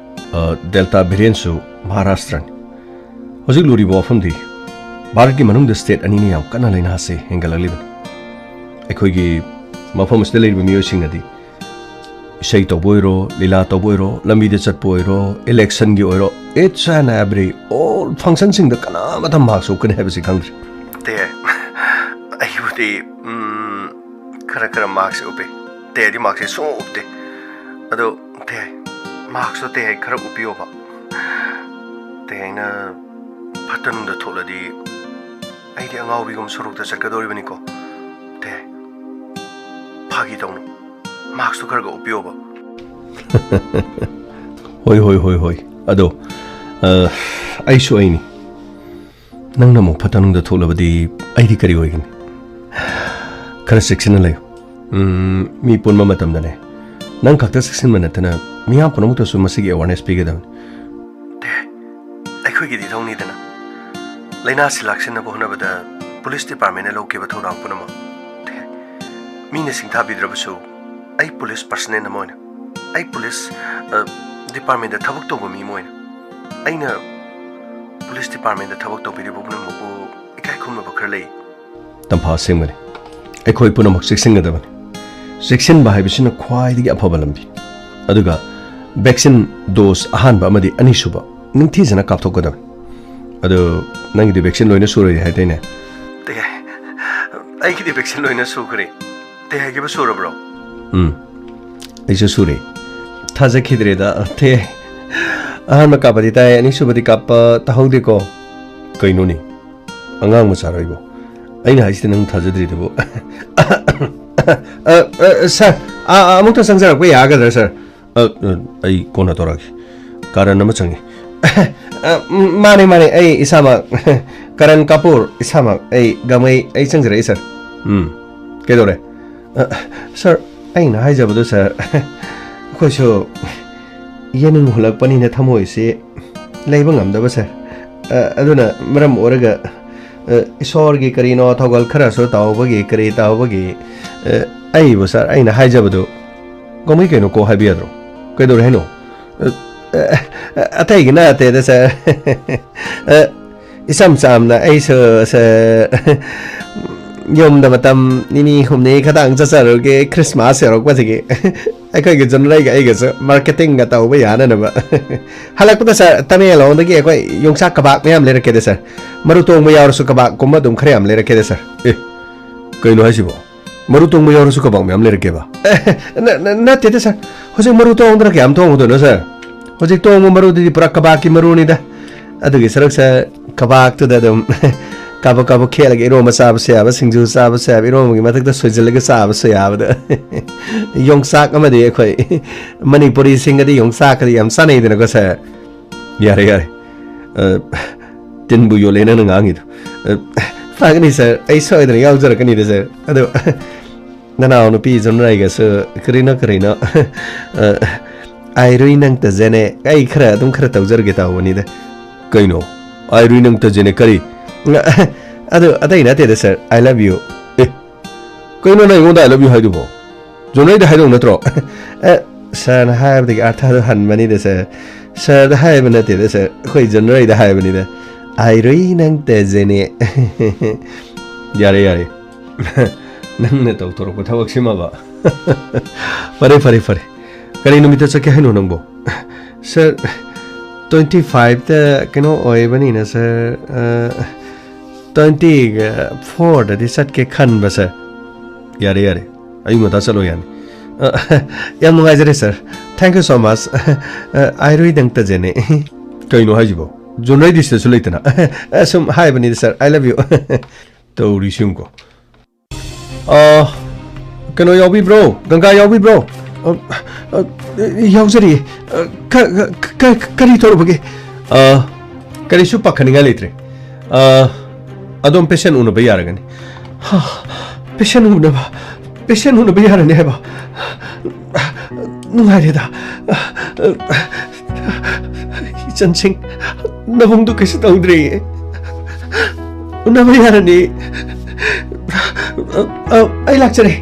ꯑ, ꯗꯦꯜꯇꯥ ꯚꯦꯔꯤꯌꯟꯁꯨ ꯃꯍꯥꯔꯥꯁꯇ꯭ꯔꯅꯤ꯫ ꯍꯧꯖꯤꯛ ꯂꯨꯔꯤꯕ ꯋꯥꯐꯝꯗꯤ ꯚꯥꯔꯠꯀꯤ ꯃꯅꯨꯡꯗ ꯁ꯭ꯇꯦꯠ ꯑꯅꯤꯅ ꯌꯥꯝ ꯀꯟꯅ ꯂꯥꯏꯅꯥꯁꯦ ꯍꯦꯟꯒꯠꯂꯛꯂꯤꯕꯅꯤ꯫ ꯑꯩꯈꯣꯏꯒꯤ ꯃꯐꯝ ꯑꯁꯤꯗ ꯂꯩꯔꯤꯕ ꯃꯤꯑꯣꯏꯁꯤꯡꯅꯗꯤ ꯏꯁꯩ ꯇꯧꯕ ꯑꯣꯏꯔꯣ, ꯂꯤꯂꯥ ꯇꯧꯕ ꯑꯣꯏꯔꯣ, ꯂꯝꯕꯤꯗ ꯆꯠꯄ ꯑꯣꯏꯔꯣ, ꯏꯂꯦꯛꯁꯟꯒꯤ ꯑꯣꯏꯔꯣ, each and every, all functionꯁꯤꯡꯗ ꯀꯅꯥꯃꯇ ꯃꯥꯛꯁ ꯎꯞꯀꯅꯤ ꯍꯥꯏꯕꯁꯤ ꯈꯪꯗ꯭ꯔꯤ꯫ ꯇꯦ, ꯑꯩꯕꯨꯗꯤ, ꯎꯝ, ꯈꯔ ꯈꯔ ꯃꯥꯛꯁ ꯎꯞꯄꯦ꯫ ꯇꯦ, ꯑꯩꯗꯤ ꯃꯥꯛꯁꯁꯦ ꯁꯨꯡꯎꯞ ꯎꯞꯇꯦ꯫ ꯑꯗꯣ ꯇꯦ, ꯃꯥꯛꯁꯇꯣ ꯇꯦ, ꯈꯔ ꯎꯞꯄꯤꯌꯣꯕ꯫ ꯇꯦ, ꯑꯩꯅ ꯐꯠꯇ ꯅꯨꯡꯗ ꯊꯣꯛꯂꯗꯤ ꯑꯩꯗꯤ ꯑꯉꯥꯎꯕꯤꯒꯨꯝ ꯁꯣꯔꯣꯛꯇ ꯆꯠꯀꯗꯧꯔꯤꯕꯅꯤꯀꯣ꯫ ꯇꯦ, ꯐꯥꯒꯤ ꯇꯧꯅꯨ꯫ ꯃꯥꯛꯁꯇꯨ ꯈꯔꯒ ꯎꯞꯄꯤꯌꯣꯕ꯫ ꯍꯣꯏ, ꯍꯣꯏ, ꯍꯣꯏ, ꯍꯣꯏ꯫ ꯑꯗꯣ, ꯑ, ꯑꯩꯁꯨ ꯑꯩꯅꯤ꯫ ꯅꯪꯅ ꯑꯃꯨꯛ ꯐꯠꯇ ꯅꯨꯡꯗ ꯊꯣꯛꯂꯕꯗꯤ ꯑꯩꯗꯤ ꯀꯔꯤ ꯑꯣꯏꯒꯅꯤ? ꯈꯔ ꯆꯦꯛꯁꯤꯟꯅ ꯂꯩꯌꯨ꯫ ꯎꯝ, ꯃꯤ ꯄꯨꯟꯕ ꯃꯇꯝꯗꯅꯦ, ꯅꯪ ꯈꯛꯇ ꯆꯦꯛꯁꯤꯟꯕ ꯅꯠꯇꯅ ꯃꯤꯌꯥꯝ ꯄꯨꯝꯅꯃꯛꯇꯁꯨ ꯃꯁꯤꯒꯤ awareness ꯄꯤꯒꯗꯕꯅꯤ꯫ ꯇꯦ, ꯑꯩꯈꯣꯏꯒꯤꯗꯤ ꯏꯊꯧꯅꯤꯗꯅ꯫ ꯂꯥꯏꯅꯥꯁꯤ ꯂꯥꯛꯁꯤꯟꯅꯕ ꯍꯣꯠꯅꯕꯗ ꯄꯨꯂꯤꯁ ꯗꯤꯄꯥꯔꯠꯃꯦꯟꯅ ꯂꯧꯈꯤꯕ ꯊꯧꯗꯥꯡ ꯄꯨꯝꯅꯃꯛ, ꯇꯦ, ꯃꯤꯅ ꯁꯤꯡꯊꯥꯕꯤꯗ꯭ꯔꯕꯁꯨ ꯑꯩ ꯄꯨꯂꯤꯁ ꯄꯔꯁꯅꯦꯜ ꯑꯃ ꯑꯣꯏꯅ, ꯑꯩ ꯄꯨꯂꯤꯁ, ꯑ, ꯗꯤꯄꯥꯔꯠꯃꯦꯟꯗ ꯊꯕꯛ ꯇꯧꯕ ꯃꯤ ꯑꯃ ꯑꯣꯏꯅ ꯑꯩꯅ ꯄꯨꯂꯤꯁ ꯗꯤꯄꯥꯔꯠꯃꯦꯟꯗ ꯊꯕꯛ ꯇꯧꯕꯤꯔꯤꯕ ꯄꯨꯝꯅꯃꯛꯄꯨ ꯏꯀꯥꯏ ꯈꯨꯝꯅꯕ ꯈꯔ ꯂꯩ꯫ ꯇꯝꯐꯥ ꯑꯁꯦꯡꯕꯅꯤ꯫ ꯑꯩꯈꯣꯏ ꯄꯨꯝꯅꯃꯛ ꯆꯦꯛꯁꯤꯟꯒꯗꯕꯅꯤ꯫ ꯆꯦꯛꯁꯤꯟꯕ ꯍꯥꯏꯕꯁꯤꯅ ꯈ꯭ꯋꯥꯏꯗꯒꯤ ꯑꯐꯕ ꯂꯝꯕꯤ꯫ ꯑꯗꯨꯒ vaccine dose ꯑꯍꯥꯟꯕ ꯑꯃꯗꯤ ꯑꯅꯤꯁꯨꯕ ꯅꯤꯡꯊꯤꯖꯅ ꯀꯥꯞꯊꯣꯛꯀꯗꯕꯅꯤ꯫ ꯑꯗꯨ ꯅꯪꯒꯤꯗꯤ vaccine ꯂꯣꯏꯅ ꯁꯨꯔꯦ ꯍꯥꯏꯗꯥꯏꯅꯦ? ꯇꯦ, ꯑꯩꯒꯤꯗꯤ vaccine ꯂꯣꯏꯅ ꯁꯨꯈ꯭ꯔꯦ꯫ ꯇꯦ, ꯍꯥꯏꯈꯤꯕ ꯁꯨꯔꯕ꯭ꯔꯣ? ꯎꯝ, ꯑꯩꯁꯨ ꯁꯨꯔꯦ꯫ ꯊꯥꯖꯈꯤꯗ꯭ꯔꯦꯗ, ꯇꯦ꯫ ꯑꯍꯥꯟꯕ ꯀꯥꯞꯄꯗꯤ ꯇꯥꯏ, ꯑꯅꯤꯁꯨꯕꯗꯤ ꯀꯥꯞꯄ ꯇꯥꯍꯧꯗꯦꯀꯣ꯫ ꯀꯩꯅꯣꯅꯦ? ꯑꯉꯥꯡ ꯃꯆꯥꯔꯣ ꯑꯩꯕꯣ? ꯑꯩꯅ ꯍꯥꯏꯁꯤꯗꯤ ꯅꯪ ꯊꯥꯖꯗ꯭ꯔꯤꯗꯨꯕꯨ꯫ ꯑ, ꯑ, ꯁꯥꯔ, ꯑ, ꯑ, ꯑꯃꯨꯛꯇ ꯆꯪꯖꯔꯛꯄ ꯌꯥꯒꯗ꯭ꯔꯥ, ꯁꯥꯔ? ꯑ, ꯑ, ꯑꯩ ꯀꯣꯟꯅ ꯇꯧꯔꯛꯑꯒꯦ꯫ ꯀꯥꯔꯟ ꯑꯃ ꯆꯪꯉꯤ꯫ ꯑ, ꯎꯝ, ꯃꯥꯅꯦ, ꯃꯥꯅꯦ, ꯑꯩ ꯏꯁꯥꯃꯛ, ꯀꯔꯟ ꯀꯥꯄꯨꯔ ꯏꯁꯥꯃꯛ, ꯑꯩ ꯒꯃꯩ, ꯑꯩ ꯆꯪꯖꯔꯛꯏ, ꯁꯥꯔ꯫ ꯎꯝ, ꯀꯩꯗꯧꯔꯦ? ꯑ, ꯁꯥꯔ, ꯑꯩꯅ ꯍꯥꯏꯖꯕꯗꯣ, ꯁꯥꯔ, ꯑꯩꯈꯣꯏꯁꯨ ꯌꯦꯅꯤꯡ ꯍꯨꯜꯂꯛꯄꯅꯤꯅ ꯊꯃꯣꯏꯁꯤ ꯂꯩꯕ ꯉꯝꯗꯕ, ꯁꯥꯔ꯫ ꯑ, ꯑꯗꯨꯅ ꯃꯔꯝ ꯑꯣꯏꯔꯒ, ꯑ, ꯏꯁꯣꯔꯒꯤ ꯀꯔꯤꯅꯣ ꯊꯧꯒꯜ ꯈꯔꯁꯨ ꯇꯧꯕꯒꯤ, ꯀꯔꯤ ꯇꯧꯕꯒꯤ, ꯑ, ꯑꯩꯕꯨ, ꯁꯥꯔ, ꯑꯩꯅ ꯍꯥꯏꯖꯕꯗꯨ ꯒꯃꯩ ꯀꯩꯅꯣ ꯀꯣ ꯍꯥꯏꯕ ꯌꯥꯗ꯭ꯔꯣ? ꯀꯩꯗꯧꯔꯦ ꯍꯥꯏꯅꯣ? ꯑ, ꯑ, ꯑ, ꯑꯇꯩꯒꯤ ꯅꯠꯇꯦꯗ, ꯁꯥꯔ꯫ ꯑ, ꯏꯆꯝ ꯆꯝꯅ ꯑꯩꯁꯨ, ꯁꯥꯔ, ꯌꯨꯝꯗ ꯃꯇꯝ ꯅꯤꯅꯤ ꯍꯨꯝꯅꯤ ꯈꯛꯇꯪ ꯆꯠꯆꯔꯨꯒꯦ, ꯈ꯭ꯔꯤꯁꯃꯥꯁ ꯌꯧꯔꯛꯄꯁꯤꯒꯤ꯫ ꯑꯩꯈꯣꯏꯒꯤ ꯖꯨꯟꯔꯩꯒ ꯑꯩꯒꯁꯨ ꯃꯥꯔꯀꯦꯇꯤꯡꯒ ꯇꯧꯕ ꯌꯥꯅꯅꯕ꯫ ꯍꯜꯂꯛꯄꯗ, ꯁꯥꯔ, ꯇꯃꯦꯡꯂꯣꯡꯗꯒꯤ ꯑꯩꯈꯣꯏ ꯌꯣꯡꯆꯥꯛ ꯀꯕꯥꯛ ꯃꯌꯥꯝ ꯂꯩꯔꯛꯀꯦꯗ, ꯁꯥꯔ꯫ ꯃꯔꯨ ꯇꯣꯡꯕ ꯌꯥꯎꯔꯁꯨ ꯀꯕꯥꯛꯀꯨꯝꯕ ꯑꯗꯨꯝ ꯈꯔ ꯌꯥꯝ ꯂꯩꯔꯛꯀꯦꯗ, ꯁꯥꯔ꯫ ꯑꯦ, ꯀꯩꯅꯣ ꯍꯥꯏꯁꯤꯕꯣ? ꯃꯔꯨ ꯇꯣꯡꯕ ꯌꯥꯎꯔꯁꯨ ꯀꯕꯥꯛ ꯃꯌꯥꯝ ꯂꯩꯔꯛꯀꯦꯕ? ꯑꯦ, ꯅ-, ꯅ-, ꯅꯠꯇꯦꯗ, ꯁꯥꯔ꯫ ꯍꯧꯖꯤꯛ ꯃꯔꯨ ꯇꯣꯡꯗꯅ ꯀꯌꯥꯝ ꯇꯣꯡꯉꯨꯗꯣꯏꯅꯣ, ꯁꯥꯔ? ꯍꯧꯖꯤꯛ ꯇꯣꯡꯕ ꯃꯔꯨꯗꯨꯗꯤ ꯄꯨꯔꯥ ꯀꯕꯥꯛꯀꯤ ꯃꯔꯨꯅꯤꯗ꯫ ꯑꯗꯨꯒꯤ ꯁꯔꯨꯛ, ꯁꯥꯔ, ꯀꯕꯥꯛꯇꯨꯗ ꯑꯗꯨꯝ ꯀꯥꯕꯛ ꯀꯥꯕꯛ ꯈꯦꯠꯂꯒ ꯏꯔꯣꯝꯕ ꯆꯥꯕꯁꯨ ꯌꯥꯕ, ꯁꯤꯡꯖꯨ ꯆꯥꯕꯁꯨ ꯌꯥꯕ, ꯏꯔꯣꯝꯕꯒꯤ ꯃꯊꯛꯇ ꯁꯣꯏꯖꯤꯜꯂꯒ ꯆꯥꯕꯁꯨ ꯌꯥꯕꯗ꯫ ꯌꯣꯡꯆꯥꯛ ꯑꯃꯗꯤ ꯑꯩꯈꯣꯏ ꯃꯅꯤꯄꯨꯔꯤꯁꯤꯡꯒꯗꯤ ꯌꯣꯡꯆꯥꯛꯀꯗꯤ ꯌꯥꯝ ꯆꯥꯅꯩꯗꯅꯀꯣ, ꯁꯥꯔ꯫ ꯌꯥꯔꯦ, ꯌꯥꯔꯦ꯫ ꯑ, ꯇꯤꯟꯕꯨ ꯌꯣꯠꯂꯦ ꯅꯪꯅ ꯉꯥꯡꯉꯤꯗꯣ꯫ ꯑ, ꯐꯒꯅꯤ, ꯁꯥꯔ, ꯑꯩ ꯁꯣꯏꯗꯅ ꯌꯥꯎꯖꯔꯛꯀꯅꯤꯗ, ꯁꯥꯔ꯫ ꯑꯗꯣ, ꯅꯅꯥꯎ ꯅꯨꯄꯤ ꯖꯨꯟꯔꯩꯒꯁꯨ ꯀꯔꯤꯅꯣ ꯀꯔꯤꯅꯣ, ꯑ, "ꯑꯥꯏꯔꯨꯏ ꯅꯪ ꯇꯖꯦꯅꯦ", ꯑꯩ ꯈꯔ ꯑꯗꯨꯝ ꯈꯔ ꯇꯧꯖꯔꯒꯦ ꯇꯧꯕꯅꯤꯗ꯫ ꯀꯩꯅꯣ? "ꯑꯥꯏꯔꯨꯏ ꯅꯪ ꯇꯖꯦꯅꯦ" ꯀꯔꯤ? ꯑꯗꯨ ꯑꯇꯩ ꯅꯠꯇꯦꯗ, ꯁꯥꯔ, "I love you"꯫ ꯑꯦ, ꯀꯩꯅꯣ ꯅꯪ ꯑꯩꯉꯣꯟꯗ "I love you" ꯍꯥꯏꯗꯨꯕꯣ? ꯖꯨꯟꯔꯩꯗ ꯍꯥꯏꯗꯧ ꯅꯠꯇ꯭ꯔꯣ? ꯑꯦ, ꯁꯥꯔꯅ ꯍꯥꯏꯕꯗꯒꯤ ꯑꯥꯔꯊꯗꯣ ꯍꯟꯕꯅꯤꯗ, ꯁꯥꯔ꯫ ꯁꯥꯔꯗ ꯍꯥꯏꯕ ꯅꯠꯇꯦꯗ, ꯁꯥꯔ, ꯑꯩꯈꯣꯏ ꯖꯨꯟꯔꯩꯗ ꯍꯥꯏꯕꯅꯤꯗ꯫ "ꯑꯥꯏꯔꯨꯏ ꯅꯪ ꯇꯖꯦꯅꯦ"꯫ ꯌꯥꯔꯦ, ꯌꯥꯔꯦ꯫ ꯅꯪꯅ ꯇꯧꯊꯣꯔꯛꯄ ꯊꯕꯛꯁꯤꯃꯕ꯫ ꯐꯔꯦ, ꯐꯔꯦ, ꯐꯔꯦ꯫ ꯀꯔꯤ ꯅꯨꯃꯤꯠꯇ ꯆꯠꯀꯦ ꯍꯥꯏꯅꯣ ꯅꯪꯕꯣ? ꯁꯥꯔ, twenty five ꯇ ꯀꯩꯅꯣ ꯑꯣꯏꯕꯅꯤꯅ, ꯁꯥꯔ, ꯑ, twenty four ꯗꯗꯤ ꯆꯠꯀꯦ ꯈꯟꯕ, ꯁꯥꯔ꯫ ꯌꯥꯔꯦ, ꯌꯥꯔꯦ꯫ ꯑꯌꯨꯛ ꯉꯟꯇꯥ ꯆꯠꯂꯣ ꯌꯥꯅꯤ꯫ ꯑ, ꯌꯥꯝ ꯅꯨꯡꯉꯥꯏꯖꯔꯦ, ꯁꯥꯔ꯫ Thank you so much. ꯑ, ꯑꯥꯏꯔꯣꯏꯗꯪ ꯇꯖꯦꯅꯦ꯫ ꯀꯩꯅꯣ ꯍꯥꯏꯁꯤꯕꯣ? ꯖꯣꯟ ꯔꯥꯏꯗꯤꯁꯇꯁꯨ ꯂꯩꯇꯅ꯫ ꯑ, ꯁꯨꯝ ꯍꯥꯏꯕꯅꯤꯗ, sir. I love you. ꯇꯧꯔꯤꯁꯤ ꯌꯦꯡꯉꯨꯀꯣ꯫ ꯑ, ꯀꯩꯅꯣ ꯌꯥꯎꯕꯤꯕ꯭ꯔꯣ? ꯒꯪꯒꯥ ꯌꯥꯎꯕꯤꯕ꯭ꯔꯣ? ꯑ, ꯑ, ꯌꯥꯎꯖꯔꯤꯌꯦ꯫ ꯑ, ꯀ-, ꯀ-, ꯀ-, ꯀꯔꯤ ꯇꯧꯔꯨꯕꯒꯦ? ꯑ, ꯀꯔꯤꯁꯨ ꯄꯥꯈꯠꯅꯤꯡꯉꯥꯏ ꯂꯩꯇ꯭ꯔꯦ꯫ ꯑ, ꯑꯗꯣꯝ patient ꯎꯅꯕ ꯌꯥꯔꯒꯅꯤ꯫ ꯍꯥ, patient ꯎꯅꯕ? Patient ꯎꯅꯕ ꯌꯥꯔꯅꯤ ꯍꯥꯏꯕ? ꯅꯨꯡꯉꯥꯏꯔꯦꯗ꯫ ꯏꯆꯟꯁꯤꯡ, ꯅꯕꯨꯡꯗꯨ ꯀꯩꯁꯨ ꯇꯧꯗ꯭ꯔꯦꯌꯦ꯫ ꯎꯅꯕ ꯌꯥꯔꯅꯤ꯫ ꯑ, ꯑ, ꯑꯩ ꯂꯥꯛꯆꯔꯦ꯫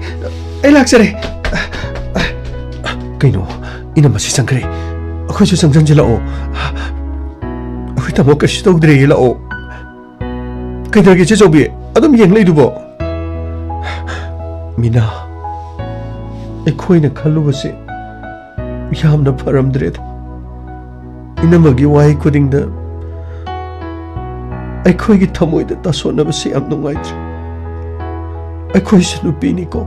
ꯑꯩ ꯂꯥꯛꯆꯔꯦ꯫ ꯀꯩꯅꯣ? ꯏꯅꯝꯃꯁꯤ ꯆꯪꯈ꯭ꯔꯦ꯫ ꯑꯩꯈꯣꯏꯁꯨ ꯆꯪꯁꯤꯟꯁꯤꯜꯂꯛꯑꯣ꯫ ꯑꯩꯈꯣꯏ ꯇꯥꯃꯣ ꯀꯩꯁꯨ ꯇꯧꯗ꯭ꯔꯦꯌꯦ, ꯂꯥꯛꯑꯣ꯫ ꯀꯩꯗꯧꯔꯒꯦ, ꯏꯆꯦ ꯆꯧꯕꯤ? ꯑꯗꯨꯝ ꯌꯦꯡ ꯂꯩꯗꯨꯕꯣ? ꯃꯤꯅꯥ, ꯑꯩꯈꯣꯏꯅ ꯈꯜꯂꯨꯕꯁꯦ ꯌꯥꯝꯅ ꯐꯔꯝꯗ꯭ꯔꯦꯗ꯫ ꯏꯅꯝꯃꯒꯤ ꯋꯥꯍꯩ ꯈꯨꯗꯤꯡꯗ ꯑꯩꯈꯣꯏꯒꯤ ꯊꯃꯣꯏꯗ ꯇꯥꯁꯣꯟꯅꯕꯁꯤ ꯌꯥꯝ ꯅꯨꯡꯉꯥꯏꯇ꯭ꯔꯦ꯫ ꯑꯩꯈꯣꯏꯁꯨ ꯅꯨꯄꯤꯅꯤꯀꯣ꯫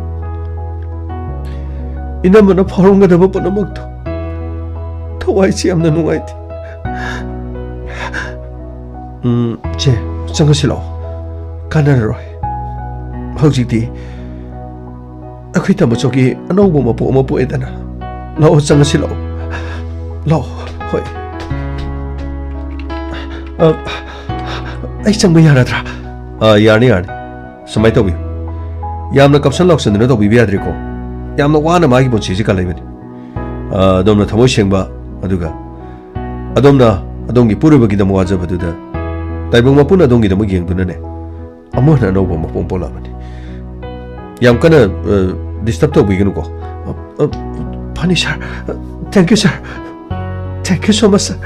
ꯏꯅꯝꯃꯅ ꯐꯥꯎꯔꯝꯒꯗꯕ ꯄꯨꯝꯅꯃꯛꯇꯣ ꯊꯋꯥꯏꯁꯤ ꯌꯥꯝꯅ ꯅꯨꯡꯉꯥꯏꯇꯦ꯫ ꯎꯝ, ꯆꯦ, ꯆꯪꯉꯁꯤ ꯂꯥꯛꯑꯣ꯫ ꯀꯥꯟꯅꯔꯔꯣꯏ꯫ ꯍꯧꯖꯤꯛꯇꯤ ꯑꯩꯈꯣꯏ ꯇꯥꯃꯣꯆꯧꯒꯤ ꯑꯅꯧꯕ ꯃꯄꯣ ꯑꯃ ꯄꯣꯛꯑꯦꯗꯅ꯫ ꯂꯥꯛꯑꯣ, ꯆꯪꯉꯁꯤ ꯂꯥꯛꯑꯣ꯫ ꯂꯥꯛꯑꯣ, ꯍꯣꯏ꯫ ꯑ, ꯑꯩ ꯆꯪꯕ ꯌꯥꯔꯗ꯭ꯔꯥ? ꯑ, ꯌꯥꯔꯅꯤ, ꯌꯥꯔꯅꯤ꯫ ꯁꯨꯃꯥꯏꯅ ꯇꯧꯕꯤꯌꯨ꯫ ꯌꯥꯝꯅ ꯀꯞꯁꯟ ꯂꯥꯎꯁꯟꯗꯅ ꯇꯧꯕꯤꯕ ꯌꯥꯗ꯭ꯔꯦꯀꯣ꯫ ꯌꯥꯝꯅ ꯋꯥꯅ ꯃꯥꯒꯤ ꯄꯨꯟꯁꯤꯁꯦ ꯀꯜꯂꯛꯏꯕꯅꯤ꯫ ꯑ, ꯑꯗꯣꯝꯅ ꯊꯃꯣꯏ ꯁꯦꯡꯕ, ꯑꯗꯨꯒ ꯑꯗꯣꯝꯅ ꯑꯗꯣꯝꯒꯤ ꯄꯨꯔꯣꯏꯕꯒꯤꯗꯃꯛ ꯋꯥꯖꯕꯗꯨꯗ ꯇꯥꯏꯕꯪ ꯃꯄꯨꯅ ꯑꯗꯣꯝꯒꯤꯗꯃꯛ ꯌꯦꯡꯗꯨꯅꯅꯦ, ꯑꯃꯨꯛ ꯍꯟꯅ ꯑꯅꯧꯕ ꯑꯃ ꯄꯣꯛ-, ꯄꯣꯛꯂꯛꯑꯕꯅꯤ꯫ ꯌꯥꯝ ꯀꯟꯅ, ꯑ, disturb ꯇꯧꯕꯤꯒꯅꯨꯀꯣ꯫ ꯑ, ꯑ, ꯐꯅꯤ, sir꯫ Thank you, sir꯫ Thank you so much, sir꯫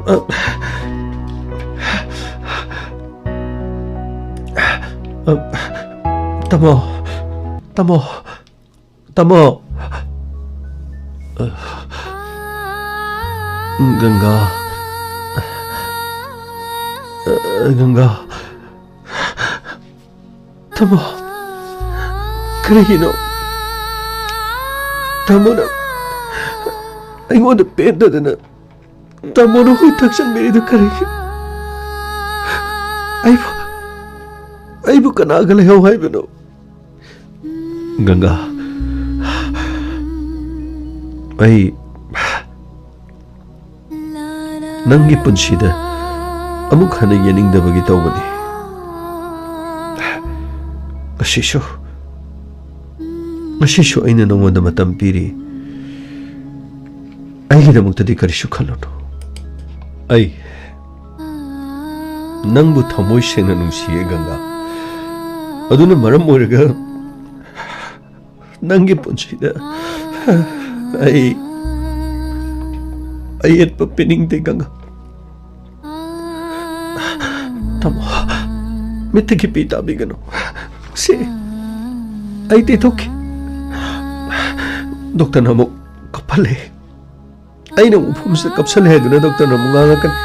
ꯑ, ꯑ, ꯇꯥꯃꯣ, ꯇꯥꯃꯣ, ꯇꯥꯃꯣ꯫ ꯒꯪꯒꯥ꯫ ꯒꯪꯒꯥ꯫ ꯇꯥꯃꯣ꯫ ꯀꯔꯤꯒꯤꯅꯣ? ꯇꯥꯃꯣꯅ ꯑꯩꯉꯣꯟꯗ ꯄꯦꯟꯗꯗꯅ ꯇꯥꯃꯣꯅ ꯍꯨꯏ ꯊꯛꯆꯟꯕꯤꯔꯤꯗꯨ ꯀꯔꯤꯒꯤ? ꯑꯩꯕꯨ, ꯑꯩꯕꯨ ꯀꯅꯥꯒ ꯂꯩꯍꯧ ꯍꯥꯏꯕꯅꯣ? ꯒꯪꯒꯥ, ꯑꯩ ꯅꯪꯒꯤ ꯄꯨꯟꯁꯤꯗ ꯑꯃꯨꯛ ꯍꯟꯅ ꯌꯦꯡꯅꯤꯡꯗꯕꯒꯤ ꯇꯧꯕꯅꯤ꯫ ꯉꯁꯤꯁꯨ, ꯉꯁꯤꯁꯨ ꯑꯩꯅ ꯅꯉꯣꯟꯗ ꯃꯇꯝ ꯄꯤꯔꯤ꯫ ꯑꯩꯒꯤꯗꯃꯛꯇꯗꯤ ꯀꯔꯤꯁꯨ ꯈꯜꯂꯨꯅꯨ꯫ ꯑꯩ ꯅꯪꯕꯨ ꯊꯃꯣꯏ ꯁꯦꯡꯅ ꯅꯨꯡꯁꯤꯌꯦ, ꯒꯪꯒꯥ꯫ ꯑꯗꯨꯅ ꯃꯔꯝ ꯑꯣꯏꯔꯒ ꯅꯪꯒꯤ ꯄꯨꯟꯁꯤꯗ ꯑꯩ ꯑꯌꯦꯠꯄ ꯄꯤꯅꯤꯡꯗꯦ, ꯒꯪꯒꯥ꯫ ꯇꯥꯃꯣ, ꯃꯤꯠꯇꯒꯤ ꯄꯤ ꯇꯥꯕꯤꯒꯅꯨ꯫ ꯁꯤ ꯑꯩ ꯇꯩꯊꯣꯛꯈꯤ꯫ ꯗꯣꯛꯇꯔꯅ ꯑꯃꯨꯛ ꯀꯞꯍꯜꯂꯦ꯫ ꯑꯩꯅ ꯑꯃꯨꯛ ꯐꯝꯁꯤꯗ ꯀꯞꯁꯜꯂꯦ ꯍꯥꯏꯗꯨꯅ ꯗꯣꯛꯇꯔꯅ ꯑꯃꯨꯛ ꯉꯥꯡꯉꯛꯀꯅꯤ꯫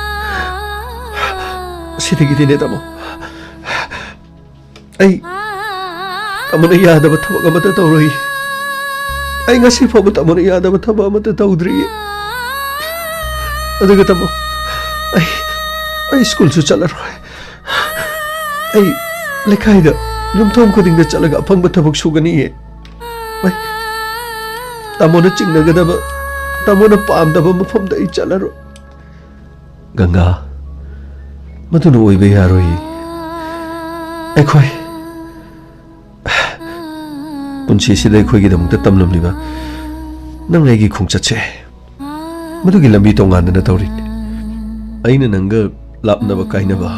ꯁꯤꯗꯒꯤꯗꯤꯅꯦ, ꯇꯥꯃꯣ, ꯑꯩ ꯇꯥꯃꯣꯅ ꯌꯥꯗꯕ ꯊꯕꯛ ꯑꯃꯠꯇ ꯇꯧꯔꯣꯏ꯫ ꯑꯩ ꯉꯁꯤ ꯐꯥꯎꯕ ꯇꯥꯃꯣꯅ ꯌꯥꯗꯕ ꯊꯕꯛ ꯑꯃꯠꯇ ꯇꯧꯗ꯭ꯔꯤꯌꯦ꯫ ꯑꯗꯨꯒ ꯇꯥꯃꯣ, ꯑꯩ, ꯑꯩ ꯁ꯭ꯀꯨꯜꯁꯨ ꯆꯠꯂꯔꯣꯏ꯫ ꯑꯩ ꯂꯩꯀꯥꯏꯗ ꯌꯨꯝꯊꯣꯡ ꯈꯨꯗꯤꯡꯗ ꯆꯠꯂꯒ ꯑꯐꯪꯕ ꯊꯕꯛ ꯁꯨꯒꯅꯤꯌꯦ꯫ ꯑꯩ ꯇꯥꯃꯣꯅ ꯆꯤꯡꯅꯒꯗꯕ, ꯇꯥꯃꯣꯅ ꯄꯥꯝꯗꯕ ꯃꯐꯝꯗ ꯑꯩ ꯆꯠꯂꯔꯣꯏ꯫ ꯒꯪꯒꯥ, ꯃꯗꯨꯅ ꯑꯣꯏꯕ ꯌꯥꯔꯣꯏ꯫ ꯑꯩꯈꯣꯏ, ꯄꯨꯟꯁꯤꯁꯤꯗ ꯑꯩꯈꯣꯏꯒꯤꯗꯃꯛꯇ ꯇꯝꯂꯝꯂꯤꯕ ꯅꯪ ꯑꯩꯒꯤ ꯈꯣꯡꯆꯠꯁꯦ, ꯃꯗꯨꯒꯤ ꯂꯝꯕꯤ ꯇꯣꯉꯥꯟꯗꯅ ꯇꯧꯔꯤꯅꯤ꯫ ꯑꯩꯅ ꯅꯪꯒ ꯂꯥꯞꯅꯕ ꯀꯥꯏꯅꯕ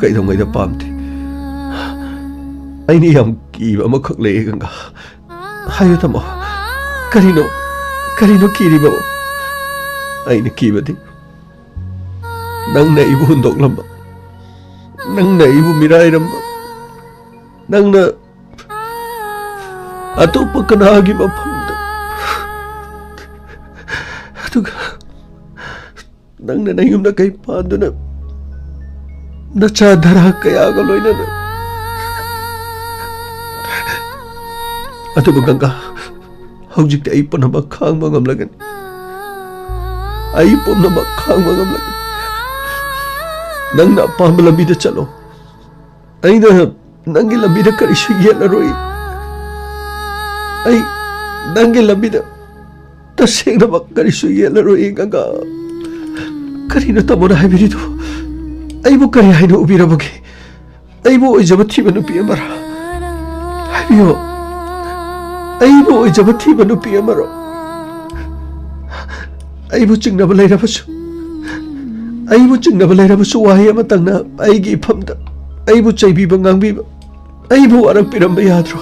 ꯀꯩꯗꯧꯉꯩꯗ ꯄꯥꯝꯗꯦ꯫ ꯑꯩꯅ ꯌꯥꯝ ꯀꯤꯕ ꯑꯃꯈꯛ ꯂꯩꯌꯦ, ꯒꯪꯒꯥ꯫ ꯍꯥꯏꯌꯨ, ꯇꯥꯃꯣ꯫ ꯀꯔꯤꯅꯣ? ꯀꯔꯤꯅꯣ ꯀꯤꯔꯤꯕ? ꯑꯩꯅ ꯀꯤꯕꯗꯤ ꯅꯪꯅ ꯑꯩꯕꯨ ꯍꯨꯟꯗꯣꯛꯂꯝꯕ, ꯅꯪꯅ ꯑꯩꯕꯨ ꯃꯤꯔꯥꯏꯔꯝꯕ, ꯅꯪꯅ ꯑꯇꯣꯞꯄ ꯀꯅꯥꯒꯤ ꯃꯐꯝꯗ, ꯑꯗꯨꯒ ꯅꯪꯅ ꯅꯌꯨꯝꯗ ꯀꯩ ꯄꯥꯟꯗꯨꯅ ꯅꯆꯥ ꯙꯔꯥ ꯀꯌꯥꯒ ꯂꯣꯏꯅꯅ꯫ ꯑꯗꯨꯕꯨ ꯒꯪꯒꯥ, ꯍꯧꯖꯤꯛꯇꯤ ꯑꯩ ꯄꯨꯝꯅꯃꯛ ꯈꯥꯡꯕ ꯉꯝꯂꯒꯅꯤ꯫ ꯑꯩ ꯄꯨꯝꯅꯃꯛ ꯈꯥꯡꯕ ꯉꯝꯂꯒꯅꯤ꯫ ꯅꯪꯅ ꯑꯄꯥꯝꯕ ꯂꯝꯕꯤꯗ ꯆꯠꯂꯣ꯫ ꯑꯩꯅ ꯅꯪꯒꯤ ꯂꯝꯕꯤꯗ ꯀꯔꯤꯁꯨ ꯌꯦꯠꯂꯔꯣꯏ꯫ ꯑꯩ ꯅꯪꯒꯤ ꯂꯝꯕꯤꯗ ꯇꯁꯦꯡꯅꯃꯛ ꯀꯔꯤꯁꯨ ꯌꯦꯠꯂꯔꯣꯏ, ꯒꯪꯒꯥ꯫ ꯀꯔꯤꯅꯣ ꯇꯥꯃꯣꯅ ꯍꯥꯏꯕꯤꯔꯤꯗꯨ? ꯑꯩꯕꯨ ꯀꯔꯤ ꯍꯥꯏꯅ ꯎꯕꯤꯔꯕꯒꯦ? ꯑꯩꯕꯨ ꯑꯣꯏꯖꯕ ꯊꯤꯕ ꯅꯨꯄꯤ ꯑꯃꯔ? ꯍꯥꯏꯕꯤꯌꯨ꯫ ꯑꯩꯕꯨ ꯑꯣꯏꯖꯕ ꯊꯤꯕ ꯅꯨꯄꯤ ꯑꯃꯔꯣ? ꯑꯩꯕꯨ ꯆꯤꯡꯅꯕ ꯂꯩꯔꯕꯁꯨ, ꯑꯩꯕꯨ ꯆꯤꯡꯅꯕ ꯂꯩꯔꯕꯁꯨ, ꯋꯥꯍꯩ ꯑꯃꯇꯪꯅ ꯑꯩꯒꯤ ꯏꯐꯝꯗ ꯑꯩꯕꯨ ꯆꯩꯕꯤꯕ, ꯉꯥꯡꯕꯤꯕ, ꯑꯩꯕꯨ ꯋꯥꯔꯛꯄꯤꯔꯝꯕ ꯌꯥꯗ꯭ꯔꯣ?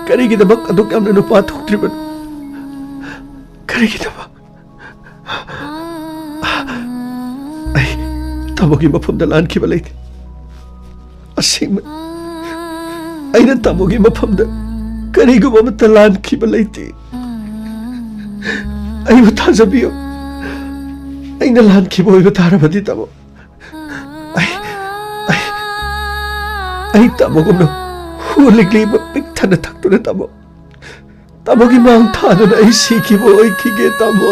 ꯀꯔꯤꯒꯤꯗꯃꯛ ꯑꯗꯨꯛ ꯌꯥꯝꯅ ꯅꯨꯄꯥ ꯊꯣꯛꯇ꯭ꯔꯤꯕꯅꯣ? ꯀꯔꯤꯒꯤꯗꯃꯛ? ꯑꯩ ꯇꯥꯃꯣꯒꯤ ꯃꯐꯝꯗ ꯂꯥꯟꯈꯤꯕ ꯂꯩꯇꯦ꯫ ꯑꯁꯦꯡꯕ, ꯑꯩꯅ ꯇꯥꯃꯣꯒꯤ ꯃꯐꯝꯗ ꯀꯔꯤꯒꯨꯝꯕ ꯑꯃꯠꯇ ꯂꯥꯟꯈꯤꯕ ꯂꯩꯇꯦ꯫ ꯑꯩꯕꯨ ꯊꯥꯖꯕꯤꯌꯨ꯫ ꯑꯩꯅ ꯂꯥꯟꯈꯤꯕ ꯑꯣꯏꯕ ꯇꯥꯔꯕꯗꯤ, ꯇꯥꯃꯣ, ꯑꯩ, ꯑꯩ, ꯑꯩ ꯇꯥꯃꯣꯒꯨꯝꯅ ꯍꯨ ꯂꯤꯛꯂꯤ ꯑꯃ ꯄꯤꯛ ꯊꯟꯅ ꯊꯛꯇꯨꯅ, ꯇꯥꯃꯣ, ꯇꯥꯃꯣꯒꯤ ꯃꯥꯡ ꯊꯥꯗꯨꯅ ꯑꯩ ꯁꯤꯈꯤꯕ ꯑꯣꯏꯈꯤꯒꯦ, ꯇꯥꯃꯣ꯫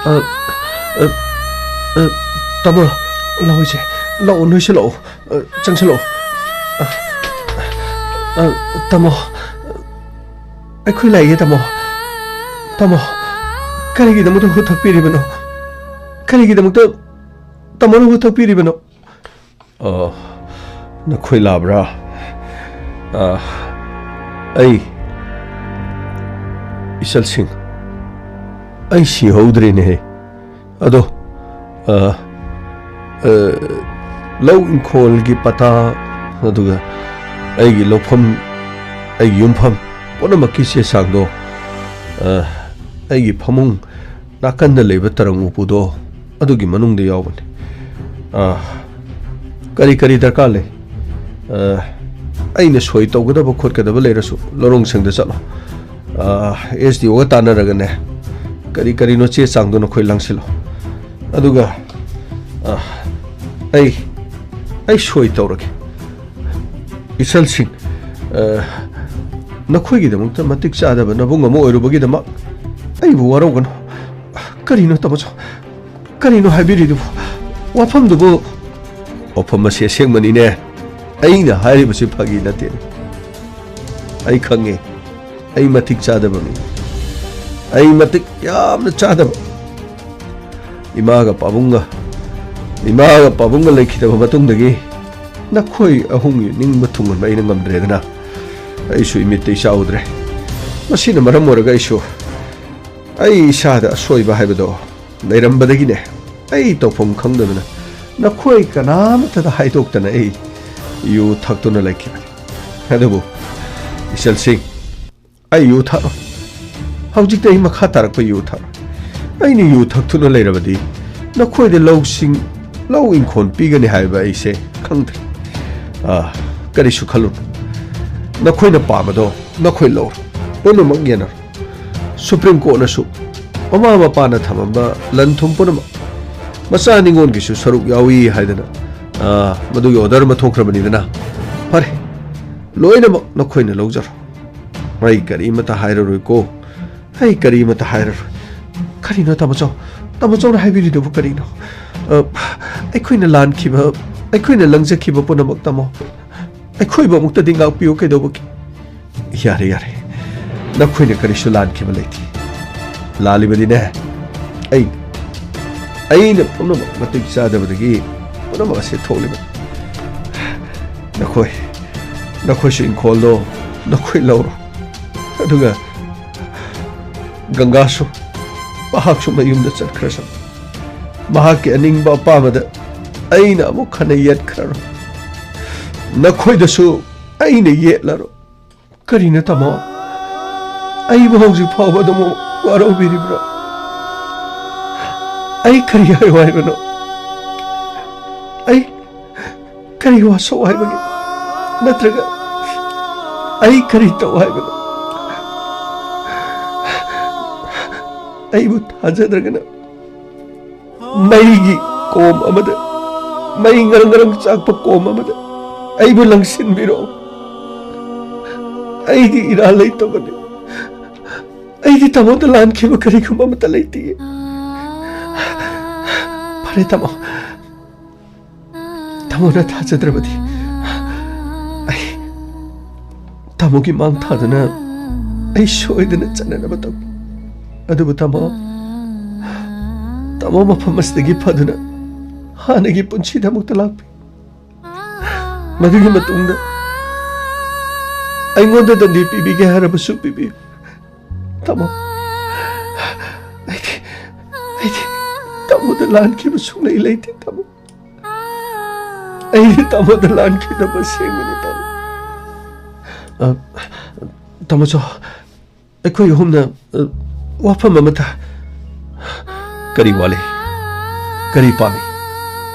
ꯑ, ꯑ, ꯑ, ꯇꯥꯃꯣ, ꯂꯥꯛꯑꯣ ꯏꯆꯦ, ꯂꯥꯛꯑꯣ, ꯅꯣꯏꯁꯨ ꯂꯥꯛꯑꯣ, ꯑ, ꯆꯪꯁꯤꯜꯂꯛꯑꯣ꯫ ꯑ, ꯑ, ꯇꯥꯃꯣ, ꯑꯩꯈꯣꯏ ꯂꯥꯛꯏꯌꯦ, ꯇꯥꯃꯣ꯫ ꯇꯥꯃꯣ, ꯀꯔꯤꯒꯤꯗꯃꯛꯇ ꯍꯨ ꯊꯛꯄꯤꯔꯤꯕꯅꯣ? ꯀꯔꯤꯒꯤꯗꯃꯛꯇ ꯇꯥꯃꯣꯅ ꯍꯨ ꯊꯛꯄꯤꯔꯤꯕꯅꯣ? ꯑ, ꯅꯈꯣꯏ ꯂꯥꯛꯕ꯭ꯔꯥ? ꯑ, ꯑꯩ, ꯏꯆꯜꯁꯤꯡ, ꯑꯩ ꯁꯤꯍꯧꯗ꯭ꯔꯦꯅꯦꯍꯦ꯫ ꯑꯗꯣ, ꯑ, ꯑ, ꯂꯧ ꯏꯪꯈꯣꯜꯒꯤ ꯄꯇꯥ, ꯑꯗꯨꯒ ꯑꯩꯒꯤ ꯂꯧꯐꯝ, ꯑꯩꯒꯤ ꯌꯨꯝꯐꯝ ꯄꯨꯝꯅꯃꯛꯀꯤ ꯆꯦ ꯆꯥꯡꯗꯣ, ꯑ, ꯑꯩꯒꯤ ꯐꯃꯨꯡ ꯅꯥꯀꯟꯗ ꯂꯩꯕ ꯇꯔꯪ ꯎꯄꯨꯗꯣ, ꯑꯗꯨꯒꯤ ꯃꯅꯨꯡꯗ ꯌꯥꯎꯕꯅꯤ꯫ ꯑ, ꯀꯔꯤ ꯀꯔꯤ ꯗꯔꯀꯥꯔ ꯂꯩ? ꯑ, ꯑꯩꯅ ꯁꯣꯏ ꯇꯧꯒꯗꯕ ꯈꯣꯠꯀꯗꯕ ꯂꯩꯔꯁꯨ ꯂꯧꯔꯣꯡ ꯁꯪꯗ ꯆꯠꯂꯣ꯫ ꯑ, ꯑꯦꯁ ꯗꯤ ꯑꯣꯒ ꯇꯥꯟꯅꯔꯒꯅꯦ, ꯀꯔꯤ ꯀꯔꯤꯅꯣ ꯆꯦ ꯆꯥꯡꯗꯣ ꯅꯈꯣꯏ ꯂꯥꯡꯁꯤꯜꯂꯣ꯫ ꯑꯗꯨꯒ, ꯑ, ꯑꯩ, ꯑꯩ ꯁꯣꯏ ꯇꯧꯔꯒꯦ꯫ ꯏꯆꯜꯁꯤꯡ, ꯑ, ꯅꯈꯣꯏꯒꯤꯗꯃꯛꯇ ꯃꯇꯤꯛ ꯆꯥꯗꯕ ꯅꯕꯨꯡ ꯑꯃ ꯑꯣꯏꯔꯨꯕꯒꯤꯗꯃꯛ ꯑꯩꯕꯨ ꯋꯥꯔꯧꯒꯅꯨ꯫ ꯀꯔꯤꯅꯣ ꯇꯥꯃꯣꯆꯧ? ꯀꯔꯤꯅꯣ ꯍꯥꯏꯕꯤꯔꯤꯗꯨꯕꯨ? ꯋꯥꯐꯝꯗꯨꯕꯨ? ꯋꯥꯐꯝ ꯑꯁꯤ ꯑꯁꯦꯡꯕꯅꯤꯅꯦ꯫ ꯑꯩꯅ ꯍꯥꯏꯔꯤꯕꯁꯤ ꯐꯥꯒꯤ ꯅꯠꯇꯦꯅꯦ꯫ ꯑꯩ ꯈꯪꯉꯦ꯫ ꯑꯩ ꯃꯇꯤꯛ ꯆꯥꯗꯕ ꯃꯤ꯫ ꯑꯩ ꯃꯇꯤꯛ ꯌꯥꯝꯅ ꯆꯥꯗꯕ꯫ ꯏꯃꯥꯒ ꯄꯥꯕꯨꯡꯒ, ꯏꯃꯥꯒ ꯄꯥꯕꯨꯡꯒ ꯂꯩꯈꯤꯗꯕ ꯃꯇꯨꯡꯗꯒꯤ ꯅꯈꯣꯏ ꯑꯍꯨꯝꯒꯤ ꯅꯤꯡꯕ ꯊꯨꯡꯍꯟꯕ ꯑꯩꯅ ꯉꯝꯗ꯭ꯔꯦꯗꯅ, ꯑꯩꯁꯨ ꯏꯃꯤꯠꯇ ꯏꯆꯥ ꯎꯗ꯭ꯔꯦ꯫ ꯃꯁꯤꯅ ꯃꯔꯝ ꯑꯣꯏꯔꯒ ꯑꯩꯁꯨ, ꯑꯩ ꯏꯁꯥꯗ ꯑꯁꯣꯏꯕ ꯍꯥꯏꯕꯗꯣ ꯂꯩꯔꯝꯕꯗꯒꯤꯅꯦ, ꯑꯩ ꯇꯧꯐꯝ ꯈꯪꯗꯗꯅ ꯅꯈꯣꯏ ꯀꯅꯥꯃꯠꯇꯗ ꯍꯥꯏꯗꯣꯛꯇꯅ ꯑꯩ ꯌꯨ ꯊꯛꯇꯨꯅ ꯂꯩꯈꯤꯕꯅꯤ꯫ ꯑꯗꯨꯕꯨ ꯏꯆꯜꯁꯤꯡ, ꯑꯩ ꯌꯨ ꯊꯛꯑꯣꯏ꯫ ꯍꯧꯖꯤꯛꯇꯤ ꯑꯩ ꯃꯈꯥ ꯇꯥꯔꯛꯄ ꯌꯨ ꯊꯛꯑꯣꯏ꯫ ꯑꯩꯅ ꯌꯨ ꯊꯛꯇꯨꯅ ꯂꯩꯔꯕꯗꯤ ꯅꯈꯣꯏꯗ ꯂꯧꯁꯤꯡ, ꯂꯧ ꯏꯪꯈꯣꯜ ꯄꯤꯒꯅꯤ ꯍꯥꯏꯕ ꯑꯩꯁꯦ ꯈꯪꯗ꯭ꯔꯦ꯫ ꯑꯥ, ꯀꯔꯤꯁꯨ ꯈꯜꯂꯨꯅꯨ꯫ ꯅꯈꯣꯏꯅ ꯄꯥꯝꯕꯗꯣ ꯅꯈꯣꯏ ꯂꯧꯔꯣ꯫ ꯄꯨꯝꯅꯃꯛ ꯌꯦꯟꯅꯔꯣ꯫ ꯁꯨꯄ꯭ꯔꯤꯝ ꯀꯣꯔꯠꯅꯁꯨ ꯃꯃꯥ ꯃꯄꯥꯅ ꯊꯝꯃꯝꯕ ꯂꯟ ꯊꯨꯝ ꯄꯨꯝꯅꯃꯛ ꯃꯆꯥ ꯅꯤꯉꯣꯜꯒꯤꯁꯨ ꯁꯔꯨꯛ ꯌꯥꯎꯏ ꯍꯥꯏꯗꯅ, ꯑꯥ, ꯃꯗꯨꯒꯤ ꯑꯣꯔꯗꯔ ꯑꯃ ꯊꯣꯛꯈ꯭ꯔꯕꯅꯤꯗꯅ꯫ ꯐꯔꯦ, ꯂꯣꯏꯅꯃꯛ ꯅꯈꯣꯏꯅ ꯂꯧꯖꯔꯣ꯫ ꯑꯩ ꯀꯔꯤꯃꯇ ꯍꯥꯏꯔꯔꯣꯏꯀꯣ꯫ ꯑꯩ ꯀꯔꯤꯃꯇ ꯍꯥꯏꯔꯔꯣꯏ꯫ ꯀꯔꯤꯅꯣ ꯇꯥꯃꯣꯆꯧ? ꯇꯥꯃꯣꯆꯧꯅ ꯍꯥꯏꯕꯤꯔꯤꯗꯨꯕꯨ ꯀꯔꯤꯅꯣ? ꯑ, ꯑꯩꯈꯣꯏꯅ ꯂꯥꯟꯈꯤꯕ, ꯑꯩꯈꯣꯏꯅ ꯂꯪꯖꯈꯤꯕ ꯄꯨꯝꯅꯃꯛ ꯇꯥꯃꯣ, ꯑꯩꯈꯣꯏꯕꯨ ꯑꯃꯨꯛꯇꯗꯤ ꯉꯥꯛꯄꯤꯌꯨ ꯀꯩꯗꯧꯕꯒꯤ? ꯌꯥꯔꯦ, ꯌꯥꯔꯦ꯫ ꯅꯈꯣꯏꯅ ꯀꯔꯤꯁꯨ ꯂꯥꯟꯈꯤꯕ ꯂꯩꯇꯦ꯫ ꯂꯥꯜꯂꯤꯕꯗꯤꯅꯦ, ꯑꯩ, ꯑꯩꯅ ꯄꯨꯝꯅꯃꯛ ꯃꯇꯤꯛ ꯆꯥꯗꯕꯗꯒꯤ ꯄꯨꯝꯅꯃꯛ ꯑꯁꯤ ꯊꯣꯛꯂꯤꯕꯅꯤ꯫ ꯅꯈꯣꯏ, ꯅꯈꯣꯏꯁꯨ ꯏꯪꯈꯣꯜꯗꯣ ꯅꯈꯣꯏ ꯂꯧꯔꯣ꯫ ꯑꯗꯨꯒ ꯒꯪꯒꯥꯁꯨ, ꯃꯍꯥꯛꯁꯨ ꯃꯌꯨꯝꯗ ꯆꯠꯈ꯭ꯔꯁꯅꯨ꯫ ꯃꯍꯥꯛꯀꯤ ꯑꯅꯤꯡꯕ ꯑꯄꯥꯝꯕꯗ ꯑꯩꯅ ꯑꯃꯨꯛ ꯍꯟꯅ ꯌꯦꯠꯈ꯭ꯔꯔꯣꯏ꯫ ꯅꯈꯣꯏꯗꯁꯨ ꯑꯩꯅ ꯌꯦꯠꯂꯔꯣꯏ꯫ ꯀꯔꯤꯅꯣ ꯇꯥꯃꯣ? ꯑꯩꯕꯨ ꯍꯧꯖꯤꯛ ꯐꯥꯎꯕ ꯑꯗꯨꯝ ꯋꯥꯔꯧꯕꯤꯔꯤꯕ꯭ꯔꯣ? ꯑꯩ ꯀꯔꯤ ꯍꯥꯏꯌꯨ ꯍꯥꯏꯕꯅꯣ? ꯑꯩ ꯀꯔꯤ ꯋꯥꯁꯛ ꯍꯥꯏꯕꯒꯦ? ꯅꯠꯇ꯭ꯔꯒ ꯑꯩ ꯀꯔꯤ ꯇꯧ ꯍꯥꯏꯕꯅꯣ? ꯑꯩꯕꯨ ꯊꯥꯖꯗ꯭ꯔꯒꯅ ꯃꯩꯒꯤ ꯀꯣꯝ ꯑꯃꯗ, ꯃꯩ ꯉꯔꯪ ꯉꯔꯪ ꯆꯥꯛꯄ ꯀꯣꯝ ꯑꯃꯗ ꯑꯩꯕꯨ ꯂꯪꯁꯤꯟꯕꯤꯔꯣ꯫ ꯑꯩꯗꯤ ꯏꯔꯥꯜ ꯂꯩꯇꯕꯅꯤ꯫ ꯑꯩꯗꯤ ꯇꯥꯃꯣꯗ ꯂꯥꯟꯈꯤꯕ ꯀꯔꯤꯒꯨꯝꯕ ꯑꯃꯠꯇ ꯂꯩꯇꯦ꯫ ꯐꯔꯦ ꯇꯥꯃꯣ, ꯇꯥꯃꯣꯅ ꯊꯥꯖꯗ꯭ꯔꯕꯗꯤ ꯑꯩ ꯇꯥꯃꯣꯒꯤ ꯃꯥꯡ ꯊꯥꯗꯨꯅ ꯑꯩ ꯁꯣꯏꯗꯅ ꯆꯠꯅꯅꯕ ꯇꯧꯒꯦ꯫ ꯑꯗꯨꯕꯨ ꯇꯥꯃꯣ, ꯇꯥꯃꯣ ꯃꯐꯝ ꯑꯁꯤꯗꯒꯤ ꯐꯗꯨꯅ ꯍꯥꯟꯅꯒꯤ ꯄꯨꯟꯁꯤꯗ ꯑꯃꯨꯛꯇ ꯂꯥꯛꯄꯤꯌꯨ꯫ ꯃꯗꯨꯒꯤ ꯃꯇꯨꯡꯗ ꯑꯩꯉꯣꯟꯗ ꯗꯟꯗꯤ ꯄꯤꯕꯤꯒꯦ ꯍꯥꯏꯔꯕꯁꯨ ꯄꯤꯕꯤꯌꯨ꯫ ꯇꯥꯃꯣ, ꯑꯩꯗꯤ, ꯑꯩꯗꯤ ꯇꯥꯃꯣꯗ ꯂꯥꯟꯈꯤꯕ ꯁꯨꯡꯂꯩ ꯂꯩꯇꯦ, ꯇꯥꯃꯣ꯫ ꯑꯩꯗꯤ ꯇꯥꯃꯣꯗ ꯂꯥꯟꯈꯤꯗꯕ ꯑꯁꯦꯡꯕꯅꯤ, ꯇꯥꯃꯣ꯫ ꯑ, ꯇꯥꯃꯣꯆꯧ, ꯑꯩꯈꯣꯏ ꯑꯍꯨꯝꯅ, ꯑ, ꯋꯥꯐꯝ ꯑꯃꯇ꯫ ꯀꯔꯤ ꯋꯥꯠꯂꯤ? ꯀꯔꯤ ꯄꯥꯝꯃꯤ?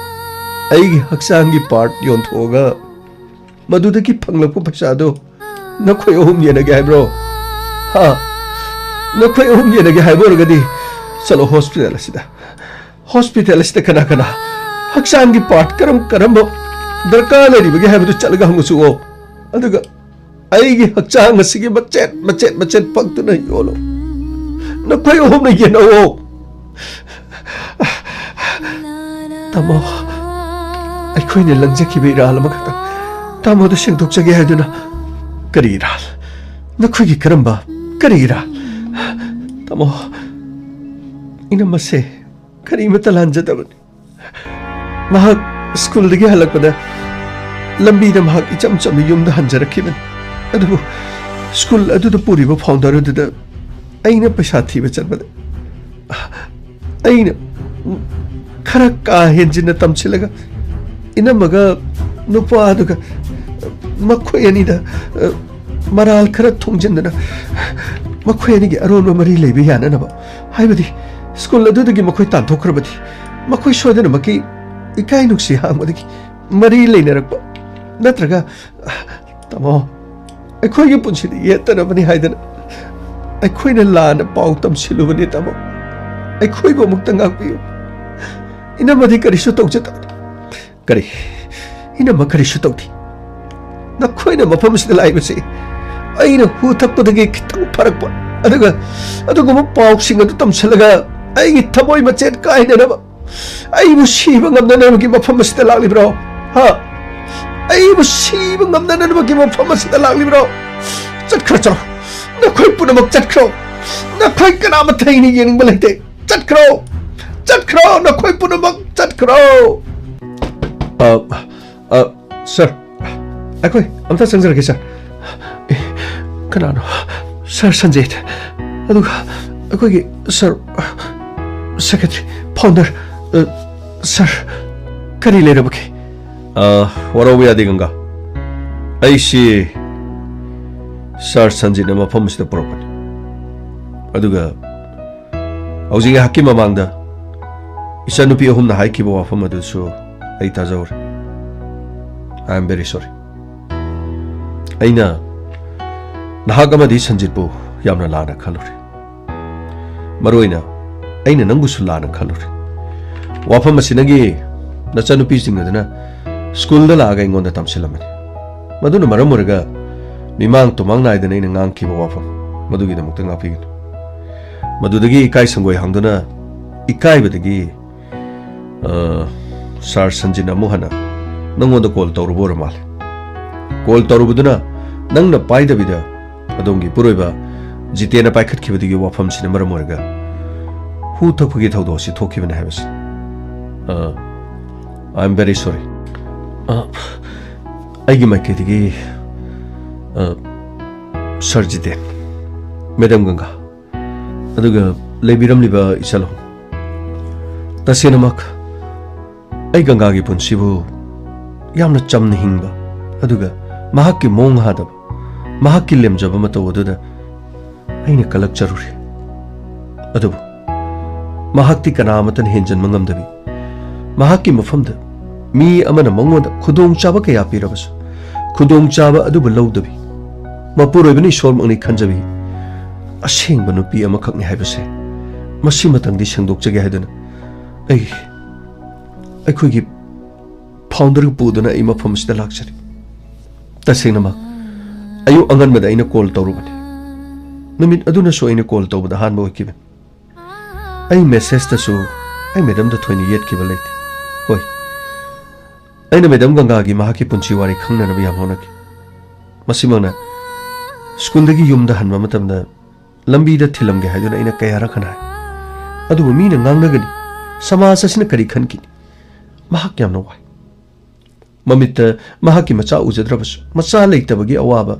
ꯑꯩꯒꯤ ꯍꯛꯆꯥꯡꯒꯤ part ꯌꯣꯟꯊꯣꯛꯑꯒ ꯃꯗꯨꯗꯒꯤ ꯐꯪꯂꯛꯄ ꯄꯩꯁꯥꯗꯣ ꯅꯈꯣꯏ ꯑꯍꯨꯝ ꯌꯦꯟꯅꯒꯦ ꯍꯥꯏꯕ꯭ꯔꯣ? ꯍꯥ? ꯅꯈꯣꯏ ꯑꯍꯨꯝ ꯌꯦꯟꯅꯒꯦ ꯍꯥꯏꯕ ꯑꯣꯏꯔꯒꯗꯤ ꯆꯠꯂꯣ hospital ꯑꯁꯤꯗ꯫ Hospital ꯑꯁꯤꯗ ꯀꯅꯥ ꯀꯅꯥ ꯍꯛꯆꯥꯡꯒꯤ part ꯀꯔꯝ ꯀꯔꯝꯕ ꯗꯔꯀꯥꯔ ꯂꯩꯔꯤꯕꯒꯦ ꯍꯥꯏꯕꯗꯨ ꯆꯠꯂꯒ ꯍꯪꯉꯨꯆꯣ꯫ ꯑꯗꯨꯒ ꯑꯩꯒꯤ ꯍꯛꯆꯥꯡ ꯑꯁꯤꯒꯤ ꯃꯆꯦꯠ ꯃꯆꯦꯠ ꯃꯆꯦꯠ ꯄꯛꯇꯨꯅ ꯌꯣꯜꯂꯣ꯫ ꯅꯈꯣꯏ ꯑꯍꯨꯝꯅ ꯌꯦꯟꯅꯧꯑꯣ꯫ ꯇꯥꯃꯣ, ꯑꯩꯈꯣꯏꯅ ꯂꯪꯖꯈꯤꯕ ꯏꯔꯥꯜ ꯑꯃꯈꯛꯇꯪ ꯇꯥꯃꯣꯗ ꯁꯦꯡꯗꯣꯛꯆꯒꯦ ꯍꯥꯏꯗꯨꯅ꯫ ꯀꯔꯤ ꯏꯔꯥꯜ? ꯅꯈꯣꯏꯒꯤ ꯀꯔꯝꯕ? ꯀꯔꯤ ꯏꯔꯥꯜ? ꯇꯥꯃꯣ, ꯏꯅꯝꯃꯁꯦ ꯀꯔꯤꯃꯠꯇ ꯂꯥꯟꯖꯗꯕꯅꯤ꯫ ꯃꯍꯥꯛ ꯁ꯭ꯀꯨꯜꯗꯒꯤ ꯍꯜꯂꯛꯄꯗ ꯂꯝꯕꯤꯗ ꯃꯍꯥꯛ ꯏꯆꯝ ꯆꯝꯅ ꯌꯨꯝꯗ ꯍꯟꯖꯔꯛꯈꯤꯕꯅꯤ꯫ ꯑꯗꯨꯕꯨ ꯁ꯭ꯀꯨꯜ ꯑꯗꯨꯗ ꯄꯨꯔꯤꯕ founder ꯑꯗꯨꯗ ꯑꯩꯅ ꯄꯩꯁꯥ ꯊꯤꯕ ꯆꯠꯄꯗ ꯑꯩꯅ ꯈꯔ ꯀꯥ ꯍꯦꯟꯖꯤꯟꯅ ꯇꯝꯁꯤꯜꯂꯒ ꯏꯅꯝꯃꯒ ꯅꯨꯄꯥꯗꯨꯒ ꯃꯈꯣꯏ ꯑꯅꯤꯗ, ꯑ, ꯃꯔꯥꯜ ꯈꯔ ꯊꯣꯡꯖꯤꯟꯗꯅ ꯃꯈꯣꯏ ꯑꯅꯤꯒꯤ ꯑꯔꯣꯟꯕ ꯃꯔꯤ ꯂꯩꯕ ꯌꯥꯅꯅꯕ, ꯍꯥꯏꯕꯗꯤ ꯁ꯭ꯀꯨꯜ ꯑꯗꯨꯗꯒꯤ ꯃꯈꯣꯏ ꯇꯥꯟꯊꯣꯛꯈ꯭ꯔꯕꯗꯤ ꯃꯈꯣꯏ ꯁꯣꯏꯗꯅꯃꯛꯀꯤ ꯏꯀꯥꯏ ꯅꯨꯡꯁꯤ ꯍꯥꯡꯕꯗꯒꯤ ꯃꯔꯤ ꯂꯩꯅꯔꯛꯄ ꯅꯠꯇ꯭ꯔꯒ, ꯇꯥꯃꯣ, ꯑꯩꯈꯣꯏꯒꯤ ꯄꯨꯟꯁꯤꯗ ꯌꯦꯠꯇꯅꯕꯅꯤ ꯍꯥꯏꯗꯅ ꯑꯩꯈꯣꯏꯅ ꯂꯥꯟꯅ ꯄꯥꯎ ꯇꯝꯁꯤꯜꯂꯨꯕꯅꯤ, ꯇꯥꯃꯣ꯫ ꯑꯩꯈꯣꯏꯕꯨ ꯑꯃꯨꯛꯇ ꯉꯥꯛꯄꯤꯌꯨ꯫ ꯏꯅꯝꯃꯗꯤ ꯀꯔꯤꯁꯨ ꯇꯧꯖꯗꯕꯅꯤ꯫ ꯀꯔꯤ? ꯏꯅꯝꯃ ꯀꯔꯤꯁꯨ ꯇꯧꯗꯦ꯫ ꯅꯈꯣꯏꯅ ꯃꯐꯝ ꯑꯁꯤꯗ ꯂꯥꯛꯏꯕꯁꯤ ꯑꯩꯅ ꯍꯨ ꯊꯛꯄꯗꯒꯤ ꯈꯤꯇꯪ ꯐꯔꯛꯄ, ꯑꯗꯨꯒ ꯑꯗꯨꯒꯨꯝꯕ ꯄꯥꯎꯁꯤꯡ ꯑꯗꯨ ꯇꯝꯁꯤꯜꯂꯒ ꯑꯩꯒꯤ ꯊꯃꯣꯏ ꯃꯆꯦꯠ ꯀꯥꯏꯅꯅꯕ, ꯑꯩꯕꯨ ꯁꯤꯕ ꯉꯝꯅꯅꯕꯒꯤ ꯃꯐꯝ ꯑꯁꯤꯗ ꯂꯥꯛꯂꯤꯕ꯭ꯔꯣ? ꯍꯥ? ꯑꯩꯕꯨ ꯁꯤꯕ ꯉꯝꯅꯅꯕꯒꯤ ꯃꯐꯝ ꯑꯁꯤꯗ ꯂꯥꯛꯂꯤꯕ꯭ꯔꯣ? ꯆꯠꯈ꯭ꯔꯣ, ꯆꯠꯈ꯭ꯔꯣ꯫ ꯅꯈꯣꯏ ꯄꯨꯝꯅꯃꯛ ꯆꯠꯈ꯭ꯔꯣ꯫ ꯅꯈꯣꯏ ꯀꯅꯥꯃꯠꯇ ꯑꯩꯅ ꯌꯦꯡꯅꯤꯡꯕ ꯂꯩꯇꯦ꯫ ꯆꯠꯈ꯭ꯔꯣ꯫ ꯆꯠꯈ꯭ꯔꯣ꯫ ꯅꯈꯣꯏ ꯄꯨꯝꯅꯃꯛ ꯆꯠꯈ꯭ꯔꯣ꯫ ꯑ, ꯑ, ꯁꯥꯔ, ꯑꯩꯈꯣꯏ ꯑꯝꯇ ꯆꯪꯖꯔꯛꯀꯦ, ꯁꯥꯔ꯫ ꯑꯦ, ꯀꯅꯥꯅꯣ? ꯁꯥꯔ ꯁꯟꯖꯤꯠ꯫ ꯑꯗꯨꯒ ꯑꯩꯈꯣꯏꯒꯤ ꯁꯥꯔ, ꯁꯦꯀ꯭ꯔꯦꯇꯔꯤ, ꯐꯥꯎꯟꯗꯔ, ꯑ, ꯁꯥꯔ, ꯀꯔꯤ ꯂꯩꯔꯕꯒꯦ? ꯑ, ꯋꯥꯔꯧꯕ ꯌꯥꯗꯦ, ꯒꯪꯒꯥ꯫ ꯑꯩꯁꯤ ꯁꯥꯔ ꯁꯟꯖꯤꯠꯅ ꯃꯐꯝ ꯑꯁꯤꯗ ꯄꯨꯔꯛꯄꯅꯤ꯫ ꯑꯗꯨꯒ ꯍꯧꯖꯤꯛ ꯉꯥꯏꯍꯥꯛꯀꯤ ꯃꯃꯥꯡꯗ ꯏꯆꯟꯅꯨꯄꯤ ꯑꯍꯨꯝꯅ ꯍꯥꯏꯈꯤꯕ ꯋꯥꯐꯝ ꯑꯗꯨꯁꯨ ꯑꯩ ꯇꯥꯖꯍꯧꯔꯦ꯫ I am very sorry꯫ ꯑꯩꯅ ꯅꯍꯥꯛ ꯑꯃꯗꯤ ꯁꯟꯖꯤꯠꯄꯨ ꯌꯥꯝꯅ ꯂꯥꯟꯅ ꯈꯜꯂꯨꯔꯦ꯫ ꯃꯔꯨꯑꯣꯏꯅ ꯑꯩꯅ ꯅꯪꯕꯨꯁꯨ ꯂꯥꯟꯅ ꯈꯜꯂꯨꯔꯦ꯫ ꯋꯥꯐꯝ ꯑꯁꯤꯅꯒꯤ ꯅꯆꯟꯅꯨꯄꯤꯁꯤꯡ ꯑꯗꯨꯅ ꯁ꯭ꯀꯨꯜꯗ ꯂꯥꯛꯑꯒ ꯑꯩꯉꯣꯟꯗ ꯇꯝꯁꯤꯜꯂꯝꯕꯅꯤ꯫ ꯃꯗꯨꯅ ꯃꯔꯝ ꯑꯣꯏꯔꯒ ꯃꯤꯃꯥꯡ ꯇꯨꯃꯥꯡ ꯅꯥꯏꯗꯅ ꯑꯩꯅ ꯉꯥꯡꯈꯤꯕ ꯋꯥꯐꯝ ꯃꯗꯨꯒꯤꯗꯃꯛꯇ ꯉꯥꯛꯄꯤꯒꯅꯨ꯫ ꯃꯗꯨꯗꯒꯤ ꯏꯀꯥꯏ ꯁꯪꯒꯣꯏ ꯍꯥꯡꯗꯨꯅ, ꯏꯀꯥꯏꯕꯗꯒꯤ, ꯑ, ꯁꯥꯔ ꯁꯟꯖꯤꯠꯅ ꯑꯃꯨꯛ ꯍꯟꯅ ꯅꯪꯉꯣꯟꯗ ꯀꯣꯜ ꯇꯧꯔꯨꯕ ꯑꯣꯏꯔ ꯃꯥꯜꯂꯦ꯫ ꯀꯣꯜ ꯇꯧꯔꯨꯕꯗꯨꯅ ꯅꯪꯅ ꯄꯥꯏꯗꯕꯤꯗ ꯑꯗꯣꯝꯒꯤ ꯏꯄꯨꯔꯣꯏꯕ ꯖꯤꯇꯦꯟꯅ ꯄꯥꯏꯈꯠꯈꯤꯕꯗꯨꯒꯤ ꯋꯥꯐꯝꯁꯤꯅ ꯃꯔꯝ ꯑꯣꯏꯔꯒ ꯍꯨ ꯊꯛꯄꯒꯤ ꯊꯧꯗꯣꯛ ꯑꯁꯤ ꯊꯣꯛꯈꯤꯕꯅꯤ ꯍꯥꯏꯕꯁꯤ꯫ ꯑ, I am very sorry꯫ ꯑ, ꯑꯩꯒꯤ ꯃꯥꯏꯀꯩꯗꯒꯤ, ꯑ, ꯁꯥꯔ ꯖꯤꯇꯦꯟ, ꯃꯦꯗꯥꯝ ꯒꯪꯒꯥ, ꯑꯗꯨꯒ ꯂꯩꯕꯤꯔꯝꯂꯤꯕ ꯏꯆꯜ ꯑꯍꯨꯝ, ꯇꯁꯦꯡꯅꯃꯛ ꯑꯩ ꯒꯪꯒꯥꯒꯤ ꯄꯨꯟꯁꯤꯕꯨ ꯌꯥꯝꯅ ꯆꯝꯅ ꯍꯤꯡꯕ, ꯑꯗꯨꯒ ꯃꯍꯥꯛꯀꯤ ꯃꯑꯣꯡ ꯍꯥꯗꯕ, ꯃꯍꯥꯛꯀꯤ ꯂꯦꯝꯖꯕ ꯃꯇꯧ ꯑꯗꯨꯗ ꯑꯩꯅ ꯀꯂꯛꯆꯔꯨꯔꯦ꯫ ꯑꯗꯨꯕꯨ ꯃꯍꯥꯛꯇꯤ ꯀꯅꯥ ꯑꯃꯠꯇꯅ ꯍꯦꯟꯖꯟꯕ ꯉꯝꯗꯕꯤ, ꯃꯍꯥꯛꯀꯤ ꯃꯐꯝꯗ ꯃꯤ ꯑꯃꯅ ꯃꯉꯣꯟꯗ ꯈꯨꯗꯣꯡꯆꯥꯕ ꯀꯌꯥ ꯄꯤꯔꯕꯁꯨ, ꯈꯨꯗꯣꯡꯆꯥꯕ ꯑꯗꯨꯕꯨ ꯂꯧꯗꯕꯤ, ꯃꯄꯨꯔꯣꯏꯕꯅ ꯏꯁꯣꯔꯃꯛꯅꯤ ꯈꯟꯖꯕꯤ ꯑꯁꯦꯡꯕ ꯅꯨꯄꯤ ꯑꯃꯈꯛꯅꯤ ꯍꯥꯏꯕꯁꯦ ꯃꯁꯤꯃꯇꯪꯗꯤ ꯁꯦꯡꯗꯣꯛꯆꯒꯦ ꯍꯥꯏꯗꯨꯅ ꯑꯩ, ꯑꯩꯈꯣꯏꯒꯤ ꯐꯥꯎꯟꯗꯔ ꯄꯨꯗꯨꯅ ꯑꯩ ꯃꯐꯝ ꯑꯁꯤꯗ ꯂꯥꯛꯆꯔꯤ꯫ ꯇꯁꯦꯡꯅꯃꯛ ꯑꯌꯨꯛ ꯑꯉꯟꯕꯗ ꯑꯩꯅ ꯀꯣꯜ ꯇꯧꯔꯨꯕꯅꯤ꯫ ꯅꯨꯃꯤꯠ ꯑꯗꯨꯅꯁꯨ ꯑꯩꯅ ꯀꯣꯜ ꯇꯧꯕꯗ ꯑꯍꯥꯟꯕ ꯑꯣꯏꯈꯤꯕꯅꯤ꯫ ꯑꯩ ꯃꯦꯁꯦꯖꯇꯁꯨ ꯑꯩ ꯃꯦꯗꯝꯗ ꯊꯣꯏꯅ ꯌꯦꯠꯈꯤꯕ ꯂꯩꯇꯦ꯫ ꯍꯣꯏ, ꯑꯩꯅ ꯃꯦꯗꯝ ꯒꯪꯒꯥꯒꯤ ꯃꯍꯥꯛꯀꯤ ꯄꯨꯟꯁꯤ ꯋꯥꯔꯤ ꯈꯪꯅꯅꯕ ꯌꯥꯝ ꯍꯣꯠꯅꯈꯤ꯫ ꯃꯁꯤꯃꯛꯅ ꯁ꯭ꯀꯨꯜꯗꯒꯤ ꯌꯨꯝꯗ ꯍꯟꯕ ꯃꯇꯝꯗ ꯂꯝꯕꯤꯗ ꯊꯤꯜꯂꯝꯒꯦ ꯍꯥꯏꯗꯨꯅ ꯑꯩꯅ ꯀꯌꯥꯔꯛ ꯍꯟꯅ ꯍꯥꯏ꯫ ꯑꯗꯨꯕꯨ ꯃꯤꯅ ꯉꯥꯡꯅꯒꯅꯤ, ꯁꯃꯥꯖ ꯑꯁꯤꯅ ꯀꯔꯤ ꯈꯟꯈꯤꯅꯤ? ꯃꯍꯥꯛ ꯌꯥꯝꯅ ꯋꯥꯏ꯫ ꯃꯃꯤꯠꯇ ꯃꯍꯥꯛꯀꯤ ꯃꯆꯥ ꯎꯖꯗ꯭ꯔꯕꯁꯨ, ꯃꯆꯥ ꯂꯩꯇꯕꯒꯤ ꯑꯋꯥꯕ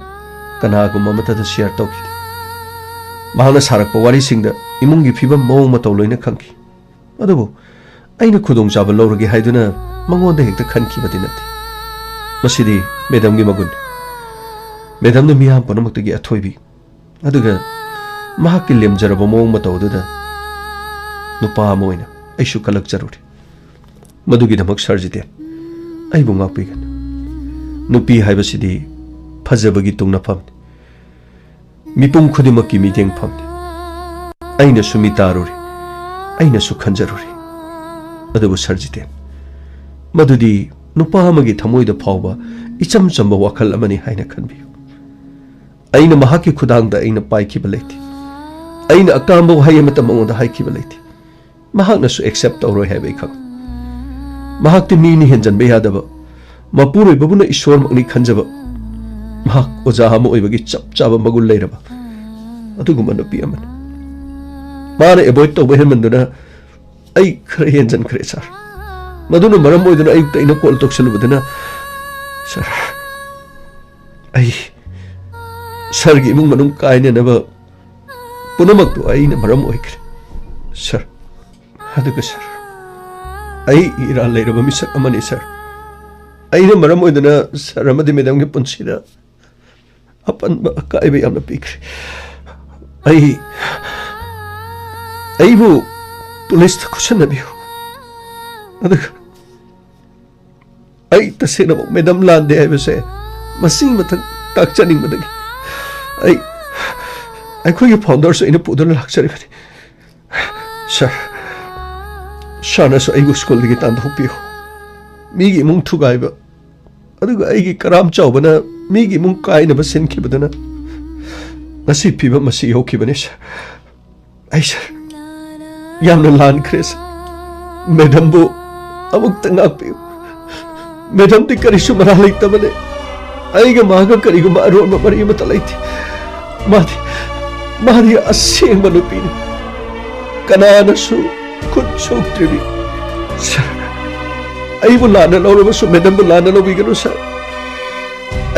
ꯀꯅꯥꯒꯨꯝꯕ ꯑꯃꯠꯇꯗ ꯁꯤꯌꯔ ꯇꯧꯈꯤꯗꯦ꯫ ꯃꯍꯥꯛꯅ ꯁꯥꯔꯛꯄ ꯋꯥꯔꯤꯁꯤꯡꯗ ꯏꯃꯨꯡꯒꯤ ꯐꯤꯕꯝ, ꯃꯑꯣꯡ ꯃꯇꯧ ꯂꯣꯏꯅ ꯈꯪꯈꯤ꯫ ꯑꯗꯨꯕꯨ ꯑꯩꯅ ꯈꯨꯗꯣꯡꯆꯥꯕ ꯂꯧꯔꯒꯦ ꯍꯥꯏꯗꯨꯅ ꯃꯉꯣꯟꯗ ꯍꯦꯛꯇ ꯈꯟꯈꯤꯕꯗꯤ ꯅꯠꯇꯦ꯫ ꯃꯁꯤꯗꯤ ꯃꯦꯗꯝꯒꯤ ꯃꯒꯨꯟꯅꯤ꯫ ꯃꯦꯗꯝꯅ ꯃꯤꯌꯥꯝ ꯄꯨꯝꯅꯃꯛꯇꯒꯤ ꯑꯊꯣꯏꯕꯤ, ꯑꯗꯨꯒ ꯃꯍꯥꯛꯀꯤ ꯂꯦꯝꯖꯔꯕ ꯃꯑꯣꯡ ꯃꯇꯧ ꯑꯗꯨꯗ ꯅꯨꯄꯥ ꯑꯃ ꯑꯣꯏꯅ ꯑꯩꯁꯨ ꯀꯜꯂꯛꯆꯔꯨꯔꯦ꯫ ꯃꯗꯨꯒꯤꯗꯃꯛ ꯁꯥꯔ ꯖꯤꯇꯦꯟ, ꯑꯩꯕꯨ ꯉꯥꯛꯄꯤꯒꯅꯨ꯫ ꯅꯨꯄꯤ ꯍꯥꯏꯕꯁꯤꯗꯤ ꯐꯖꯕꯒꯤ ꯇꯨꯡꯅꯐꯝꯅꯤ, ꯃꯤꯄꯨꯝ ꯈꯨꯗꯤꯡꯃꯛꯀꯤ ꯃꯤꯠꯌꯦꯡꯐꯝꯅꯤ꯫ ꯑꯩꯅꯁꯨ ꯃꯤ ꯇꯥꯔꯨꯔꯦ, ꯑꯩꯅꯁꯨ ꯈꯟꯖꯔꯨꯔꯦ꯫ ꯑꯗꯨꯕꯨ ꯁꯥꯔ ꯖꯤꯇꯦꯟ, ꯃꯗꯨꯗꯤ ꯅꯨꯄꯥ ꯑꯃꯒꯤ ꯊꯃꯣꯏꯗ ꯐꯥꯎꯕ ꯏꯆꯝ ꯆꯝꯕ ꯋꯥꯈꯜ ꯑꯃꯅꯤ ꯍꯥꯏꯅ ꯈꯟꯕꯤꯌꯨ꯫ ꯑꯩꯅ ꯃꯍꯥꯛꯀꯤ ꯈꯨꯗꯥꯡꯗ ꯑꯩꯅ ꯄꯥꯏꯈꯤꯕ ꯂꯩꯇꯦ꯫ ꯑꯩꯅ ꯑꯀꯥꯝꯕ ꯋꯥꯍꯩ ꯑꯃꯠꯇ ꯃꯉꯣꯟꯗ ꯍꯥꯏꯈꯤꯕ ꯂꯩꯇꯦ꯫ ꯃꯍꯥꯛꯅꯁꯨ ꯑꯦꯛꯁꯦꯞ ꯇꯧꯔꯣꯏ ꯍꯥꯏꯕ ꯑꯩ ꯈꯪꯏ꯫ ꯃꯍꯥꯛꯇꯤ ꯃꯤꯅꯤ, ꯍꯦꯟꯖꯟꯕ ꯌꯥꯗꯕ, ꯃꯄꯨꯔꯣꯏꯕꯕꯨꯅ ꯏꯁꯣꯔꯃꯛꯅꯤ ꯈꯟꯖꯕ, ꯃꯍꯥꯛ ꯑꯣꯖꯥ ꯑꯃ ꯑꯣꯏꯕꯒꯤ ꯆꯞ ꯆꯥꯕ ꯃꯒꯨꯟ ꯂꯩꯔꯕ ꯑꯗꯨꯒꯨꯝꯕ ꯅꯨꯄꯤ ꯑꯃꯅꯤ꯫ ꯃꯥꯅ ꯑꯦꯚꯣꯏꯗ ꯇꯧꯕ ꯍꯦꯟꯃꯟꯗꯨꯅ ꯑꯩ ꯈꯔ ꯍꯦꯟꯖꯟꯈ꯭ꯔꯦ, ꯁꯥꯔ꯫ ꯃꯗꯨꯅ ꯃꯔꯝ ꯑꯣꯏꯗꯨꯅ ꯑꯌꯨꯛꯇ ꯑꯩꯅ ꯀꯣꯜ ꯇꯧꯁꯜꯂꯨꯕꯗꯨꯅ, ꯁꯥꯔ, ꯑꯩ ꯁꯥꯔꯒꯤ ꯏꯃꯨꯡ ꯃꯅꯨꯡ ꯀꯥꯏꯅꯅꯕ ꯄꯨꯝꯅꯃꯛꯇꯨ ꯑꯩꯅ ꯃꯔꯝ ꯑꯣꯏꯈ꯭ꯔꯦ, ꯁꯥꯔ꯫ ꯑꯗꯨꯒ ꯁꯥꯔ, ꯑꯩ ꯏꯔꯥꯜ ꯂꯩꯔꯕ ꯃꯤꯁꯛ ꯑꯃꯅꯤ, ꯁꯥꯔ꯫ ꯑꯩꯅ ꯃꯔꯝ ꯑꯣꯏꯗꯨꯅ ꯁꯥꯔ ꯑꯃꯗꯤ ꯃꯦꯗꯝꯒꯤ ꯄꯨꯟꯁꯤꯗ ꯑꯄꯟꯕ ꯑꯀꯥꯏꯕ ꯌꯥꯝꯅ ꯄꯤꯈ꯭ꯔꯦ꯫ ꯑꯩ, ꯑꯩꯕꯨ ꯄꯨꯂꯤꯁꯇ ꯈꯨꯠꯁꯟꯅꯕꯤꯌꯨ꯫ ꯑꯗꯨꯒ ꯑꯩ ꯇꯁꯦꯡꯅꯃꯛ ꯃꯦꯗꯝ ꯂꯥꯟꯗꯦ ꯍꯥꯏꯕꯁꯦ ꯃꯁꯤꯒꯤ ꯃꯊꯛ ꯇꯥꯛꯆꯅꯤꯡꯕꯗꯒꯤ ꯑꯩ, ꯑꯩꯈꯣꯏꯒꯤ ꯐꯥꯎꯟꯗꯔꯁꯨ ꯑꯩꯅ ꯄꯨꯗꯨꯅ ꯂꯥꯛꯆꯔꯤꯕꯅꯤ꯫ ꯁꯥꯔ, ꯁꯥꯔꯅꯁꯨ ꯑꯩꯕꯨ ꯁ꯭ꯀꯨꯜꯗꯒꯤ ꯇꯥꯟꯊꯣꯛꯄꯤꯌꯨ꯫ ꯃꯤꯒꯤ ꯏꯃꯨꯡ ꯊꯨꯒꯥꯏꯕ, ꯑꯗꯨꯒ ꯑꯩꯒꯤ ꯀꯔꯥꯝ ꯆꯥꯎꯕꯅ ꯃꯤꯒꯤ ꯏꯃꯨꯡ ꯀꯥꯏꯅꯕ ꯁꯤꯟꯈꯤꯕꯗꯨꯅ ꯉꯁꯤ ꯐꯤꯕꯝ ꯑꯁꯤ ꯌꯧꯈꯤꯕꯅꯤ, ꯁꯥꯔ꯫ ꯑꯩ, ꯁꯥꯔ, ꯌꯥꯝꯅ ꯂꯥꯟꯈ꯭ꯔꯦ, ꯁꯥꯔ꯫ ꯃꯦꯗꯝꯕꯨ ꯑꯃꯨꯛꯇ ꯉꯥꯛꯄꯤꯌꯨ꯫ ꯃꯦꯗꯝꯗꯤ ꯀꯔꯤꯁꯨ ꯃꯔꯥ ꯂꯩꯇꯕꯅꯦ꯫ ꯑꯩꯒ ꯃꯥꯒ ꯀꯔꯤꯒꯨꯝꯕ ꯑꯔꯣꯟꯕ ꯃꯔꯤ ꯑꯃꯠꯇ ꯂꯩꯇꯦ꯫ ꯃꯥꯗꯤ, ꯃꯥꯗꯤ ꯑꯁꯦꯡꯕ ꯅꯨꯄꯤꯅꯤ꯫ ꯀꯅꯥꯅꯁꯨ ꯈꯨꯠ ꯁꯣꯛꯇ꯭ꯔꯤꯕꯤ꯫ ꯁꯥꯔ, ꯑꯩꯕꯨ ꯂꯥꯟꯅ ꯂꯧꯔꯕꯁꯨ ꯃꯦꯗꯝꯕꯨ ꯂꯥꯟꯅ ꯂꯧꯕꯤꯒꯅꯨ, ꯁꯥꯔ꯫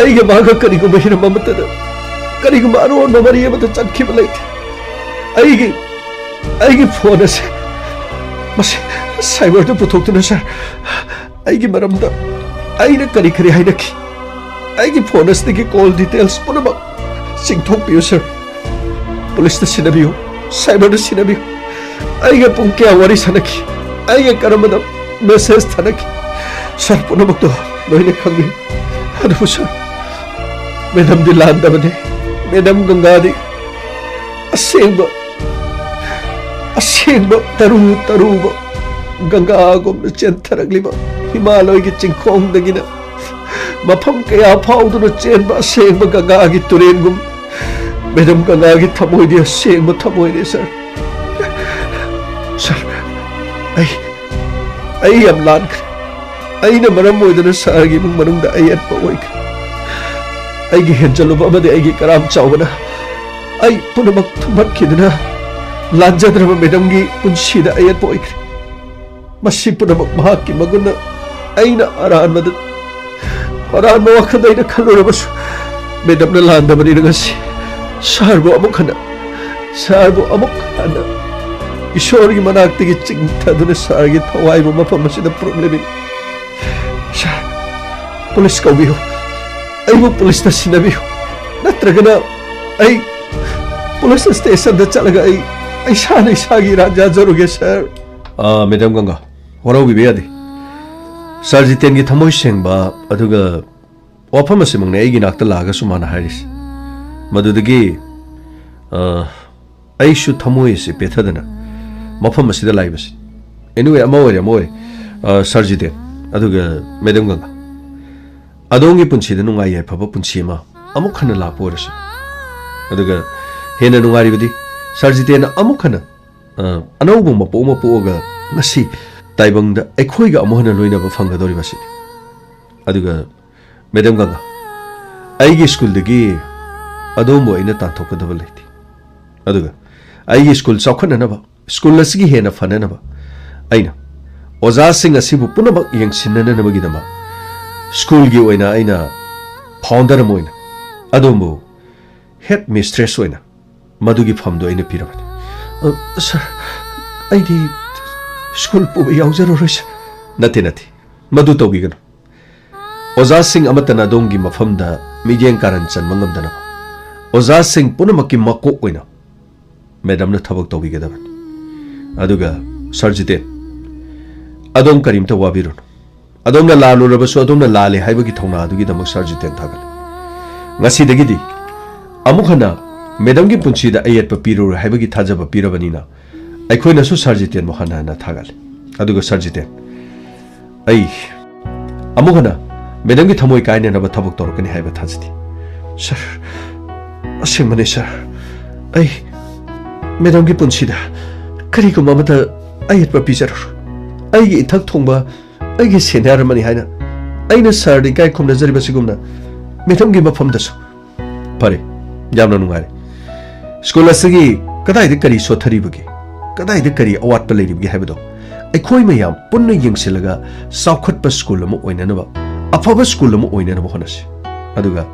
ꯑꯩꯒ ꯃꯥꯒ ꯀꯔꯤꯒꯨꯝꯕ ꯍꯤꯔꯝ ꯑꯃꯠꯇꯗ, ꯀꯔꯤꯒꯨꯝꯕ ꯑꯔꯣꯟꯕ ꯃꯔꯤ ꯑꯃꯠꯇ ꯆꯠꯈꯤꯕ ꯂꯩꯇꯦ꯫ ꯑꯩꯒꯤ, ꯑꯩꯒꯤ ꯐꯣꯟ ꯑꯁꯦ, ꯃꯁꯤ ꯁꯥꯏꯕꯔꯗ ꯄꯨꯊꯣꯛꯇꯨꯅ, ꯁꯥꯔ, ꯑꯩꯒꯤ ꯃꯔꯝꯗ ꯑꯩꯅ ꯀꯔꯤ ꯀꯔꯤ ꯍꯥꯏꯅꯈꯤ, ꯑꯩꯒꯤ ꯐꯣꯟ ꯑꯁꯤꯗꯒꯤ ꯀꯣꯜ ꯗꯤꯇꯦꯜꯁ ꯄꯨꯝꯅꯃꯛ ꯆꯤꯡꯊꯣꯛꯄꯤꯌꯨ, ꯁꯥꯔ꯫ ꯄꯨꯂꯤꯁꯇ ꯁꯤꯟꯅꯕꯤꯌꯨ, ꯁꯥꯏꯕꯔꯗ ꯁꯤꯟꯅꯕꯤꯌꯨ꯫ ꯑꯩꯒ ꯄꯨꯡ ꯀꯌꯥ ꯋꯥꯔꯤ ꯁꯥꯟꯅꯈꯤ, ꯑꯩꯒ ꯀꯔꯝꯕꯗ ꯃꯦꯁꯦꯖ ꯊꯥꯅꯈꯤ, ꯁꯥꯔ, ꯄꯨꯝꯅꯃꯛꯇꯣ ꯂꯣꯏꯅ ꯈꯪꯕꯤꯌꯨ꯫ ꯑꯗꯨꯕꯨ, ꯁꯥꯔ, ꯃꯦꯗꯝꯗꯤ ꯂꯥꯟꯗꯕꯅꯤ꯫ ꯃꯦꯗꯝ ꯒꯪꯒꯥꯗꯤ ꯑꯁꯦꯡꯕ, ꯑꯁꯦꯡꯕ ꯇꯔꯨ ꯇꯔꯨꯕ ꯒꯪꯒꯥꯒꯨꯝꯅ ꯆꯦꯟꯊꯔꯛꯂꯤꯕ ꯍꯤꯃꯥꯂꯣꯏꯒꯤ ꯆꯤꯡꯈꯣꯡꯗꯒꯤꯅ ꯃꯐꯝ ꯀꯌꯥ ꯐꯥꯎꯗꯨꯅ ꯆꯦꯟꯕ ꯑꯁꯦꯡꯕ ꯒꯪꯒꯥꯒꯤ ꯇꯨꯔꯦꯜꯒꯨꯝ ꯃꯦꯗꯝ ꯒꯪꯒꯥꯒꯤ ꯊꯃꯣꯏꯗꯤ ꯑꯁꯦꯡꯕ ꯊꯃꯣꯏꯅꯤ, ꯁꯥꯔ꯫ ꯁꯥꯔ, ꯑꯩ, ꯑꯩ ꯌꯥꯝ ꯂꯥꯟꯈ꯭ꯔꯦ꯫ ꯑꯩꯅ ꯃꯔꯝ ꯑꯣꯏꯗꯨꯅ ꯁꯥꯔꯒꯤ ꯏꯃꯨꯡ ꯃꯅꯨꯡꯗ ꯑꯌꯦꯠꯄ ꯑꯣꯏꯈ꯭ꯔꯦ꯫ ꯑꯩꯒꯤ ꯍꯦꯟꯖꯜꯂꯨꯕ ꯑꯃꯗꯤ ꯑꯩꯒꯤ ꯀꯔꯥꯝ ꯆꯥꯎꯕꯅ ꯑꯩ ꯄꯨꯝꯅꯃꯛ ꯊꯨꯝꯍꯠꯈꯤꯗꯨꯅ ꯂꯥꯟꯖꯗ꯭ꯔꯕ ꯃꯦꯗꯝꯒꯤ ꯄꯨꯟꯁꯤꯗ ꯑꯌꯦꯠꯄ ꯑꯣꯏꯈ꯭ꯔꯦ꯫ ꯃꯁꯤ ꯄꯨꯝꯅꯃꯛ ꯃꯍꯥꯛꯀꯤ ꯃꯒꯨꯟꯅ꯫ ꯑꯩꯅ ꯑꯔꯥꯟꯕꯗ, ꯑꯔꯥꯟꯕ ꯋꯥꯈꯜꯗ ꯑꯩꯅ ꯈꯜꯂꯨꯔꯕꯁꯨ, ꯃꯦꯗꯝꯅ ꯂꯥꯟꯗꯕꯅꯤꯅ ꯉꯁꯤ ꯁꯥꯔꯕꯨ ꯑꯃꯨꯛ ꯍꯟꯅ, ꯁꯥꯔꯕꯨ ꯑꯃꯨꯛ ꯍꯟꯅ ꯏꯁꯣꯔꯒꯤ ꯃꯅꯥꯛꯇꯒꯤ ꯆꯤꯡꯊꯗꯨꯅ ꯁꯥꯔꯒꯤ ꯊꯋꯥꯏꯕꯨ ꯃꯐꯝ ꯑꯁꯤꯗ ꯄꯨꯔꯛꯂꯤꯕꯅꯤ꯫ ꯁꯥꯔ, ꯄꯨꯂꯤꯁ ꯀꯧꯕꯤꯌꯨ꯫ ꯑꯩꯕꯨ ꯄꯨꯂꯤꯁꯇ ꯁꯤꯟꯅꯕꯤꯌꯨ꯫ ꯅꯠꯇ꯭ꯔꯒꯅ ꯑꯩ ꯄꯨꯂꯤꯁ ꯁ꯭ꯇꯦꯁꯟꯗ ꯆꯠꯂꯒ ꯑꯩ, ꯑꯩ ꯏꯁꯥꯅ ꯏꯁꯥꯒꯤ ꯏꯔꯥꯟ ꯌꯥꯖꯔꯨꯒꯦ, ꯁꯥꯔ꯫ ꯑꯥ, ꯃꯦꯗꯝ ꯒꯪꯒꯥ, ꯋꯥꯔꯧꯕꯤꯕ ꯌꯥꯗꯦ꯫ ꯁꯥꯔ ꯖꯤꯇꯦꯟꯒꯤ ꯊꯃꯣꯏ ꯁꯦꯡꯕ ꯑꯗꯨꯒ ꯋꯥꯐꯝ ꯑꯁꯤꯃꯛꯅꯤ ꯑꯩꯒꯤ ꯅꯥꯛꯇ ꯂꯥꯛꯑꯒꯁꯨ ꯃꯥꯅ ꯍꯥꯏꯔꯤꯁꯤ꯫ ꯃꯗꯨꯗꯒꯤ, ꯑꯥ, ꯑꯩꯁꯨ ꯊꯃꯣꯏ ꯑꯁꯤ ꯄꯦꯊꯗꯅ ꯃꯐꯝ ꯑꯁꯤꯗ ꯂꯥꯛꯏꯕꯁꯤ꯫ Anyway, ꯑꯃ ꯑꯣꯏꯔꯦ, ꯑꯃ ꯑꯣꯏꯔꯦ꯫ ꯑꯥ, ꯁꯥꯔ ꯖꯤꯇꯦꯟ, ꯑꯗꯨꯒ ꯃꯦꯗꯝ ꯒꯪꯒꯥ, ꯑꯗꯣꯝꯒꯤ ꯄꯨꯟꯁꯤꯗ ꯅꯨꯡꯉꯥꯏ ꯌꯥꯏꯐꯕ ꯄꯨꯟꯁꯤ ꯑꯃ ꯑꯃꯨꯛ ꯍꯟꯅ ꯂꯥꯛꯄ ꯑꯣꯏꯔꯁꯨ꯫ ꯑꯗꯨꯒ ꯍꯦꯟꯅ ꯅꯨꯡꯉꯥꯏꯔꯤꯕꯗꯤ, ꯁꯥꯔ ꯖꯤꯇꯦꯟꯅ ꯑꯃꯨꯛ ꯍꯟꯅ, ꯑ, ꯑꯅꯧꯕ ꯃꯄꯣꯛ ꯑꯃ ꯄꯣꯛꯑꯒ ꯉꯁꯤ ꯇꯥꯏꯕꯪꯗ ꯑꯩꯈꯣꯏꯒ ꯑꯃꯨꯛ ꯍꯟꯅ ꯂꯣꯏꯅꯕ ꯐꯪꯒꯗꯧꯔꯤꯕꯁꯤꯅꯤ꯫ ꯑꯗꯨꯒ ꯃꯦꯗꯥꯝ ꯒꯪꯒꯥ, ꯑꯩꯒꯤ ꯁ꯭ꯀꯨꯜꯗꯒꯤ ꯑꯗꯣꯝꯕꯨ ꯑꯩꯅ ꯇꯥꯟꯊꯣꯛꯀꯗꯕ ꯂꯩꯇꯦ꯫ ꯑꯗꯨꯒ ꯑꯩꯒꯤ ꯁ꯭ꯀꯨꯜ ꯆꯥꯎꯈꯠꯅꯅꯕ, ꯁ꯭ꯀꯨꯜ ꯑꯁꯤꯒꯤ ꯍꯦꯟꯅ ꯐꯅꯅꯕ ꯑꯩꯅ ꯑꯣꯖꯥꯁꯤꯡ ꯑꯁꯤꯕꯨ ꯄꯨꯝꯅꯃꯛ ꯌꯦꯡꯁꯤꯟꯅꯅꯕꯒꯤꯗꯃꯛ ꯁ꯭ꯀꯨꯜꯒꯤ ꯑꯣꯏꯅ ꯑꯩꯅ ꯐꯥꯎꯟꯗꯔ ꯑꯃ ꯑꯣꯏꯅ ꯑꯗꯣꯝꯕꯨ ꯍꯦꯗ ꯃꯤꯁꯇ꯭ꯔꯦꯁ ꯑꯣꯏꯅ ꯃꯗꯨꯒꯤ ꯐꯝꯗꯨ ꯑꯩꯅ ꯄꯤꯔꯕꯅꯤ꯫ "ꯑ, ꯁꯥꯔ, ꯑꯩꯗꯤ ꯁ꯭ꯀꯨꯜ ꯄꯨꯕ ꯌꯥꯎꯖꯔꯔꯣꯏ, ꯁꯥꯔ꯫" "ꯅꯠꯇꯦ, ꯅꯠꯇꯦ, ꯃꯗꯨ ꯇꯧꯕꯤꯒꯅꯨ꯫ ꯑꯣꯖꯥꯁꯤꯡ ꯑꯃꯠꯇꯅ ꯑꯗꯣꯝꯒꯤ ꯃꯐꯝꯗ ꯃꯤꯠꯌꯦꯡ ꯀꯥꯔꯟ ꯆꯟꯕ ꯉꯝꯗꯅꯕ ꯑꯣꯖꯥꯁꯤꯡ ꯄꯨꯝꯅꯃꯛꯀꯤ ꯃꯀꯣꯛ ꯑꯣꯏꯅ ꯃꯦꯗꯥꯝꯅ ꯊꯕꯛ ꯇꯧꯕꯤꯒꯗꯕꯅꯤ꯫ ꯑꯗꯨꯒ ꯁꯥꯔ ꯖꯤꯇꯦꯟ, ꯑꯗꯣꯝ ꯀꯔꯤꯝꯇ ꯋꯥꯕꯤꯔꯨꯅꯨ꯫ ꯑꯗꯣꯝꯅ ꯂꯥꯜꯂꯨꯔꯕꯁꯨ ꯑꯗꯣꯝꯅ ꯂꯥꯜꯂꯦ ꯍꯥꯏꯕꯒꯤ ꯊꯧꯅꯥ ꯑꯗꯨꯒꯤꯗꯃꯛ ꯁꯥꯔ ꯖꯤꯇꯦꯟ ꯊꯥꯒꯠꯂꯤ꯫ ꯉꯁꯤꯗꯒꯤꯗꯤ ꯑꯃꯨꯛ ꯍꯟꯅ ꯃꯦꯗꯥꯝꯒꯤ ꯄꯨꯟꯁꯤꯗ ꯑꯌꯦꯠꯄ ꯄꯤꯔꯨꯔꯣꯏ ꯍꯥꯏꯕꯒꯤ ꯊꯥꯖꯕ ꯄꯤꯔꯕꯅꯤꯅ ꯑꯩꯈꯣꯏꯅꯁꯨ ꯁꯥꯔ ꯖꯤꯇꯦꯟꯕꯨ ꯍꯟꯅ ꯍꯟꯅ ꯊꯥꯒꯠꯂꯤ꯫ ꯑꯗꯨꯒ ꯁꯥꯔ ꯖꯤꯇꯦꯟ, ꯑꯩ ꯑꯃꯨꯛ ꯍꯟꯅ ꯃꯦꯗꯥꯝꯒꯤ ꯊꯃꯣꯏ ꯀꯥꯏꯅꯅꯕ ꯊꯕꯛ ꯇꯧꯔꯛꯀꯅꯤ ꯍꯥꯏꯕ ꯊꯥꯖꯗꯦ꯫ ꯁꯥꯔ, ꯑꯁꯦꯡꯕꯅꯦ ꯁꯥꯔ, ꯑꯩ ꯃꯦꯗꯥꯝꯒꯤ ꯄꯨꯟꯁꯤꯗ ꯀꯔꯤꯒꯨꯝꯕ ꯑꯃꯠꯇ ꯑꯌꯦꯠꯄ ꯄꯤꯖꯔꯔꯣꯏ꯫ ꯑꯩꯒꯤ ꯏꯊꯛ ꯊꯣꯡꯕ, ꯑꯩꯒꯤ ꯁꯦꯅꯤꯌꯔ ꯑꯃꯅꯤ ꯍꯥꯏꯅ ꯑꯩꯅ ꯁꯥꯔꯗ ꯏꯀꯥꯏ ꯈꯨꯝꯅꯖꯔꯤꯕꯁꯤꯒꯨꯝꯅ ꯃꯦꯗꯥꯝꯒꯤ ꯃꯐꯝꯗꯁꯨ꯫ ꯐꯔꯦ, ꯌꯥꯝꯅ ꯅꯨꯡꯉꯥꯏꯔꯦ꯫ ꯁ꯭ꯀꯨꯜ ꯑꯁꯤꯒꯤ ꯀꯗꯥꯏꯗ ꯀꯔꯤ ꯁꯣꯠꯊꯔꯤꯕꯒꯦ, ꯀꯗꯥꯏꯗ ꯀꯔꯤ ꯑꯋꯥꯠꯄ ꯂꯩꯔꯤꯕꯒꯦ ꯍꯥꯏꯕꯗꯣ ꯑꯩꯈꯣꯏ ꯃꯌꯥꯝ ꯄꯨꯟꯅ ꯌꯦꯡꯁꯤꯜꯂꯒ ꯆꯥꯎꯈꯠꯄ ꯁ꯭ꯀꯨꯜ ꯑꯃ ꯑꯣꯏꯅꯅꯕ, ꯑꯐꯕ ꯁ꯭ꯀꯨꯜ ꯑꯃ ꯑꯣꯏꯅꯅꯕ ꯍꯣꯠꯅꯁꯤ꯫ ꯑꯗꯨꯒ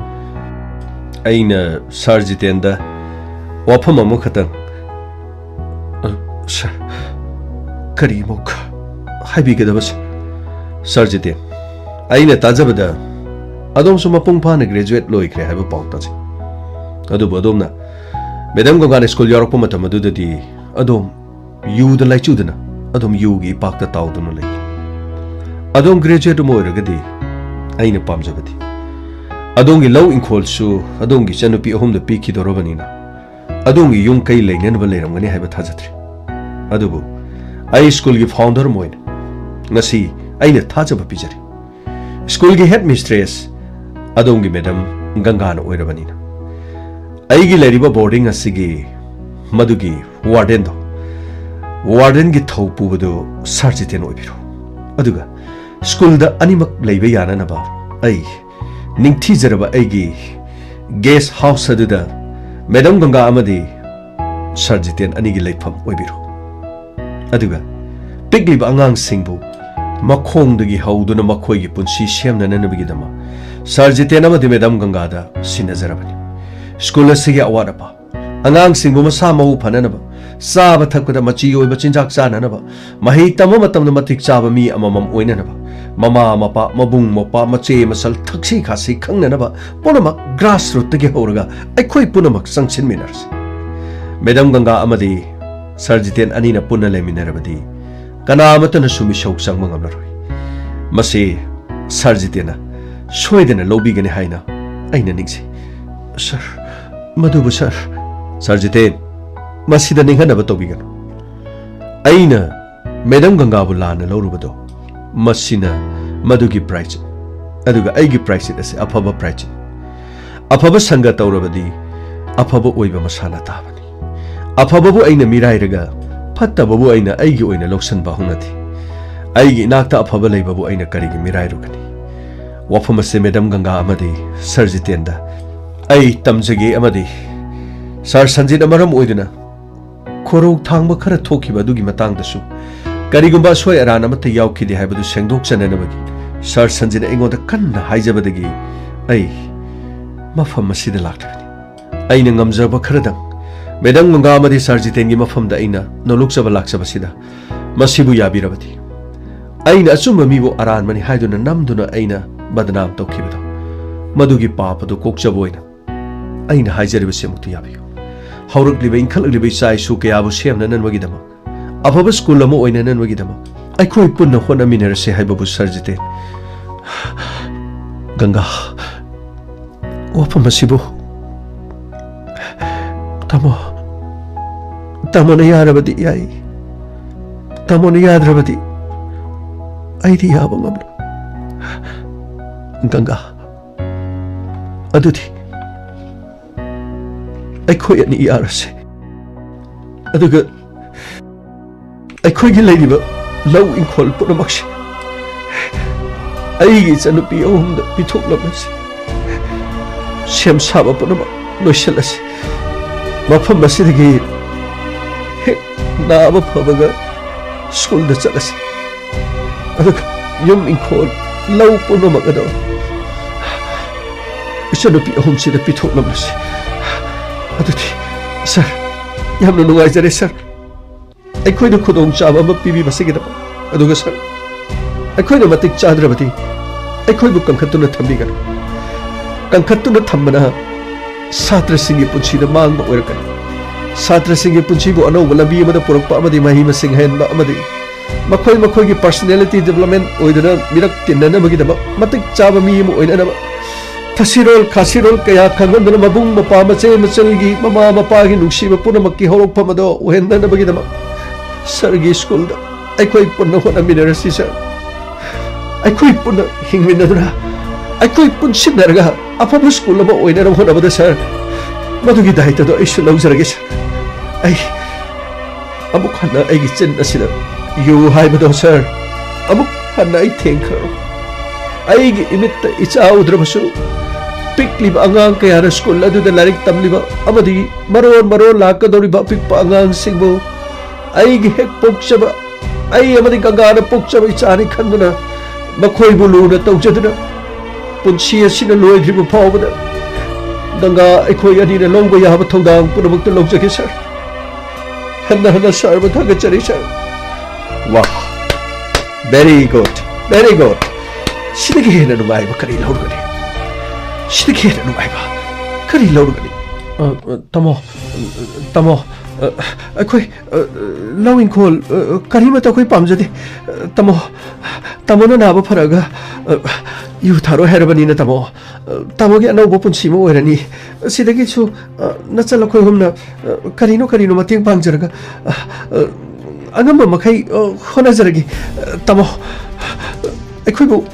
ꯑꯩꯅ ꯁꯥꯔ ꯖꯤꯇꯦꯟꯗ ꯋꯥꯐꯝ ꯑꯃꯈꯛꯇꯪ, ꯑ, ꯁꯥꯔ, ꯀꯔꯤ ꯑꯃꯨꯛ ꯍꯥꯏꯕꯤꯒꯗꯕ, ꯁꯥꯔ? ꯁꯥꯔ ꯖꯤꯇꯦꯟ, ꯑꯩꯅ ꯇꯥꯖꯕꯗ ꯑꯗꯣꯝꯁꯨ ꯃꯄꯨꯡ ꯐꯥꯅ ꯒ꯭ꯔꯦꯖꯨꯑꯦꯠ ꯂꯣꯏꯈ꯭ꯔꯦ ꯍꯥꯏꯕ ꯄꯥꯎ ꯇꯥꯖꯩ꯫ ꯑꯗꯨꯕꯨ ꯑꯗꯣꯝꯅ ꯃꯦꯗꯥꯝ ꯒꯪꯒꯥꯅ ꯁ꯭ꯀꯨꯜ ꯌꯥꯎꯔꯛꯄ ꯃꯇꯝ ꯑꯗꯨꯗꯗꯤ ꯑꯗꯣꯝ ꯌꯨꯗ ꯂꯥꯏꯆꯨꯗꯅ ꯑꯗꯣꯝ ꯌꯨꯒꯤ ꯏꯄꯥꯛꯇ ꯇꯥꯎꯗꯨꯅ ꯂꯩ꯫ ꯑꯗꯣꯝ ꯒ꯭ꯔꯦꯖꯨꯑꯦꯠ ꯑꯃ ꯑꯣꯏꯔꯒꯗꯤ ꯑꯩꯅ ꯄꯥꯝꯖꯕꯗꯤ ꯑꯗꯣꯝꯒꯤ ꯂꯧ ꯏꯪꯈꯣꯜꯁꯨ ꯑꯗꯣꯝꯒꯤ ꯏꯆꯟꯅꯨꯄꯤ ꯑꯍꯨꯝꯗ ꯄꯤꯈꯤꯗꯧꯔꯕꯅꯤꯅ ꯑꯗꯣꯝꯒꯤ ꯌꯨꯝ ꯀꯩ ꯂꯩꯅꯅꯕ ꯂꯩꯔꯝꯒꯅꯤ ꯍꯥꯏꯕ ꯊꯥꯖꯗ꯭ꯔꯦ꯫ ꯑꯗꯨꯕꯨ ꯑꯩ ꯁ꯭ꯀꯨꯜꯒꯤ ꯐꯥꯎꯟꯗꯔ ꯑꯃ ꯑꯣꯏꯅ ꯉꯁꯤ ꯑꯩꯅ ꯊꯥꯖꯕ ꯄꯤꯖꯔꯤ꯫ ꯁ꯭ꯀꯨꯜꯒꯤ ꯍꯦꯗ ꯃꯤꯁꯇ꯭ꯔꯦꯁ ꯑꯗꯣꯝꯒꯤ ꯃꯦꯗꯝ ꯒꯪꯒꯥꯅ ꯑꯣꯏꯔꯕꯅꯤꯅ, ꯑꯩꯒꯤ ꯂꯩꯔꯤꯕ ꯕꯣꯔꯗꯤꯡ ꯑꯁꯤꯒꯤ ꯃꯗꯨꯒꯤ ꯋꯥꯔꯗꯦꯟꯗꯣ, ꯋꯥꯔꯗꯦꯟꯒꯤ ꯊꯧ ꯄꯨꯕꯗꯨ ꯁꯥꯔ ꯖꯤꯇꯦꯟ ꯑꯣꯏꯕꯤꯔꯣ꯫ ꯑꯗꯨꯒ ꯁ꯭ꯀꯨꯜꯗ ꯑꯅꯤꯃꯛ ꯂꯩꯕ ꯌꯥꯅꯅꯕ ꯑꯩ ꯅꯤꯡꯊꯤꯖꯔꯕ ꯑꯩꯒꯤ ꯒꯦꯁ ꯍꯥꯎꯁ ꯑꯗꯨꯗ ꯃꯦꯗꯝ ꯒꯪꯒꯥ ꯑꯃꯗꯤ ꯁꯥꯔ ꯖꯤꯇꯦꯟ ꯑꯅꯤꯒꯤ ꯂꯩꯐꯝ ꯑꯣꯏꯕꯤꯔꯣ꯫ ꯑꯗꯨꯒ ꯄꯤꯛꯂꯤꯕ ꯑꯉꯥꯡꯁꯤꯡꯕꯨ ꯃꯈꯣꯡꯗꯒꯤ ꯍꯧꯗꯨꯅ ꯃꯈꯣꯏꯒꯤ ꯄꯨꯟꯁꯤ ꯁꯦꯝꯅꯅꯕꯒꯤꯗꯃꯛ ꯁꯥꯔ ꯖꯤꯇꯦꯟ ꯑꯃꯗꯤ ꯃꯦꯗꯝ ꯒꯪꯒꯥꯗ ꯁꯤꯟꯅꯖꯔꯕꯅꯤ꯫ ꯁ꯭ꯀꯨꯜ ꯑꯁꯤꯒꯤ ꯑꯋꯥꯠ ꯑꯄꯥ, ꯑꯉꯥꯡꯁꯤꯡꯕꯨ ꯃꯁꯥ ꯃꯎ ꯐꯅꯅꯕ, ꯆꯥꯕ ꯊꯛꯄꯗ ꯃꯆꯤ ꯑꯣꯏꯕ ꯆꯤꯟꯖꯥꯛ ꯆꯥꯅꯅꯕ, ꯃꯍꯩ ꯇꯝꯕ ꯃꯇꯝꯗ ꯃꯇꯤꯛ ꯆꯥꯕ ꯃꯤ ꯑꯃꯃꯝ ꯑꯣꯏꯅꯅꯕ, ꯃꯃꯥ ꯃꯄꯥ, ꯃꯕꯨꯡ ꯃꯧꯄ꯭ꯋꯥ, ꯃꯆꯦ ꯃꯆꯜ, ꯊꯛꯁꯤ ꯈꯥꯁꯤ ꯈꯪꯅꯅꯕ, ꯄꯨꯝꯅꯃꯛ ꯒ꯭ꯔꯥꯁ ꯔꯨꯠꯇꯒꯤ ꯍꯧꯔꯒ ꯑꯩꯈꯣꯏ ꯄꯨꯝꯅꯃꯛ ꯆꯪꯁꯤꯟꯃꯤꯟꯅꯔꯁꯤ꯫ ꯃꯦꯗꯝ ꯒꯪꯒꯥ ꯑꯃꯗꯤ ꯁꯥꯔ ꯖꯤꯇꯦꯟ ꯑꯅꯤꯅ ꯄꯨꯟꯅ ꯂꯩꯃꯤꯟꯅꯔꯕꯗꯤ ꯀꯅꯥ ꯑꯃꯠꯇꯅꯁꯨ ꯃꯤꯁꯧ ꯆꯪꯕ ꯉꯝꯂꯔꯣꯏ꯫ ꯃꯁꯤ ꯁꯥꯔ ꯖꯤꯇꯦꯟꯅ ꯁꯣꯏꯗꯅ ꯂꯧꯕꯤꯒꯅꯤ ꯍꯥꯏꯅ ꯑꯩꯅ ꯅꯤꯡꯖꯩ꯫ ꯁꯥꯔ, ꯃꯗꯨꯕꯨ ꯁꯥꯔ꯫ ꯁꯥꯔ ꯖꯤꯇꯦꯟ, ꯃꯁꯤꯗ ꯅꯤꯡꯍꯟꯅꯕ ꯇꯧꯕꯤꯒꯅꯨ꯫ ꯑꯩꯅ ꯃꯦꯗꯝ ꯒꯪꯒꯥꯕꯨ ꯂꯥꯟꯅ ꯂꯧꯔꯨꯕꯗꯣ, ꯃꯁꯤꯅ ꯃꯗꯨꯒꯤ ꯄ꯭ꯔꯥꯏꯆꯤꯠ, ꯑꯗꯨꯒ ꯑꯩꯒꯤ ꯄ꯭ꯔꯥꯏꯆꯤꯠ ꯑꯁꯤ ꯑꯐꯕ ꯄ꯭ꯔꯥꯏꯆꯤꯠ꯫ ꯑꯐꯕ ꯁꯪꯒ ꯇꯧꯔꯕꯗꯤ ꯑꯐꯕ ꯑꯣꯏꯕ ꯃꯁꯥꯅ ꯇꯥꯕꯅꯤ꯫ ꯑꯐꯕꯕꯨ ꯑꯩꯅ ꯃꯤꯔꯥꯏꯔꯒ ꯐꯠꯇꯕꯕꯨ ꯑꯩꯅ ꯑꯩꯒꯤ ꯑꯣꯏꯅ ꯂꯧꯁꯤꯟꯕ ꯍꯧꯅꯗꯦ꯫ ꯑꯩꯒꯤ ꯏꯅꯥꯛꯇ ꯑꯐꯕ ꯂꯩꯕꯕꯨ ꯑꯩꯅ ꯀꯔꯤꯒꯤ ꯃꯤꯔꯥꯏꯔꯨꯒꯅꯤ? ꯋꯥꯐꯝ ꯑꯁꯤ ꯃꯦꯗꯝ ꯒꯪꯒꯥ ꯑꯃꯗꯤ ꯁꯥꯔ ꯖꯤꯇꯦꯟꯗ ꯑꯩ ꯇꯝꯖꯒꯦ, ꯑꯃꯗꯤ ꯁꯥꯔ ꯁꯟꯖꯤꯠꯅ ꯃꯔꯝ ꯑꯣꯏꯗꯨꯅ ꯈꯣꯔꯧ ꯊꯥꯡꯕ ꯈꯔ ꯊꯣꯛꯈꯤꯕ ꯑꯗꯨꯒꯤ ꯃꯇꯥꯡꯗꯁꯨ ꯀꯔꯤꯒꯨꯝꯕ ꯑꯁꯣꯏ ꯑꯔꯥꯟ ꯑꯃꯠꯇ ꯌꯥꯎꯈꯤꯗꯦ ꯍꯥꯏꯕꯗꯨ ꯁꯦꯡꯗꯣꯛꯆꯅꯅꯕꯒꯤ ꯁꯥꯔ ꯁꯟꯖꯤꯠꯅ ꯑꯩꯉꯣꯟꯗ ꯀꯟꯅ ꯍꯥꯏꯖꯕꯗꯒꯤ ꯑꯩ ꯃꯐꯝ ꯑꯁꯤꯗ ꯂꯥꯛꯂꯤꯕꯅꯤ꯫ ꯑꯩꯅ ꯉꯝꯖꯕ ꯈꯔꯗꯪ ꯃꯦꯗꯝ ꯒꯪꯒꯥ ꯑꯃꯗꯤ ꯁꯥꯔ ꯖꯤꯇꯦꯟꯒꯤ ꯃꯐꯝꯗ ꯑꯩꯅ ꯅꯣꯂꯨꯛꯆꯕ ꯂꯥꯛꯆꯕꯁꯤꯗ, ꯃꯁꯤꯕꯨ ꯌꯥꯕꯤꯔꯕꯗꯤ, ꯑꯩꯅ ꯑꯆꯨꯝꯕ ꯃꯤꯕꯨ ꯑꯔꯥꯟꯕꯅꯤ ꯍꯥꯏꯗꯨꯅ ꯅꯝꯗꯨꯅ ꯑꯩꯅ ꯕꯗꯅꯥꯝ ꯇꯧꯈꯤꯕꯗꯣ, ꯃꯗꯨꯒꯤ ꯄꯥꯞ ꯑꯗꯨ ꯀꯣꯛꯆꯕ ꯑꯣꯏꯅ ꯑꯩꯅ ꯍꯥꯏꯖꯔꯤꯕꯁꯤ ꯑꯃꯨꯛꯇ ꯌꯥꯕꯤꯌꯨ꯫ ꯍꯧꯔꯛꯂꯤꯕ ꯏꯟꯈꯠꯂꯛꯂꯤꯕ ꯏꯆꯥ ꯏꯁꯨ ꯀꯌꯥꯕꯨ ꯁꯦꯝꯅꯅꯕꯒꯤꯗꯃꯛ, ꯑꯐꯕ ꯁ꯭ꯀꯨꯜ ꯑꯃ ꯑꯣꯏꯅꯅꯕꯒꯤꯗꯃꯛ ꯑꯩꯈꯣꯏ ꯄꯨꯟꯅ ꯍꯣꯠꯅꯃꯤꯟꯅꯔꯁꯤ ꯍꯥꯏꯕꯕꯨ ꯁꯥꯔ ꯖꯤꯇꯦꯟ꯫ ꯒꯪꯒꯥ, ꯋꯥꯐꯝ ꯑꯁꯤꯕꯨ ꯇꯥꯃꯣ, ꯇꯥꯃꯣꯅ ꯌꯥꯔꯕꯗꯤ ꯌꯥꯏ, ꯇꯥꯃꯣꯅ ꯌꯥꯗ꯭ꯔꯕꯗꯤ ꯑꯩꯗꯤ ꯌꯥꯕ ꯉꯝꯂꯣꯏ꯫ ꯒꯪꯒꯥ, ꯑꯗꯨꯗꯤ ꯑꯩꯈꯣꯏ ꯑꯅꯤ ꯌꯥꯔꯁꯦ꯫ ꯑꯗꯨꯒ ꯑꯩꯈꯣꯏꯒꯤ ꯂꯩꯔꯤꯕ ꯂꯧ ꯏꯪꯈꯣꯜ ꯄꯨꯝꯅꯃꯛꯁꯦ ꯑꯩꯒꯤ ꯏꯆꯟꯅꯨꯄꯤ ꯑꯍꯨꯝꯗ ꯄꯤꯊꯣꯛꯂꯝꯂꯁꯤ꯫ ꯁꯦꯝ ꯁꯥꯕ ꯄꯨꯝꯅꯃꯛ ꯂꯣꯏꯁꯤꯜꯂꯁꯤ꯫ ꯃꯐꯝ ꯑꯁꯤꯗꯒꯤ ꯍꯦꯛ ꯅꯥꯕ ꯐꯕꯒ ꯁ꯭ꯀꯨꯜꯗ ꯆꯠꯂꯁꯤ꯫ ꯑꯗꯨꯒ ꯌꯨꯝ ꯏꯪꯈꯣꯜ, ꯂꯧ ꯄꯨꯝꯅꯃꯛ ꯑꯗꯣ ꯏꯆꯟꯅꯨꯄꯤ ꯑꯍꯨꯝꯁꯤꯗ ꯄꯤꯊꯣꯛꯂꯝꯂꯁꯤ꯫ ꯑꯗꯨꯗꯤ ꯁꯥꯔ, ꯌꯥꯝꯅ ꯅꯨꯡꯉꯥꯏꯖꯔꯦ ꯁꯥꯔ, ꯑꯩꯈꯣꯏꯗ ꯈꯨꯗꯣꯡꯆꯥꯕ ꯑꯃ ꯄꯤꯕꯤꯕꯁꯤꯒꯤꯗꯃꯛ꯫ ꯑꯗꯨꯒ ꯁꯥꯔ, ꯑꯩꯈꯣꯏꯅ ꯃꯇꯤꯛ ꯆꯥꯗ꯭ꯔꯕꯗꯤ ꯑꯩꯈꯣꯏꯕꯨ ꯀꯟꯈꯠꯇꯨꯅ ꯊꯝꯕꯤꯒꯅꯨ꯫ ꯀꯟꯈꯠꯇꯨꯅ ꯊꯝꯕꯅ ꯁꯥꯇ꯭ꯔꯁꯤꯡꯒꯤ ꯄꯨꯟꯁꯤꯗ ꯃꯥꯡꯕ ꯑꯣꯏꯔꯛꯀꯅꯤ꯫ ꯁꯥꯇ꯭ꯔꯁꯤꯡꯒꯤ ꯄꯨꯟꯁꯤꯕꯨ ꯑꯅꯧꯕ ꯂꯝꯕꯤ ꯑꯃꯗ ꯄꯨꯔꯛꯄ ꯑꯃꯗꯤ ꯃꯍꯩ ꯃꯁꯤꯡ ꯍꯩꯍꯟꯕ ꯑꯃꯗꯤ ꯃꯈꯣꯏ ꯃꯈꯣꯏꯒꯤ personality development ꯑꯣꯏꯗꯨꯅ ꯃꯤꯔꯛ ꯇꯤꯟꯅꯅꯕꯒꯤꯗꯃꯛ ꯃꯇꯤꯛ ꯆꯥꯕ ꯃꯤ ꯑꯃ ꯑꯣꯏꯅꯅꯕ ꯊꯥꯁꯤꯔꯣꯜ ꯈꯥꯁꯤꯔꯣꯜ ꯀꯌꯥ ꯈꯪꯍꯟꯗꯨꯅ ꯃꯕꯨꯡ ꯃꯧꯄ꯭ꯋꯥ ꯃꯆꯦ ꯃꯆꯜꯒꯤ ꯃꯃꯥ ꯃꯄꯥꯒꯤ ꯅꯨꯡꯁꯤꯕ ꯄꯨꯝꯅꯃꯛꯀꯤ ꯍꯧꯔꯛꯐꯝ ꯑꯗꯣ ꯑꯣꯏꯍꯟꯅꯅꯕꯒꯤꯗꯃꯛ ꯁꯥꯔꯒꯤ ꯁ꯭ꯀꯨꯜꯗ ꯑꯩꯈꯣꯏ ꯄꯨꯟꯅ ꯍꯣꯠꯅꯃꯤꯟꯅꯔꯁꯤ ꯁꯥꯔ꯫ ꯑꯩꯈꯣꯏ ꯄꯨꯟꯅ ꯍꯤꯡꯃꯤꯟꯅꯗꯨꯅ ꯑꯩꯈꯣꯏ ꯄꯨꯟꯁꯤꯟꯅꯔꯒ ꯑꯐꯕ ꯁ꯭ꯀꯨꯜ ꯑꯃ ꯑꯣꯏꯅꯅꯕ ꯍꯣꯠꯅꯕꯗ ꯁꯥꯔ, ꯃꯗꯨꯒꯤ ꯗꯥꯏꯇꯗꯣ ꯑꯩꯁꯨ ꯂꯧꯖꯔꯒꯦ ꯁꯥꯔ꯫ ꯑꯩ ꯑꯃꯨꯛ ꯍꯟꯅ ꯑꯩꯒꯤ ꯆꯤꯟ ꯑꯁꯤꯗ "you" ꯍꯥꯏꯕꯗꯣ ꯁꯥꯔ, ꯑꯃꯨꯛ ꯍꯟꯅ ꯑꯩ ꯊꯦꯡꯈ꯭ꯔꯔꯣꯏ꯫ ꯑꯩꯒꯤ ꯏꯃꯤꯠꯇ ꯏꯆꯥ ꯎꯗ꯭ꯔꯕꯁꯨ, ꯄꯤꯛꯂꯤꯕ ꯑꯉꯥꯡ ꯀꯌꯥꯅ ꯁ꯭ꯀꯨꯜ ꯑꯗꯨꯗ ꯂꯥꯏꯔꯤꯛ ꯇꯝꯂꯤꯕ ꯑꯃꯗꯤ ꯃꯔꯣꯟ ꯃꯔꯣꯟ ꯂꯥꯛꯀꯗꯧꯔꯤꯕ ꯑꯄꯤꯛꯄ ꯑꯉꯥꯡꯁꯤꯡꯕꯨ ꯑꯩꯒꯤ ꯍꯦꯛ ꯄꯣꯛꯆꯕ, ꯑꯩ ꯑꯃꯗꯤ ꯒꯪꯒꯥꯅ ꯄꯣꯛꯆꯕ ꯏꯆꯥꯅꯤ ꯈꯟꯗꯨꯅ ꯃꯈꯣꯏꯕꯨ ꯂꯨꯅ ꯇꯧꯖꯗꯨꯅ ꯄꯨꯟꯁꯤ ꯑꯁꯤꯅ ꯂꯣꯏꯗ꯭ꯔꯤꯕ ꯐꯥꯎꯕꯗ ꯒꯪꯒꯥ ꯑꯩꯈꯣꯏ ꯑꯅꯤꯅ ꯂꯧꯕ ꯌꯥꯕ ꯊꯧꯗꯥꯡ ꯄꯨꯝꯅꯃꯛꯇ ꯂꯧꯖꯒꯦ ꯁꯥꯔ꯫ ꯍꯟꯅ ꯍꯟꯅ ꯁꯥꯔꯕꯨ ꯊꯥꯒꯠꯆꯔꯤ ꯁꯥꯔ꯫ ꯋꯥ! Very good, very good. ꯁꯤꯗꯒꯤ ꯍꯦꯟꯅ ꯅꯨꯡꯉꯥꯏꯕ ꯀꯔꯤ ꯂꯧꯔꯨꯒꯅꯤ? ꯁꯤꯗꯒꯤ ꯍꯦꯟꯅ ꯅꯨꯡꯉꯥꯏꯕ ꯀꯔꯤ ꯂꯧꯔꯨꯒꯅꯤ? ꯑ, ꯑ, ꯇꯥꯃꯣ, ꯇꯥꯃꯣ, ꯑ, ꯑꯩꯈꯣꯏ, ꯑ, ꯂꯧ ꯏꯪꯈꯣꯜ, ꯑ, ꯀꯔꯤꯃꯠꯇ ꯑꯩꯈꯣꯏ ꯄꯥꯝꯖꯗꯦ꯫ ꯑ, ꯇꯥꯃꯣ, ꯇꯥꯃꯣꯅ ꯅꯥꯕ ꯐꯔꯛꯑꯒ, ꯑ, ꯌꯨ ꯊꯥꯔꯣꯏ ꯍꯥꯏꯔꯕꯅꯤꯅ ꯇꯥꯃꯣ, ꯑ, ꯇꯥꯃꯣꯒꯤ ꯑꯅꯧꯕ ꯄꯨꯟꯁꯤ ꯑꯃ ꯑꯣꯏꯔꯅꯤ꯫ ꯁꯤꯗꯒꯤꯁꯨ, ꯑ, ꯅꯆꯜ ꯑꯩꯈꯣꯏ ꯑꯍꯨꯝꯅ, ꯑ, ꯀꯔꯤꯅꯣ ꯀꯔꯤꯅꯣ ꯃꯇꯦꯡ ꯄꯥꯡꯖꯔꯒ, ꯑ, ꯑ, ꯑꯉꯝꯕ ꯃꯈꯩ, ꯑ, ꯍꯣꯠꯅꯖꯔꯒꯦ꯫ ꯑ, ꯇꯥꯃꯣ, ꯑꯩꯈꯣꯏꯕꯨ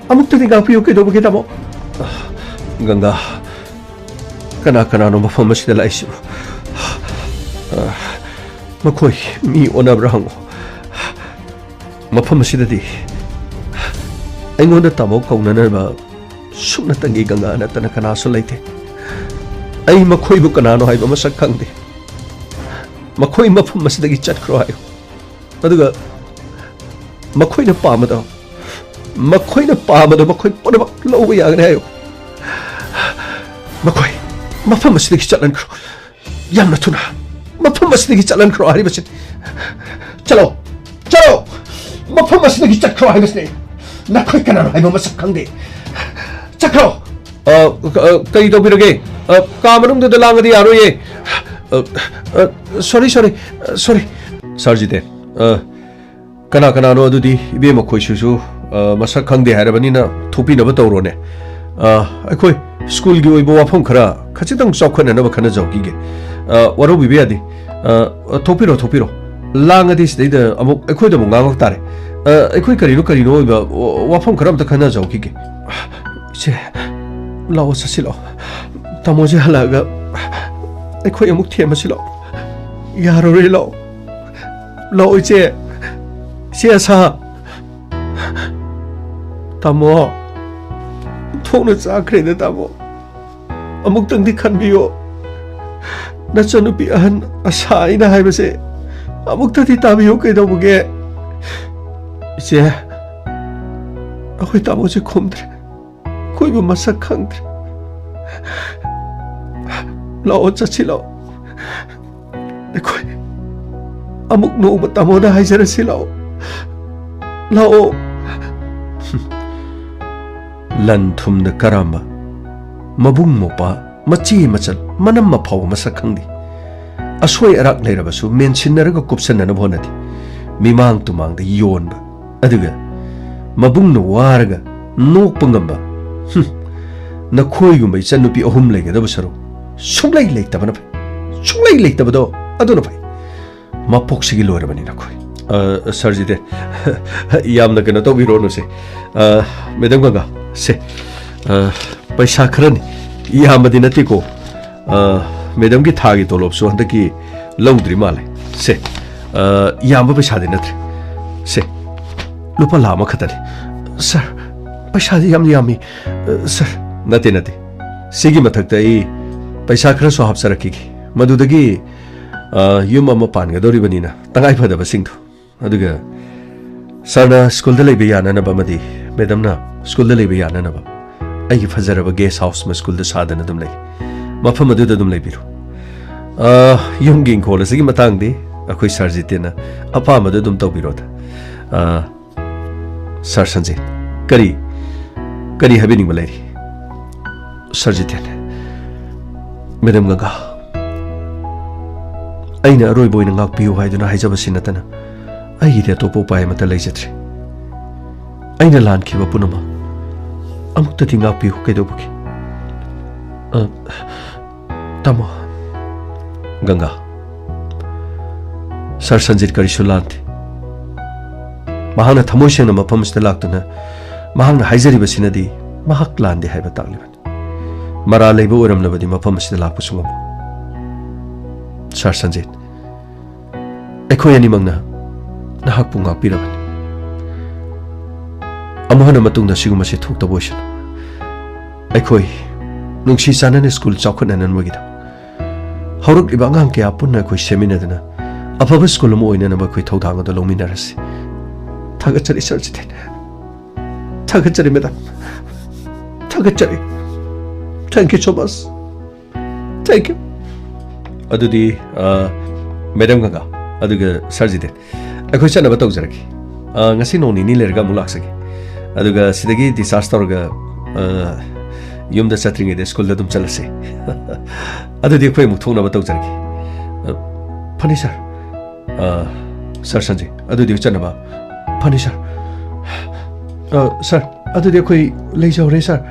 ꯑꯃꯨꯛꯇꯗꯤ ꯉꯥꯛꯄꯤꯌꯨ, ꯀꯩꯗꯧꯕꯒꯦ, ꯇꯥꯃꯣ? ꯒꯪꯒꯥ, ꯀꯅꯥ ꯀꯅꯥꯅꯣ ꯃꯐꯝ ꯑꯁꯤꯗ ꯂꯥꯛꯏꯁꯤꯕꯨ? ꯃꯈꯣꯏ ꯃꯤ ꯑꯣꯟꯅꯕ꯭ꯔꯥ ꯍꯪꯉꯨ꯫ ꯃꯐꯝ ꯑꯁꯤꯗꯗꯤ ꯑꯩꯉꯣꯟꯗ ꯇꯥꯃꯣ ꯀꯧꯅꯅꯕ ꯁꯨꯞꯅꯇꯪꯒꯤ ꯒꯪꯒꯥ ꯅꯠꯇꯅ ꯀꯅꯥꯁꯨ ꯂꯩꯇꯦ꯫ ꯑꯩ ꯃꯈꯣꯏꯕꯨ ꯀꯅꯥꯅꯣ ꯍꯥꯏꯕ ꯃꯁꯛ ꯈꯪꯗꯦ꯫ ꯃꯈꯣꯏ ꯃꯐꯝ ꯑꯁꯤꯗꯒꯤ ꯆꯠꯈ꯭ꯔꯣ ꯍꯥꯏꯌꯨ꯫ ꯑꯗꯨꯒ ꯃꯈꯣꯏꯅ ꯄꯥꯝꯕꯗꯣ, ꯃꯈꯣꯏꯅ ꯄꯥꯝꯕꯗꯣ ꯃꯈꯣꯏ ꯄꯨꯝꯅꯃꯛ ꯂꯧꯕ ꯌꯥꯒꯅꯤ ꯍꯥꯏꯌꯨ꯫ ꯃꯈꯣꯏ ꯃꯐꯝ ꯑꯁꯤꯗꯒꯤ ꯆꯠꯍꯟꯈ꯭ꯔꯣ꯫ ꯌꯥꯝꯅ ꯊꯨꯅ ꯃꯐꯝ ꯑꯁꯤꯗꯒꯤ ꯆꯠꯍꯟꯈ꯭ꯔꯣ ꯍꯥꯏꯔꯤꯕꯁꯤꯅꯤ꯫ ꯆꯠꯂꯣ, ꯆꯠꯂꯣ! ꯃꯐꯝ ꯑꯁꯤꯗꯒꯤ ꯆꯠꯈ꯭ꯔꯣ ꯍꯥꯏꯕꯁꯤꯅꯤ꯫ ꯅꯈꯣꯏ ꯀꯅꯥꯅꯣ ꯍꯥꯏꯕ ꯃꯁꯛ ꯈꯪꯗꯦ꯫ ꯆꯠꯈ꯭ꯔꯣ! ꯑ, ꯑ, ꯀꯔꯤ ꯇꯧꯕꯤꯔꯒꯦ? ꯑ, ꯀꯥ ꯃꯅꯨꯡꯗꯨꯗ ꯂꯥꯡꯉꯗꯤ ꯌꯥꯔꯣꯏꯌꯦ꯫ ꯑ, ꯑ, sorry, sorry, ꯑ, sorry꯫ ꯁꯥꯔ ꯖꯤꯇꯦꯟ, ꯑ, ꯀꯅꯥ ꯀꯅꯥꯅꯣ ꯑꯗꯨꯗꯤ? ꯏꯕꯦꯝꯃ ꯈꯣꯏꯁꯨꯁꯨ, ꯑ, ꯃꯁꯛ ꯈꯪꯗꯦ ꯍꯥꯏꯔꯕꯅꯤꯅ ꯊꯣꯛꯄꯤꯅꯕ ꯇꯧꯔꯣꯅꯦ꯫ ꯑ, ꯑꯩꯈꯣꯏ ꯁ꯭ꯀꯨꯜꯒꯤ ꯑꯣꯏꯕ ꯋꯥꯐꯝ ꯈꯔ ꯈꯖꯤꯛꯇꯪ ꯆꯥꯎꯈꯠꯅꯅꯕ ꯈꯟꯅꯖꯍꯧꯈꯤꯒꯦ꯫ ꯑ, ꯋꯥꯔꯧꯕꯤꯕ ꯌꯥꯗꯦ꯫ ꯑ, ꯊꯣꯛꯄꯤꯔꯣ, ꯊꯣꯛꯄꯤꯔꯣ꯫ ꯂꯥꯡꯉꯗꯤ ꯁꯤꯗꯩꯗ ꯑꯃꯨꯛ ꯑꯩꯈꯣꯏꯗ ꯑꯃꯨꯛ ꯉꯥꯡꯂꯛ ꯇꯥꯔꯦ꯫ ꯑ, ꯑꯩꯈꯣꯏ ꯀꯔꯤꯅꯣ ꯀꯔꯤꯅꯣ ꯑꯣꯏꯕ ꯋꯥ-, ꯋꯥꯐꯝ ꯈꯔ ꯑꯝꯇ ꯈꯟꯅꯖꯍꯧꯈꯤꯒꯦ꯫ ꯏꯆꯦ, ꯂꯥꯛꯑꯣ, ꯆꯠꯁꯤ ꯂꯥꯛꯑꯣ꯫ ꯇꯥꯃꯣꯁꯦ ꯍꯜꯂꯛꯑꯒ ꯑꯩꯈꯣꯏ ꯑꯃꯨꯛ ꯊꯦꯝꯃꯁꯤ ꯂꯥꯛꯑꯣ꯫ ꯌꯥꯔꯔꯣꯏ, ꯂꯥꯛꯑꯣ꯫ ꯂꯥꯛꯑꯣ, ꯏꯆꯦ꯫ ꯏꯆꯦ ꯑꯁꯥ꯫ ꯇꯥꯃꯣ, ꯊꯣꯛꯅ ꯆꯥꯈ꯭ꯔꯦꯗ, ꯇꯥꯃꯣ꯫ ꯑꯃꯨꯛꯇꯪꯗꯤ ꯈꯟꯕꯤꯌꯣ꯫ ꯅꯆꯟꯅꯨꯄꯤ ꯑꯍꯟ ꯑꯁꯥ ꯑꯩꯅ ꯍꯥꯏꯕꯁꯦ ꯑꯃꯨꯛꯇꯗꯤ ꯇꯥꯕꯤꯌꯨ, ꯀꯩꯗꯧꯕꯒꯦ? ꯏꯆꯦ, ꯑꯩꯈꯣꯏ ꯇꯥꯃꯣꯁꯦ ꯈꯨꯝꯗ꯭ꯔꯦ꯫ ꯑꯩꯈꯣꯏꯕꯨ ꯃꯁꯛ ꯈꯪꯗ꯭ꯔꯦ꯫ ꯂꯥꯛꯑꯣ, ꯆꯠꯁꯤ ꯂꯥꯛꯑꯣ꯫ ꯑꯩꯈꯣꯏ ꯑꯃꯨꯛ ꯅꯣꯡꯃ ꯇꯥꯃꯣꯗ ꯍꯥꯏꯖꯔꯁꯤ ꯂꯥꯛꯑꯣ꯫ ꯂꯥꯛꯑꯣ꯫ ꯂꯟ ꯊꯨꯝꯗ ꯀꯔꯝꯕ ꯃꯕꯨꯡ ꯃꯧꯄ꯭ꯋꯥ, ꯃꯆꯦ ꯃꯆꯜ, ꯃꯅꯝ ꯃꯐꯥꯎꯕ ꯃꯁꯛ ꯈꯪꯗꯦ꯫ ꯑꯁꯣꯏ ꯑꯔꯥꯛ ꯂꯩꯔꯕꯁꯨ ꯃꯦꯟꯁꯤꯟꯅꯔꯒ ꯀꯨꯞꯁꯟꯅꯅꯕ ꯍꯣꯠꯅꯗꯦ꯫ ꯃꯤꯃꯥꯡ ꯇꯨꯃꯥꯡꯗ ꯌꯣꯟꯕ, ꯑꯗꯨꯒ ꯃꯕꯨꯡꯅ ꯋꯥꯔꯒ ꯅꯣꯛꯄ ꯉꯝꯕ, ꯍꯨꯝ, ꯅꯈꯣꯏꯒꯨꯝꯕ ꯏꯆꯟꯅꯨꯄꯤ ꯑꯍꯨꯝ ꯂꯩꯒꯗꯕ ꯁꯔꯨꯛ ꯁꯨꯡꯂꯩ ꯂꯩꯇꯕꯅ ꯐꯩ꯫ ꯁꯨꯡꯂꯩ ꯂꯩꯇꯕꯗꯣ ꯑꯗꯨꯅ ꯐꯩ꯫ ꯃꯄꯣꯛꯁꯤꯒꯤ ꯂꯣꯏꯔꯕꯅꯤ ꯅꯈꯣꯏ꯫ ꯑ, ꯁꯥꯔ ꯖꯤꯇꯦꯟ, ꯌꯥꯝꯅ ꯀꯩꯅꯣ ꯇꯧꯕꯤꯔꯣꯅꯨꯁꯦ꯫ ꯑ, ꯃꯦꯗꯥꯝ ꯒꯪꯒꯥ, ꯁꯦ, ꯑ, ꯄꯩꯁꯥ ꯈꯔꯅꯤ, ꯌꯥꯝꯕꯗꯤ ꯅꯠꯇꯦꯀꯣ꯫ ꯑ, ꯃꯦꯗꯥꯝꯒꯤ ꯊꯥꯒꯤ ꯇꯣꯂꯣꯞꯁꯨ ꯍꯟꯗꯛꯀꯤ ꯂꯧꯗ꯭ꯔꯤ ꯃꯥꯜꯂꯦ꯫ ꯁꯦ, ꯑ, ꯌꯥꯝꯕ ꯄꯩꯁꯥꯗꯤ ꯅꯠꯇ꯭ꯔꯦ꯫ ꯁꯦ, ꯂꯨꯄꯥ ꯂꯥꯈ ꯑꯃ ꯈꯛꯇꯅꯤ꯫ ꯁꯥꯔ, ꯄꯩꯁꯥꯗꯤ ꯌꯥꯝ ꯌꯥꯝꯃꯤ꯫ ꯑ, ꯁꯥꯔ, ꯅꯠꯇꯦ, ꯅꯠꯇꯦ꯫ ꯁꯤꯒꯤ ꯃꯊꯛꯇ ꯑꯩ ꯄꯩꯁꯥ ꯈꯔꯁꯨ ꯍꯥꯞꯆꯔꯛꯈꯤꯒꯦ꯫ ꯃꯗꯨꯗꯒꯤ, ꯑ, ꯌꯨꯝ ꯑꯃ ꯄꯥꯟꯒꯗꯧꯔꯤꯕꯅꯤꯅ ꯇꯉꯥꯏ ꯐꯗꯕꯁꯤꯡꯗꯣ꯫ ꯑꯗꯨꯒ ꯁꯥꯔꯅ ꯁ꯭ꯀꯨꯜꯗ ꯂꯩꯕ ꯌꯥꯅꯅꯕ ꯑꯃꯗꯤ ꯃꯦꯗꯥꯝꯅ ꯁ꯭ꯀꯨꯜꯗ ꯂꯩꯕ ꯌꯥꯅꯅꯕ ꯑꯩꯒꯤ ꯐꯖꯔꯕ ꯒꯦꯁ ꯍꯥꯎꯁ ꯑꯃ ꯁ꯭ꯀꯨꯜꯗ ꯁꯥꯗꯅ ꯑꯗꯨꯝ ꯂꯩ꯫ ꯃꯐꯝ ꯑꯗꯨꯗ ꯑꯗꯨꯝ ꯂꯩꯕꯤꯔꯣ꯫ ꯑ, ꯌꯨꯝꯒꯤ ꯏꯪꯈꯣꯜ ꯑꯁꯤꯒꯤ ꯃꯇꯥꯡꯗꯤ ꯑꯩꯈꯣꯏ ꯁꯥꯔ ꯖꯤꯇꯦꯟꯅ ꯑꯄꯥꯝꯕꯗꯨ ꯑꯗꯨꯝ ꯇꯧꯕꯤꯔꯣꯗ꯫ ꯑ, ꯁꯥꯔ ꯁꯟꯖꯤꯠ, ꯀꯔꯤ, ꯀꯔꯤ ꯍꯥꯏꯕꯤꯅꯤꯡꯕ ꯂꯩꯔꯤ? ꯁꯥꯔ ꯖꯤꯇꯦꯟ, ꯃꯦꯗꯥꯝ ꯒꯪꯒꯥ, ꯑꯩꯅ ꯑꯔꯣꯏꯕ ꯑꯣꯏꯅ ꯉꯥꯛꯄꯤꯌꯨ ꯍꯥꯏꯗꯨꯅ ꯍꯥꯏꯖꯕꯁꯤ ꯅꯠꯇꯅ ꯑꯩꯒꯤꯗꯤ ꯑꯇꯣꯞꯄ ꯎꯄꯥꯏ ꯑꯃꯠꯇ ꯂꯩꯖꯗ꯭ꯔꯦ꯫ ꯑꯩꯅ ꯂꯥꯟꯈꯤꯕ ꯄꯨꯝꯅꯃꯛ ꯑꯃꯨꯛꯇꯗꯤ ꯉꯥꯛꯄꯤꯌꯨ꯫ ꯀꯩꯗꯧꯕꯒꯤ? ꯑ, ꯇꯥꯃꯣ꯫ ꯒꯪꯒꯥ, ꯁꯥꯔ ꯁꯟꯖꯤꯠ ꯀꯔꯤꯁꯨ ꯂꯥꯟꯗꯦ꯫ ꯃꯍꯥꯛꯅ ꯊꯃꯣꯏ ꯁꯦꯡꯅ ꯃꯐꯝ ꯑꯁꯤꯗ ꯂꯥꯛꯇꯨꯅ ꯃꯍꯥꯛꯅ ꯍꯥꯏꯖꯔꯤꯕꯁꯤꯅꯗꯤ ꯃꯍꯥꯛ ꯂꯥꯟꯗꯦ ꯍꯥꯏꯕ ꯇꯥꯛꯂꯤꯕꯅꯤ꯫ ꯃꯔꯥꯜ ꯂꯩꯕ ꯑꯣꯏꯔꯝꯂꯕꯗꯤ ꯃꯐꯝ ꯑꯁꯤꯗ ꯂꯥꯛꯄꯁꯨ ꯉꯝꯃꯣꯏ꯫ ꯁꯥꯔ ꯁꯟꯖꯤꯠ, ꯑꯩꯈꯣꯏ ꯑꯅꯤꯃꯛꯅ ꯅꯍꯥꯛꯄꯨ ꯉꯥꯛꯄꯤꯔꯕꯅꯤ꯫ ꯑꯃꯨꯛ ꯍꯟꯅ ꯃꯇꯨꯡꯗ ꯑꯁꯤꯒꯨꯝꯕꯁꯤ ꯊꯣꯛꯇꯕ ꯑꯣꯏꯁꯅꯨ꯫ ꯑꯩꯈꯣꯏ ꯅꯨꯡꯁꯤ ꯆꯥꯟꯅꯅ ꯁ꯭ꯀꯨꯜ ꯆꯥꯎꯈꯠꯅꯅꯕꯒꯤꯗꯃꯛ, ꯍꯧꯔꯛꯂꯤꯕ ꯑꯉꯥꯡ ꯀꯌꯥ ꯄꯨꯟꯅ ꯑꯩꯈꯣꯏ ꯁꯦꯝꯃꯤꯟꯅꯗꯨꯅ ꯑꯐꯕ ꯁ꯭ꯀꯨꯜ ꯑꯃ ꯑꯣꯏꯅꯅꯕ ꯑꯩꯈꯣꯏ ꯊꯧꯗꯥꯡ ꯑꯗꯨ ꯂꯧꯃꯤꯟꯅꯔꯁꯤ꯫ ꯊꯥꯒꯠꯆꯔꯤ, ꯁꯥꯔ ꯖꯤꯇꯦꯟ꯫ ꯊꯥꯒꯠꯆꯔꯤ, ꯃꯦꯗꯥꯝ꯫ ꯊꯥꯒꯠꯆꯔꯤ꯫ Thank you so much. Thank you. ꯑꯗꯨꯗꯤ, ꯑ, ꯃꯦꯗꯥꯝ ꯒꯪꯒꯥ, ꯑꯗꯨꯒ ꯁꯥꯔ ꯖꯤꯇꯦꯟ, ꯑꯩꯈꯣꯏ ꯆꯠꯅꯕ ꯇꯧꯖꯔꯒꯦ꯫ ꯑ, ꯉꯁꯤ ꯅꯣꯡ ꯅꯤꯅꯤ ꯂꯩꯔꯒ ꯑꯃꯨꯛ ꯂꯥꯛꯆꯒꯦ꯫ ꯑꯗꯨꯒ ꯁꯤꯗꯒꯤ discharge ꯇꯧꯔꯒ, ꯑ, ꯌꯨꯝꯗ ꯆꯠꯇ꯭ꯔꯤꯉꯩꯗ ꯁ꯭ꯀꯨꯜꯗ ꯑꯗꯨꯝ ꯆꯠꯂꯁꯦ꯫ ꯑꯗꯨꯗꯤ ꯑꯩꯈꯣꯏ ꯑꯃꯨꯛ ꯊꯣꯛꯅꯕ ꯇꯧꯖꯔꯒꯦ꯫ ꯑ, ꯐꯅꯤ, ꯁꯥꯔ꯫ ꯑ, ꯁꯥꯔ ꯁꯟꯖꯤꯠ, ꯑꯗꯨꯗꯤ ꯆꯠꯅꯕ꯫ ꯐꯅꯤ, ꯁꯥꯔ꯫ ꯑ, ꯁꯥꯔ, ꯑꯗꯨꯗꯤ ꯑꯩꯈꯣꯏ ꯂꯩꯖꯍꯧꯔꯦ, ꯁꯥꯔ꯫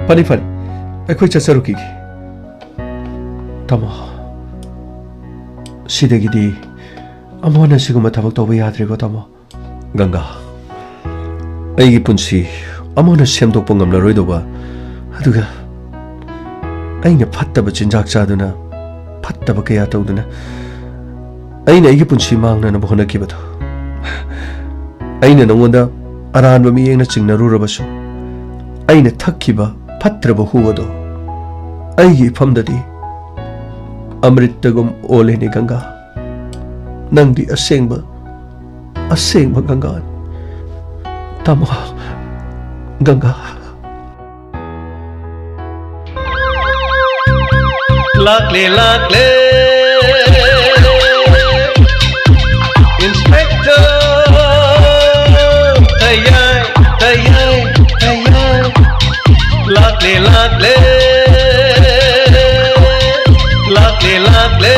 ꯐꯅꯤ, ꯐꯅꯤ꯫ ꯑꯩꯈꯣꯏ ꯆꯠꯆꯔꯨꯈꯤꯒꯦ꯫ ꯇꯥꯃꯣ, ꯁꯤꯗꯒꯤꯗꯤ ꯑꯃꯨꯛ ꯍꯟꯅ ꯁꯤꯒꯨꯝꯕ ꯊꯕꯛ ꯇꯧꯕ ꯌꯥꯗ꯭ꯔꯦꯀꯣ, ꯇꯥꯃꯣ꯫ ꯒꯪꯒꯥ, ꯑꯩꯒꯤ ꯄꯨꯟꯁꯤ ꯑꯃꯨꯛ ꯍꯟꯅ ꯁꯦꯝꯗꯣꯛꯄ ꯉꯝꯂꯔꯣꯏꯗꯧꯕ, ꯑꯗꯨꯒ ꯑꯩꯅ ꯐꯠꯇꯕ ꯆꯤꯟꯖꯥꯛ ꯆꯥꯗꯨꯅ, ꯐꯠꯇꯕ ꯀꯌꯥ ꯇꯧꯗꯨꯅ, ꯑꯩꯅ ꯑꯩꯒꯤ ꯄꯨꯟꯁꯤ ꯃꯥꯡꯅꯅꯕ ꯍꯣꯠꯅꯈꯤꯕꯗꯣ, ꯑꯩꯅ ꯅꯉꯣꯟꯗ ꯑꯔꯥꯟꯕ ꯃꯤꯠꯌꯦꯡꯅ ꯆꯤꯡꯅꯔꯨꯔꯕꯁꯨ, ꯑꯩꯅ ꯊꯛꯈꯤꯕ ꯐꯠꯇ꯭ꯔꯕ ꯍꯨ ꯑꯗꯣ ꯑꯩꯒꯤ ꯏꯐꯝꯗꯗꯤ ꯑꯃ꯭ꯔꯤꯠꯇꯒꯨꯝ ꯑꯣꯜꯂꯦꯅꯦ, ꯒꯪꯒꯥ꯫ ꯅꯪꯗꯤ ꯑꯁꯦꯡꯕ, ꯑꯁꯦꯡꯕ ꯒꯪꯒꯥꯅꯤ꯫ ꯇꯥꯃꯣ, ꯒꯪꯒꯥ꯫ ꯂꯥꯛꯂꯦ, ꯂꯥꯛꯂꯦ, Inspector꯫ ꯇꯌꯥꯏ, ꯇꯌꯥꯏ, ꯇꯌꯥꯏ꯫ ꯂꯥꯛꯂꯦ, ꯂꯥꯛꯂꯦ, ꯂꯥꯛꯂꯦ, ꯂꯥꯛꯂꯦ,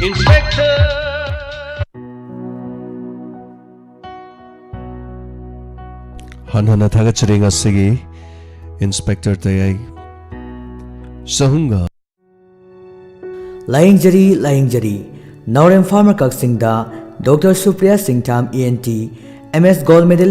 Inspector꯫ ꯍꯟꯅ ꯍꯟꯅ ꯊꯥꯒꯠꯆꯔꯤ ꯉꯁꯤꯒꯤ Inspector ꯇꯌꯥꯏ ꯆꯍꯨꯝꯒ꯫ ꯂꯥꯌꯦꯡꯖꯔꯤ, ꯂꯥꯌꯦꯡꯖꯔꯤ꯫ ꯅꯥꯎꯔꯦꯝ ꯐꯥꯔꯃꯔ ꯀꯛꯆꯤꯡꯗ doctor Supriya ꯁꯤꯡꯊꯥꯝ, ENT, MS Gold Medal